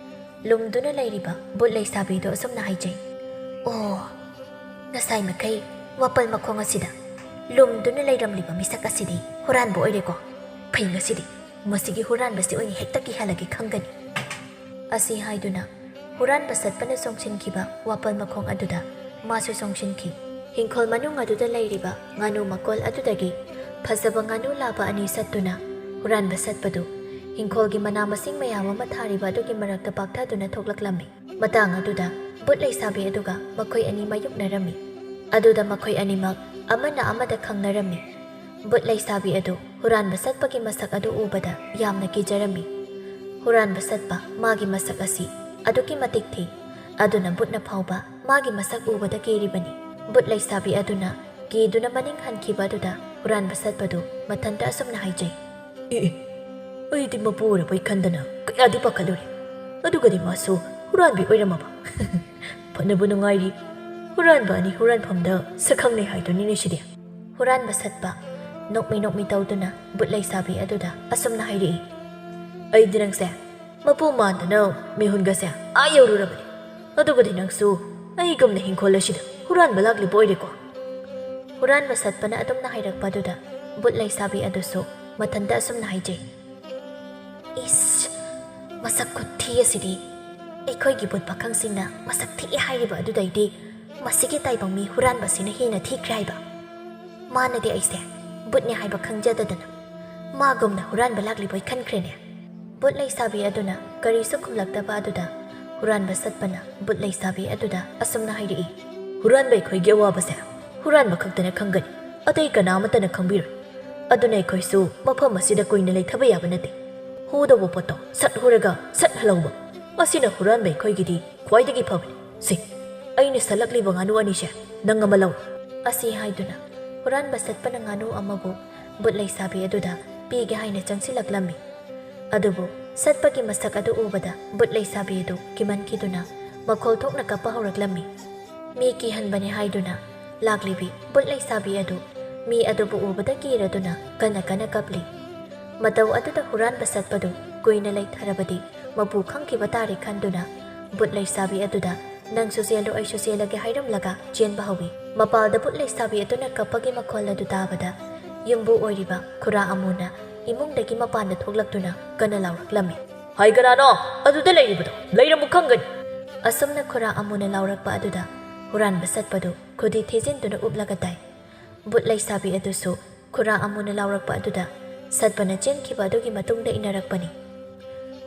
ꯂꯨꯝꯗꯨꯅ ꯂꯩꯔꯤꯕ ꯚꯨꯠ ꯂꯩꯁꯥꯕꯤꯗꯨ ꯑꯁꯨꯝꯅ ꯍꯥꯏꯖꯩ, "ꯑꯣ, ꯉꯁꯥꯏ ꯃꯈꯩ ꯋꯥꯄꯜ ꯃꯈꯣꯡ ꯑꯁꯤꯗ ꯂꯨꯝꯗꯨꯅ ꯂꯩꯔꯝꯂꯤꯕ ꯃꯤꯁꯛ ꯑꯁꯤꯗꯤ ꯍꯨꯔꯥꯟꯕ ꯑꯣꯏꯔꯦꯀꯣ꯫ ꯐꯩ, ꯉꯁꯤꯗꯤ ꯃꯁꯤꯒꯤ ꯍꯨꯔꯥꯟꯕꯁꯤ ꯑꯣꯏꯅ ꯍꯦꯛꯇ ꯀꯤꯍꯜꯂꯒꯦ ꯈꯪꯒꯅꯤ"꯫ ꯑꯁꯤ ꯍꯥꯏꯗꯨꯅ ꯍꯨꯔꯥꯟꯕ ꯁꯠꯄꯅ ꯆꯣꯡꯁꯤꯟꯈꯤꯕ ꯋꯥꯄꯜ ꯃꯈꯣꯡ ꯑꯗꯨꯗ ꯃꯥꯁꯨ ꯆꯣꯡꯁꯤꯟꯈꯤ꯫ ꯍꯤꯡꯈꯣꯜ ꯃꯅꯨꯡ ꯑꯗꯨꯗ ꯂꯩꯔꯤꯕ ꯉꯥꯅꯨ ꯃꯀꯣꯜ ꯑꯗꯨꯗꯒꯤ ꯐꯖꯕ ꯉꯥꯅꯨ ꯂꯥꯕ ꯑꯅꯤ ꯁꯠꯇꯨꯅ ꯍꯨꯔꯥꯟꯕ ꯁꯠꯄꯗꯨ ꯍꯤꯡꯈꯣꯜꯒꯤ ꯃꯅꯥ ꯃꯁꯤꯡ ꯃꯌꯥꯝ ꯑꯃ ꯊꯥꯔꯤꯕ ꯑꯗꯨꯒꯤ ꯃꯔꯛꯇ ꯄꯥꯛꯊꯗꯨꯅ ꯊꯣꯛꯂꯛꯂꯝꯃꯤ꯫ ꯃꯇꯥꯡ ꯑꯗꯨꯗ ꯚꯨꯠ ꯂꯩꯁꯥꯕꯤ ꯑꯗꯨꯒ ꯃꯈꯣꯏ ꯑꯅꯤ ꯃꯥꯌꯣꯛꯅꯔꯝꯃꯤ꯫ ꯑꯗꯨꯗ ꯃꯈꯣꯏ ꯑꯅꯤꯃꯛ ꯑꯃꯅ ꯑꯃꯗ ꯈꯪꯅꯔꯝꯃꯤ꯫ ꯚꯨꯠ ꯂꯩꯁꯥꯕꯤ ꯑꯗꯨ ꯍꯨꯔꯥꯟꯕ ꯁꯠꯄꯒꯤ ꯃꯁꯛ ꯑꯗꯨ ꯎꯕꯗ ꯌꯥꯝꯅ ꯀꯤꯖꯔꯝꯃꯤ꯫ ꯍꯨꯔꯥꯟꯕ ꯁꯠꯄ ꯃꯥꯒꯤ ꯃꯁꯛ ꯑꯁꯤ ꯑꯗꯨꯛꯀꯤ ꯃꯇꯤꯛ ꯊꯤ, ꯑꯗꯨꯅ ꯚꯨꯠꯅ ꯐꯥꯎꯕ ꯃꯥꯒꯤ ꯃꯁꯛ ꯎꯕꯗ ꯀꯤꯔꯤꯕꯅꯤ꯫ ꯚꯨꯠ ꯂꯩꯁꯥꯕꯤ ꯑꯗꯨꯅ ꯀꯤꯗꯨꯅ ꯃꯅꯤꯡ ꯍꯟꯈꯤꯕ ꯑꯗꯨꯗ ꯍꯨꯔꯥꯟꯕ ꯁꯠꯄꯗꯨ ꯃꯊꯟꯇ ꯑꯁꯨꯝꯅ ꯍꯥꯏꯖꯩ, "ꯑꯦ, ꯑꯦ, ꯑꯩꯗꯤ ꯃꯄꯨ ꯑꯣꯏꯔꯕꯣꯏ ꯈꯟꯗꯅ ꯀꯌꯥꯗꯤ ꯄꯥꯈꯠꯂꯨꯔꯦ꯫ ꯑꯗꯨꯒꯗꯤ ꯃꯥꯁꯨ ꯍꯨꯔꯥꯟꯕꯤ ꯑꯣꯏꯔꯝꯃꯕ꯫ ꯐꯅꯕꯨ ꯅꯨꯡꯉꯥꯏꯔꯤ꯫ ꯍꯨꯔꯥꯟꯕ ꯑꯅꯤ ꯍꯨꯔꯥꯟꯐꯝꯗ ꯁꯛꯈꯪꯅꯩ ꯍꯥꯏꯗꯨꯅꯤꯅꯦ ꯁꯤꯗꯤ꯫ ꯍꯨꯔꯥꯟꯕ ꯁꯠꯄ ꯅꯣꯛꯃꯤ ꯅꯣꯛꯃꯤ ꯇꯧꯗꯨꯅ ꯕꯨꯠ ꯂꯩꯁꯥꯕꯤ ꯑꯗꯨꯗ ꯑꯁꯨꯝꯅ ꯍꯥꯏꯔꯛꯏ, "ꯑꯩꯗꯤ ꯅꯪꯁꯦ ꯃꯄꯨ ꯃꯥꯟꯗꯅ ꯃꯤꯍꯨꯟꯒꯁꯦ ꯑꯥ ꯌꯧꯔꯨꯔꯕꯅꯤ꯫ ꯑꯗꯨꯒꯗꯤ ꯅꯪꯁꯨ ꯑꯩꯒꯨꯝꯅ ꯍꯤꯡꯈꯣꯜ ꯑꯁꯤꯗ ꯍꯨꯔꯥꯟꯕ ꯂꯥꯛꯂꯤꯕ ꯑꯣꯏꯔꯦꯀꯣ?" ꯍꯨꯔꯥꯟꯕ ꯁꯠꯄꯅ ꯑꯗꯨꯝꯅ ꯍꯥꯏꯔꯛꯄ ꯑꯗꯨꯗ ꯕꯨꯠ ꯂꯩꯁꯥꯕꯤ ꯑꯗꯨꯁꯨ ꯃꯊꯟꯇ ꯑꯁꯨꯝꯅ ꯍꯥꯏꯖꯩ, "ꯏꯁ, ꯃꯁꯛ ꯈꯨꯊꯤ ꯑꯁꯤꯗꯤ! ꯑꯩꯈꯣꯏꯒꯤ ꯕꯨꯠ ꯄꯥꯈꯪꯁꯤꯡꯅ ꯃꯁꯛ ꯊꯤꯑꯦ ꯍꯥꯏꯔꯤꯕ ꯑꯗꯨꯗꯩꯗꯤ ꯃꯁꯤꯒꯤ ꯇꯥꯏꯕꯪ ꯃꯤ ꯍꯨꯔꯥꯟꯕꯁꯤꯅ ꯍꯦꯟꯅ ꯊꯤꯈ꯭ꯔꯦ ꯍꯥꯏꯕ꯫ ꯃꯥꯅꯗꯤ ꯑꯩꯁꯦ ꯕꯨꯠꯅꯦ ꯍꯥꯏꯕ ꯈꯪꯖꯗꯗꯅ ꯃꯥꯒꯨꯝꯅ ꯍꯨꯔꯥꯟꯕ ꯂꯥꯛꯂꯤꯕꯣꯏ ꯈꯟꯈ꯭ꯔꯦꯅꯦ?" ꯕꯨꯠ ꯂꯩꯁꯥꯕꯤ ꯑꯗꯨꯅ ꯀꯔꯤꯁꯨ ꯈꯨꯝꯂꯛꯇꯕ ꯑꯗꯨꯗ ꯍꯨꯔꯥꯟꯕ ꯁꯠꯄꯅ ꯕꯨꯠ ꯂꯩꯁꯥꯕꯤ ꯑꯗꯨꯗ ꯑꯁꯨꯝꯅ ꯍꯥꯏꯔꯛꯏ, "ꯍꯨꯔꯥꯟꯕ ꯑꯩꯈꯣꯏꯒꯤ ꯑꯋꯥꯕꯁꯦ ꯍꯨꯔꯥꯟꯕ ꯈꯛꯇꯅ ꯈꯪꯒꯅꯤ, ꯑꯇꯩ ꯀꯅꯥ ꯑꯃꯠꯇꯅ ꯈꯪꯕꯤꯔꯣꯏ꯫ ꯑꯗꯨꯅ ꯑꯩꯈꯣꯏꯁꯨ ꯃꯐꯝ ꯑꯁꯤꯗ ꯀꯨꯏꯅ ꯂꯩꯊꯕ ꯌꯥꯕ ꯅꯠꯇꯦ꯫ ꯍꯨꯗꯧꯕ ꯄꯣꯠꯇꯣ ꯁꯠ ꯍꯨꯔꯒ ꯁꯠ ꯍꯜꯍꯧꯕ ꯑꯁꯤꯅ ꯍꯨꯔꯥꯟꯕ ꯑꯩꯈꯣꯏꯒꯤꯗꯤ ꯈ꯭ꯋꯥꯏꯗꯒꯤ ꯐꯕꯅꯤ꯫ ꯁꯤ, ꯑꯩꯅ ꯁꯠꯂꯛꯂꯤꯕ ꯉꯥꯅꯨ ꯑꯅꯤꯁꯦ ꯅꯪ ꯑꯃ ꯂꯧꯔꯣ꯫" ꯑꯁꯤ ꯍꯥꯏꯗꯨꯅ ꯍꯨꯔꯥꯟꯕ ꯁꯠꯄꯅ ꯉꯥꯅꯨ ꯑꯃꯕꯨ ꯕꯨꯠ ꯂꯩꯁꯥꯕꯤ ꯑꯗꯨꯗ ꯄꯤꯒꯦ ꯍꯥꯏꯅ ꯆꯪꯁꯤꯜꯂꯛꯂꯝꯃꯤ꯫ ꯑꯗꯨꯕꯨ ꯁꯠꯄꯒꯤ ꯃꯁꯛ ꯑꯗꯨ ꯎꯕꯗ ꯕꯨꯠ ꯂꯩꯁꯥꯕꯤ ꯑꯗꯨ ꯀꯤꯃꯟꯈꯤꯗꯨꯅ ꯃꯈꯣꯜ ꯊꯣꯛꯅ ꯀꯞꯄ ꯍꯧꯔꯛꯂꯝꯃꯤ꯫ ꯃꯤ ꯀꯤꯍꯟꯕꯅꯤ ꯍꯥꯏꯗꯨꯅ ꯂꯥꯛꯂꯤꯕꯤ ꯕꯨꯠ ꯂꯩꯁꯥꯕꯤ ꯑꯗꯨ ꯃꯤ ꯑꯗꯨꯕꯨ ꯎꯕꯗ ꯀꯤꯔꯗꯨꯅ ꯀꯟꯅ ꯀꯟꯅ ꯀꯞꯂꯤ꯫ ꯃꯇꯧ ꯑꯗꯨꯗ ꯍꯨꯔꯥꯟꯕ ꯁꯠꯄꯗꯨ ꯀꯨꯏꯅ ꯂꯩꯊꯔꯕꯗꯤ ꯃꯄꯨ ꯈꯪꯈꯤꯕ ꯇꯥꯔꯦ ꯈꯟꯗꯨꯅ ꯕꯨꯠ ꯂꯩꯁꯥꯕꯤ ꯑꯗꯨꯗ "ꯅꯪꯁꯨ ꯆꯦꯜꯂꯨ, ꯑꯩꯁꯨ ꯆꯦꯜꯂꯒꯦ" ꯍꯥꯏꯔꯝꯂꯒ ꯆꯦꯟꯕ ꯍꯧꯏ꯫ ꯃꯄꯥꯜꯗ ꯕꯨꯠ ꯂꯩꯁꯥꯕꯤ ꯑꯗꯨꯅ ꯀꯞꯄꯒꯤ ꯃꯈꯣꯜ ꯑꯗꯨ ꯇꯥꯕꯗ ꯌꯨꯝꯕꯨ ꯑꯣꯏꯔꯤꯕ ꯈꯨꯔꯥ ꯑꯃꯨꯅ ꯏꯃꯨꯡꯗꯒꯤ ꯃꯄꯥꯟꯗ ꯊꯣꯛꯂꯛꯇꯨꯅ ꯀꯟꯅ ꯂꯥꯎꯔꯛꯂꯝꯃꯤ, "ꯍꯥꯏ ꯀꯅꯥꯅꯣ ꯑꯗꯨꯗ ꯂꯩꯔꯤꯕꯗꯣ? ꯂꯩꯔꯝꯃꯨ ꯈꯪꯒꯅꯤ!" ꯑꯁꯨꯝꯅ ꯈꯨꯔꯥ ꯑꯃꯨꯅ ꯂꯥꯎꯔꯛꯄ ꯑꯗꯨꯗ ꯍꯨꯔꯥꯟꯕ ꯁꯠꯄꯗꯨ ꯈꯨꯗꯤ ꯊꯤꯖꯤꯟꯗꯨꯅ ꯎꯞꯂꯒ ꯇꯥꯏ꯫ ꯕꯨꯠ ꯂꯩꯁꯥꯕꯤ ꯑꯗꯨꯁꯨ ꯈꯨꯔꯥ ꯑꯃꯨꯅ ꯂꯥꯎꯔꯛꯄ ꯑꯗꯨꯗ ꯁꯠꯄꯅ ꯆꯦꯟꯈꯤꯕ ꯑꯗꯨꯒꯤ ꯃꯇꯨꯡꯗ ꯏꯟꯅꯔꯛꯄꯅꯤ꯫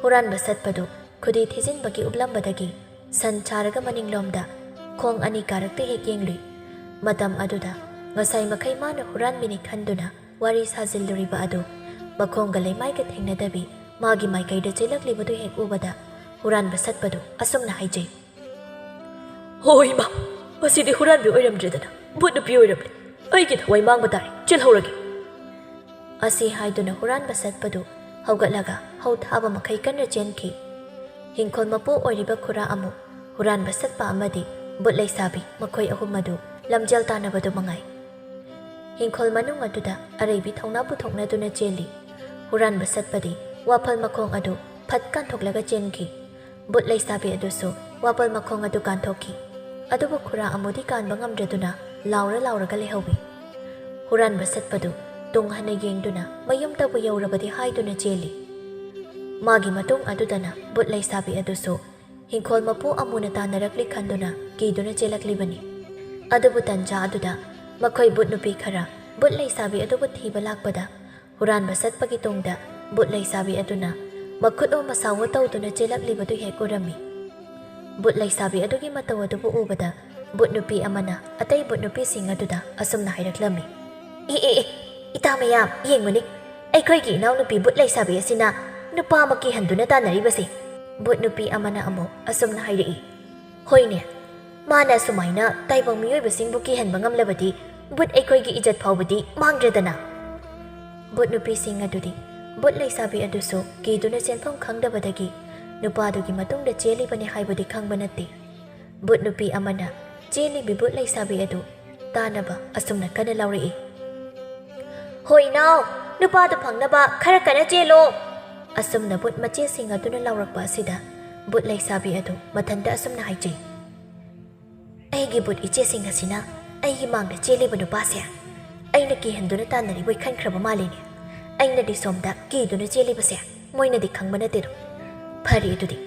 ꯍꯨꯔꯥꯟꯕ ꯁꯠꯄꯗꯨ ꯈꯨꯗꯤ ꯊꯤꯖꯤꯟꯕꯒꯤ ꯎꯞꯂꯝꯕꯗꯒꯤ ꯁꯟ ꯁꯥꯔꯒ ꯃꯅꯤꯡꯂꯣꯝꯗ ꯈꯣꯡ ꯑꯅꯤ ꯀꯥꯔꯛꯇ ꯍꯦꯛ ꯌꯦꯡꯂꯨꯏ꯫ ꯃꯇꯝ ꯑꯗꯨꯗ ꯉꯁꯥꯏ ꯃꯈꯩ ꯃꯥꯅ ꯍꯨꯔꯥꯟꯕꯤꯅꯤ ꯈꯟꯗꯨꯅ ꯋꯥꯔꯤ ꯁꯥꯖꯤꯜꯂꯨꯔꯤꯕ ꯑꯗꯨ ꯃꯈꯣꯡꯒ ꯂꯩꯃꯥꯏꯒ ꯊꯦꯡꯅꯗꯕꯤ ꯃꯥꯒꯤ ꯃꯥꯏꯀꯩꯗ ꯆꯦꯜꯂꯛꯂꯤꯕꯗꯨ ꯍꯦꯛ ꯎꯕꯗ ꯍꯨꯔꯥꯟꯕ ꯁꯠꯄꯗꯨ ꯑꯁꯨꯝꯅ ꯍꯥꯏꯖꯩ, "ꯍꯣ ꯏꯃꯥ, ꯃꯁꯤꯗꯤ ꯍꯨꯔꯥꯟꯕꯤ ꯑꯣꯏꯔꯝꯗ꯭ꯔꯦꯗꯅ, ꯚꯨꯠ ꯅꯨꯄꯤ ꯑꯣꯏꯔꯝꯂꯦ꯫ ꯑꯩꯒꯤ ꯊꯋꯥꯏ ꯃꯥꯡꯕ ꯇꯥꯔꯦ, ꯆꯦꯜꯍꯧꯔꯒꯦ꯫" ꯑꯁꯤ ꯍꯥꯏꯗꯨꯅ ꯍꯨꯔꯥꯟꯕ ꯁꯠꯄꯗꯨ ꯍꯧꯒꯠꯂꯒ ꯍꯧ ꯊꯥꯕ ꯃꯈꯩ ꯀꯟꯅ ꯆꯦꯟꯈꯤ꯫ ꯍꯤꯡꯈꯣꯜ ꯃꯄꯨ ꯑꯣꯏꯔꯤꯕ ꯈꯨꯔꯥ ꯑꯃꯨ, ꯍꯨꯔꯥꯟꯕ ꯁꯠꯄ ꯑꯃꯗꯤ ꯚꯨꯠ ꯂꯩꯁꯥꯕꯤ, ꯃꯈꯣꯏ ꯑꯍꯨꯝ ꯑꯗꯨ ꯂꯝꯖꯦꯜ ꯇꯥꯟꯅꯕꯗꯨ ꯃꯉꯥꯏ꯫ ꯍꯤꯡꯈꯣꯜ ꯃꯅꯨꯡ ꯑꯗꯨꯗ ꯑꯔꯩꯕꯤ ꯊꯧꯅꯥ ꯄꯨꯊꯣꯛꯅꯗꯨꯅ ꯆꯦꯜꯂꯤ꯫ ꯍꯨꯔꯥꯟꯕ ꯁꯠꯄꯗꯤ ꯋꯥꯐꯜ ꯃꯈꯣꯡ ꯑꯗꯨ ꯐꯠ ꯀꯥꯟꯊꯣꯛꯂꯒ ꯆꯦꯟꯈꯤ꯫ ꯚꯨꯠ ꯂꯩꯁꯥꯕꯤ ꯑꯗꯨꯁꯨ ꯋꯥꯐꯜ ꯃꯈꯣꯡ ꯑꯗꯨ ꯀꯥꯟꯊꯣꯛꯈꯤ꯫ ꯑꯗꯨꯕꯨ ꯈꯨꯔꯥ ꯑꯃꯨꯗꯤ ꯀꯥꯟꯕ ꯉꯝꯗ꯭ꯔꯗꯨꯅ ꯂꯥꯎꯔ ꯂꯥꯎꯔꯒ ꯂꯩꯍꯧꯏ꯫ ꯍꯨꯔꯥꯟꯕ ꯁꯠꯄꯗꯨ ꯇꯨꯡ ꯍꯟꯅ ꯌꯦꯡꯗꯨꯅ ꯃꯌꯨꯝꯗꯕꯨ ꯌꯧꯔꯕꯗꯤ ꯍꯥꯏꯗꯨꯅ ꯆꯦꯜꯂꯤ꯫ ꯃꯥꯒꯤ ꯃꯇꯨꯡ ꯑꯗꯨꯗꯅ ꯚꯨꯠ ꯂꯩꯁꯥꯕꯤ ꯑꯗꯨꯁꯨ ꯍꯤꯡꯈꯣꯜ ꯃꯄꯨ ꯑꯃꯨꯅ ꯇꯥꯟꯅꯔꯛꯂꯤ ꯈꯟꯗꯨꯅ ꯀꯤꯗꯨꯅ ꯆꯦꯜꯂꯛꯂꯤꯕꯅꯤ꯫ ꯑꯗꯨꯕꯨ ꯇꯟꯖꯥ ꯑꯗꯨꯗ ꯃꯈꯣꯏ ꯚꯨꯠ ꯅꯨꯄꯤ ꯈꯔ ꯚꯨꯠ ꯂꯩꯁꯥꯕꯤ ꯑꯗꯨꯕꯨ ꯊꯤꯕ ꯂꯥꯛꯄꯗ, ꯍꯨꯔꯥꯟꯕ ꯆꯠꯄꯒꯤ ꯇꯨꯡꯗ ꯚꯨꯠ ꯂꯩꯁꯥꯕꯤ ꯑꯗꯨꯅ ꯃꯈꯨꯠ ꯑꯣ ꯃꯁꯥꯋꯣ ꯇꯧꯗꯨꯅ ꯆꯦꯜꯂꯛꯂꯤꯕꯗꯨ ꯍꯦꯛ ꯎꯔꯝꯃꯤ꯫ ꯚꯨꯠ ꯂꯩꯁꯥꯕꯤ ꯑꯗꯨꯒꯤ ꯃꯇꯧ ꯑꯗꯨꯕꯨ ꯎꯕꯗ ꯚꯨꯠ ꯅꯨꯄꯤ ꯑꯃꯅ ꯑꯇꯩ ꯚꯨꯠ ꯅꯨꯄꯤꯁꯤꯡ ꯑꯗꯨꯗ ꯑꯁꯨꯝꯅ ꯍꯥꯏꯔꯛꯂꯝꯃꯤ, "ꯑꯦ, ꯑꯦ, ꯑꯦ, ꯏꯇꯥ ꯃꯌꯥꯝ, ꯌꯦꯡꯉꯨꯅꯦ, ꯑꯩꯈꯣꯏꯒꯤ ꯏꯅꯥꯎꯅꯨꯄꯤ ꯚꯨꯠ ꯂꯩꯁꯥꯕꯤ ꯑꯁꯤꯅ ꯅꯨꯄꯥ ꯑꯃ ꯀꯤꯍꯟꯗꯨꯅ ꯇꯥꯟꯅꯔꯤꯕꯁꯦ꯫" ꯚꯨꯠ ꯅꯨꯄꯤ ꯑꯃꯅ ꯑꯃꯨꯛ ꯑꯁꯨꯝꯅ ꯍꯥꯏꯔꯛꯏ, "ꯍꯣꯏꯅꯦ, ꯃꯥꯅ ꯁꯨꯃꯥꯏꯅ ꯇꯥꯏꯕꯪ ꯃꯤꯑꯣꯏꯕꯁꯤꯡꯕꯨ ꯀꯤꯍꯟꯕ ꯉꯝꯂꯕꯗꯤ ꯚꯨꯠ ꯑꯩꯈꯣꯏꯒꯤ ꯏꯖꯠ ꯐꯥꯎꯕꯗꯤ ꯃꯥꯡꯗ꯭ꯔꯦꯗꯅ꯫" ꯚꯨꯠ ꯅꯨꯄꯤꯁꯤꯡ ꯑꯗꯨꯗꯤ ꯚꯨꯠ ꯂꯩꯁꯥꯕꯤ ꯑꯗꯨꯁꯨ ꯀꯤꯗꯨꯅ ꯆꯦꯟꯐꯝ ꯈꯪꯗꯕꯗꯒꯤ ꯅꯨꯄꯥꯗꯨꯒꯤ ꯃꯇꯨꯡꯗ ꯆꯦꯜꯂꯤꯕꯅꯤ ꯍꯥꯏꯕꯗꯤ ꯈꯪꯕ ꯅꯠꯇꯦ꯫ ꯚꯨꯠ ꯅꯨꯄꯤ ꯑꯃꯅ ꯆꯦꯜꯂꯤꯕꯤ ꯚꯨꯠ ꯂꯩꯁꯥꯕꯤ ꯑꯗꯨ ꯇꯥꯅꯕ ꯑꯁꯨꯝꯅ ꯀꯟꯅ ꯂꯥꯎꯔꯛꯏ, "ꯍꯣꯏ ꯏꯅꯥꯎ, ꯅꯨꯄꯥꯗꯨ ꯐꯪꯅꯕ ꯈꯔ ꯀꯟꯅ ꯆꯦꯜꯂꯣ!" ꯑꯁꯨꯝꯅ ꯚꯨꯠ ꯃꯆꯦꯁꯤꯡ ꯑꯗꯨꯅ ꯂꯥꯎꯔꯛꯄ ꯑꯁꯤꯗ ꯚꯨꯠ ꯂꯩꯁꯥꯕꯤ ꯑꯗꯨ ꯃꯊꯟꯇ ꯑꯁꯨꯝꯅ ꯍꯥꯏꯖꯩ, "ꯑꯩꯒꯤ ꯚꯨꯠ ꯏꯆꯦꯁꯤꯡ ꯑꯁꯤꯅ ꯑꯩꯒꯤ ꯃꯥꯡꯗ ꯆꯦꯜꯂꯤꯕ ꯅꯨꯄꯥꯁꯦ ꯑꯩꯅ ꯀꯤꯍꯟꯗꯨꯅ ꯇꯥꯟꯅꯔꯤꯕꯣꯏ ꯈꯟꯈ꯭ꯔꯕ ꯃꯥꯜꯂꯤꯅꯦ꯫ ꯑꯩꯅꯗꯤ ꯁꯣꯝꯗ ꯀꯤꯗꯨꯅ ꯆꯦꯜꯂꯤꯕꯁꯦ ꯃꯣꯏꯅꯗꯤ ꯈꯪꯕ ꯅꯠꯇꯦꯗꯣ꯫ ꯐꯔꯦ ꯑꯗꯨꯗꯤ,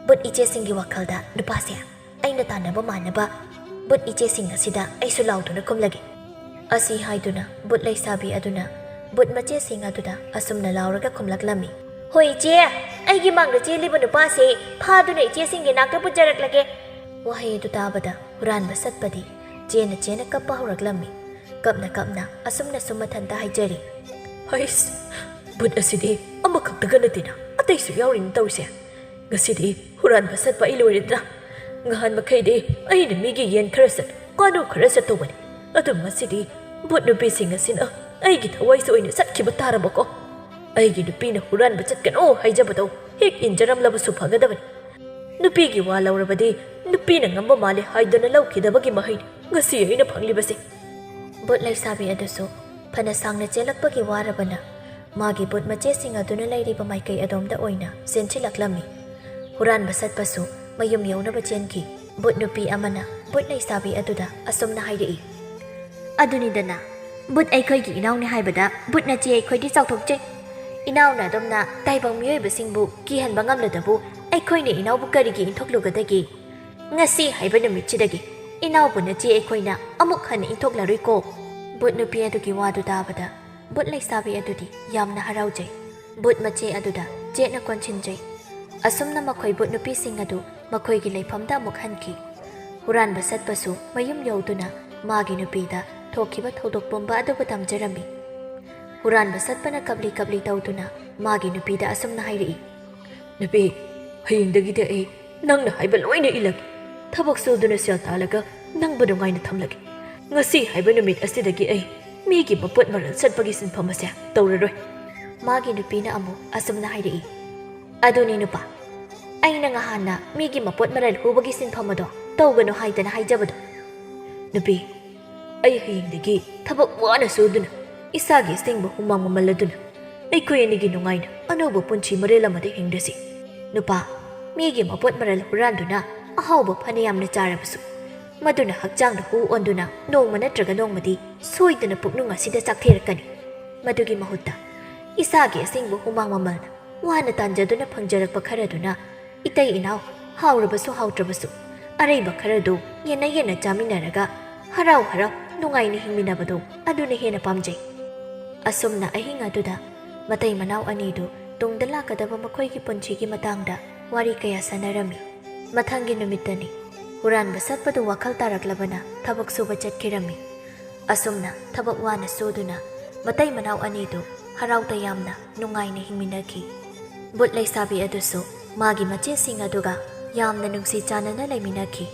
ꯚꯨꯠ ꯏꯆꯦꯁꯤꯡꯒꯤ ꯋꯥꯈꯜꯗ ꯅꯨꯄꯥꯁꯦ ꯑꯩꯅ ꯇꯥꯟꯅꯕ ꯃꯥꯟꯅꯕ ꯚꯨꯠ ꯏꯆꯦꯁꯤꯡ ꯑꯁꯤꯗ ꯑꯩꯁꯨ ꯂꯥꯎꯗꯨꯅ ꯈꯨꯝꯂꯒꯦ꯫" ꯑꯁꯤ ꯍꯥꯏꯗꯨꯅ ꯚꯨꯠ ꯂꯩꯁꯥꯕꯤ ꯑꯗꯨꯅ ꯚꯨꯠ ꯃꯆꯦꯁꯤꯡ ꯑꯗꯨꯗ ꯑꯁꯨꯝꯅ ꯂꯥꯎꯔꯒ ꯈꯨꯝꯂꯛꯂꯝꯃꯤ, "ꯍꯣꯏ ꯏꯆꯦ, ꯑꯩꯒꯤ ꯃꯥꯡꯗ ꯆꯦꯜꯂꯤꯕ ꯅꯨꯄꯥꯁꯦ ꯐꯥꯗꯨꯅ ꯏꯆꯦꯁꯤꯡꯒꯤ ꯅꯥꯛꯇ ꯄꯨꯖꯔꯛꯂꯒꯦ꯫" ꯋꯥꯍꯩ ꯑꯗꯨ ꯇꯥꯕꯗ ꯍꯨꯔꯥꯟꯕ ꯁꯠꯄꯗꯤ ꯆꯦꯟꯅ ꯆꯦꯟꯅ ꯀꯞꯄ ꯍꯧꯔꯛꯂꯝꯃꯤ꯫ ꯀꯞꯅ ꯀꯞꯅ ꯑꯁꯨꯝꯅꯁꯨ ꯃꯊꯟꯇ ꯍꯥꯏꯖꯔꯤ, "ꯍꯩꯁ, ꯚꯨꯠ ꯑꯁꯤꯗꯤ ꯑꯃꯈꯛꯇꯒ ꯅꯠꯇꯦꯅ, ꯑꯇꯩꯁꯨ ꯌꯥꯎꯔꯤꯅꯤ ꯇꯧꯔꯤꯁꯦ꯫ ꯉꯁꯤꯗꯤ ꯍꯨꯔꯥꯟꯕ ꯁꯠꯄ ꯑꯩ ꯂꯣꯏꯔꯗ꯭ꯔꯥ? ꯉꯍꯥꯟ ꯃꯈꯩꯗꯤ ꯑꯩꯅ ꯃꯤꯒꯤ ꯌꯦꯟ ꯈꯔ ꯁꯠ, ꯉꯥꯅꯨ ꯈꯔ ꯁꯠ ꯇꯧꯕꯅꯤ꯫ ꯑꯗꯨ ꯉꯁꯤꯗꯤ ꯚꯨꯠ ꯅꯨꯄꯤꯁꯤꯡ ꯑꯁꯤꯅ ꯑꯩꯒꯤ ꯊꯋꯥꯏꯁꯨ ꯑꯣꯏꯅ ꯁꯠꯈꯤꯕ ꯇꯥꯔꯕꯀꯣ? ꯑꯩꯒꯤ ꯅꯨꯄꯤꯅ ꯍꯨꯔꯥꯟꯕ ꯆꯠꯀꯅꯣ ꯍꯥꯏꯖꯕꯗꯣ ꯍꯦꯛ ꯏꯟꯖꯔꯝꯂꯕꯁꯨ ꯐꯒꯗꯕꯅꯤ꯫ ꯅꯨꯄꯤꯒꯤ ꯋꯥ ꯂꯧꯔꯕꯗꯤ ꯅꯨꯄꯤꯅ ꯉꯝꯕ ꯃꯥꯜꯂꯦ ꯍꯥꯏꯗꯨꯅ ꯂꯧꯈꯤꯗꯕꯒꯤ ꯃꯍꯩꯅꯤ ꯉꯁꯤ ꯑꯩꯅ ꯐꯪꯂꯤꯕꯁꯦ꯫ ꯕꯨꯠ ꯂꯩꯁꯥꯕꯤ ꯑꯗꯨꯁꯨ ꯐꯅ ꯁꯥꯡꯅ ꯆꯦꯜꯂꯛꯄꯒꯤ ꯋꯥꯔꯕꯅ ꯃꯥꯒꯤ ꯕꯨꯠ ꯃꯆꯦꯁꯤꯡ ꯑꯗꯨꯅ ꯂꯩꯔꯤꯕ ꯃꯥꯏꯀꯩ ꯑꯗꯣꯝꯗ ꯑꯣꯏꯅ ꯆꯦꯟꯁꯤꯜꯂꯛꯂꯝꯃꯤ꯫ ꯍꯨꯔꯥꯟꯕ ꯁꯠꯄꯁꯨ ꯃꯌꯨꯝ ꯌꯧꯅꯕ ꯆꯦꯟꯈꯤ꯫ ꯕꯨꯠ ꯅꯨꯄꯤ ꯑꯃꯅ ꯕꯨꯠ ꯂꯩꯁꯥꯕꯤ ꯑꯗꯨꯗ ꯑꯁꯨꯝꯅ ꯍꯥꯏꯔꯛꯏ, "ꯑꯗꯨꯅꯤꯗꯅ, ꯕꯨꯠ ꯑꯩꯈꯣꯏꯒꯤ ꯏꯅꯥꯎꯅꯤ ꯍꯥꯏꯕꯗ ꯕꯨꯠ ꯅꯆꯦ ꯑꯩꯈꯣꯏꯗꯤ ꯆꯥꯎꯊꯣꯛꯆꯩ꯫ ꯏꯅꯥꯎꯅ ꯑꯗꯨꯝꯅ ꯇꯥꯏꯕꯪ ꯃꯤꯑꯣꯏꯕꯁꯤꯡꯕꯨ ꯀꯤꯍꯟꯕ ꯉꯝꯂꯗꯕꯨ ꯑꯩꯈꯣꯏꯅ ꯏꯅꯥꯎꯕꯨ ꯀꯔꯤꯒꯤ ꯏꯟꯊꯣꯛꯂꯨꯒꯗꯒꯦ? ꯉꯁꯤ ꯍꯥꯏꯕ ꯅꯨꯃꯤꯠꯁꯤꯗꯒꯤ ꯏꯅꯥꯎꯕꯨ ꯅꯆꯦ ꯑꯩꯈꯣꯏꯅ ꯑꯃꯨꯛ ꯍꯟꯅ ꯏꯟꯊꯣꯛꯂꯔꯣꯏꯀꯣ꯫" ꯕꯨꯠ ꯅꯨꯄꯤ ꯑꯗꯨꯒꯤ ꯋꯥꯗꯨ ꯇꯥꯕꯗ ꯕꯨꯠ ꯂꯩꯁꯥꯕꯤ ꯑꯗꯨꯗꯤ ꯌꯥꯝꯅ ꯍꯔꯥꯎꯖꯩ꯫ ꯕꯨꯠ ꯃꯆꯦ ꯑꯗꯨꯗ ꯆꯦꯠꯅ ꯀꯣꯟꯁꯤꯟꯖꯩ꯫ ꯑꯁꯨꯝꯅ ꯃꯈꯣꯏ ꯕꯨꯠ ꯅꯨꯄꯤꯁꯤꯡ ꯑꯗꯨ ꯃꯈꯣꯏꯒꯤ ꯂꯩꯐꯝꯗ ꯑꯃꯨꯛ ꯍꯟꯈꯤ꯫ ꯍꯨꯔꯥꯟꯕ ꯁꯠꯄꯁꯨ ꯃꯌꯨꯝ ꯌꯧꯗꯨꯅ ꯃꯥꯒꯤ ꯅꯨꯄꯤꯗ ꯊꯣꯛꯈꯤꯕ ꯊꯧꯗꯣꯛ ꯄꯨꯝꯕ ꯑꯗꯨꯕꯨ ꯇꯝꯖꯔꯝꯃꯤ꯫ ꯍꯨꯔꯥꯟꯕ ꯁꯠꯄꯅ ꯀꯞꯂꯤ ꯀꯞꯂꯤ ꯇꯧꯗꯨꯅ ꯃꯥꯒꯤ ꯅꯨꯄꯤꯗ ꯑꯁꯨꯝꯅ ꯍꯥꯏꯔꯛꯏ, "ꯅꯨꯄꯤ, ꯍꯌꯦꯡꯗꯒꯤꯗꯤ ꯑꯩ ꯅꯪꯅ ꯍꯥꯏꯕ ꯂꯣꯏꯅ ꯏꯜꯂꯒꯦ꯫ ꯊꯕꯛ ꯁꯨꯗꯨꯅ ꯁꯦꯜ ꯇꯥꯜꯂꯒ ꯅꯪꯕꯨ ꯅꯨꯡꯉꯥꯏꯅ ꯊꯝꯂꯒꯦ꯫ ꯉꯁꯤ ꯍꯥꯏꯕ ꯅꯨꯃꯤꯠ ꯑꯁꯤꯗꯒꯤ ꯑꯩ ꯃꯤꯒꯤ ꯃꯄꯣꯠ ꯃꯔꯜ ꯁꯠꯄꯒꯤ ꯁꯤꯟꯐꯝ ꯑꯁꯦ ꯇꯧꯔꯔꯣꯏ꯫" ꯃꯥꯒꯤ ꯅꯨꯄꯤꯅ ꯑꯃꯨꯛ ꯑꯁꯨꯝꯅ ꯍꯥꯏꯔꯛꯏ, "ꯑꯗꯨꯅꯤ ꯅꯨꯄꯥ, ꯑꯩꯅ ꯉꯍꯥꯟꯅ ꯃꯤꯒꯤ ꯃꯄꯣꯠ ꯃꯔꯜ ꯍꯨꯕꯒꯤ ꯁꯤꯟꯐꯝ ꯑꯗꯣ ꯇꯧꯒꯅꯨ ꯍꯥꯏꯗꯅ ꯍꯥꯏꯖꯕꯗꯣ꯫ ꯅꯨꯄꯤ, ꯑꯩ ꯍꯌꯦꯡꯗꯒꯤ ꯊꯕꯛ ꯋꯥꯅ ꯁꯨꯗꯨꯅ ꯏꯁꯥꯒꯤ ꯑꯁꯦꯡꯕ ꯍꯨꯃꯥꯡ ꯃꯃꯜ ꯑꯗꯨꯅ ꯑꯩꯈꯣꯏ ꯑꯅꯤꯒꯤ ꯅꯨꯡꯉꯥꯏꯅ ꯑꯅꯧꯕ ꯄꯨꯟꯁꯤ ꯃꯔꯦꯜ ꯑꯃꯗ ꯍꯤꯡꯂꯁꯤ꯫ ꯅꯨꯄꯥ, ꯃꯤꯒꯤ ꯃꯄꯣꯠ ꯃꯔꯜ ꯍꯨꯔꯥꯟꯗꯨꯅ ꯑꯍꯥꯎꯕ ꯐꯅꯌꯥꯝꯅ ꯆꯥꯔꯕꯁꯨ, ꯃꯗꯨꯅ ꯍꯛꯆꯥꯡꯗ ꯍꯨ ꯑꯣꯟꯗꯨꯅ ꯅꯣꯡꯃ ꯅꯠꯇ꯭ꯔꯒ ꯅꯣꯡꯃꯗꯤ ꯁꯣꯏꯗꯅ ꯄꯨꯛꯅꯨꯡ ꯑꯁꯤꯗ ꯆꯥꯛꯊꯦꯔꯛꯀꯅꯤ꯫ ꯃꯗꯨꯒꯤ ꯃꯍꯨꯠꯇ ꯏꯁꯥꯒꯤ ꯑꯁꯦꯡꯕ ꯍꯨꯃꯥꯡ ꯃꯃꯜꯅ ꯋꯥꯅ ꯇꯥꯟꯖꯗꯨꯅ ꯐꯪꯖꯔꯛꯄ ꯈꯔꯗꯨꯅ ꯏꯇꯩ ꯏꯅꯥꯎ, ꯍꯥꯎꯔꯕꯁꯨ ꯍꯥꯎꯇ꯭ꯔꯕꯁꯨ, ꯑꯔꯩꯕ ꯈꯔꯗꯨ ꯌꯦꯟꯅ ꯌꯦꯟꯅ ꯆꯥꯃꯤꯟꯅꯔꯒ ꯍꯔꯥꯎ ꯍꯔꯥꯎ ꯅꯨꯡꯉꯥꯏꯅ ꯍꯤꯡꯃꯤꯟꯅꯕꯗꯨ ꯑꯗꯨꯅ ꯍꯦꯟꯅ ꯄꯥꯝꯖꯩ꯫" ꯑꯁꯨꯝꯅ ꯑꯍꯤꯡ ꯑꯗꯨꯗ ꯃꯇꯩ ꯃꯅꯥꯎ ꯑꯅꯤꯗꯨ ꯇꯨꯡꯗ ꯂꯥꯛꯀꯗꯕ ꯃꯈꯣꯏꯒꯤ ꯄꯨꯟꯁꯤꯒꯤ ꯃꯇꯥꯡꯗ ꯋꯥꯔꯤ ꯀꯌꯥ ꯁꯥꯟꯅꯔꯝꯃꯤ꯫ ꯃꯊꯪꯒꯤ ꯅꯨꯃꯤꯠꯇꯅꯤ ꯍꯨꯔꯥꯟꯕ ꯁꯠꯄꯗꯨ ꯋꯥꯈꯜ ꯇꯥꯔꯛꯂꯕꯅ ꯊꯕꯛ ꯁꯨꯕ ꯆꯠꯈꯤꯔꯝꯃꯤ꯫ ꯑꯁꯨꯝꯅ ꯊꯕꯛ ꯋꯥꯅ ꯁꯨꯗꯨꯅ ꯃꯇꯩ ꯃꯅꯥꯎ ꯑꯅꯤꯗꯨ ꯍꯔꯥꯎ ꯇꯌꯥꯝꯅ ꯅꯨꯡꯉꯥꯏꯅ ꯍꯤꯡꯃꯤꯟꯅꯈꯤ꯫ ꯕꯨꯠ ꯂꯩꯁꯥꯕꯤ ꯑꯗꯨꯁꯨ ꯃꯥꯒꯤ ꯃꯆꯦꯁꯤꯡ ꯑꯗꯨꯒ ꯌꯥꯝꯅ ꯅꯨꯡꯁꯤ ꯆꯥꯟꯅꯅ ꯂꯩꯃꯤꯟꯅꯈꯤ꯫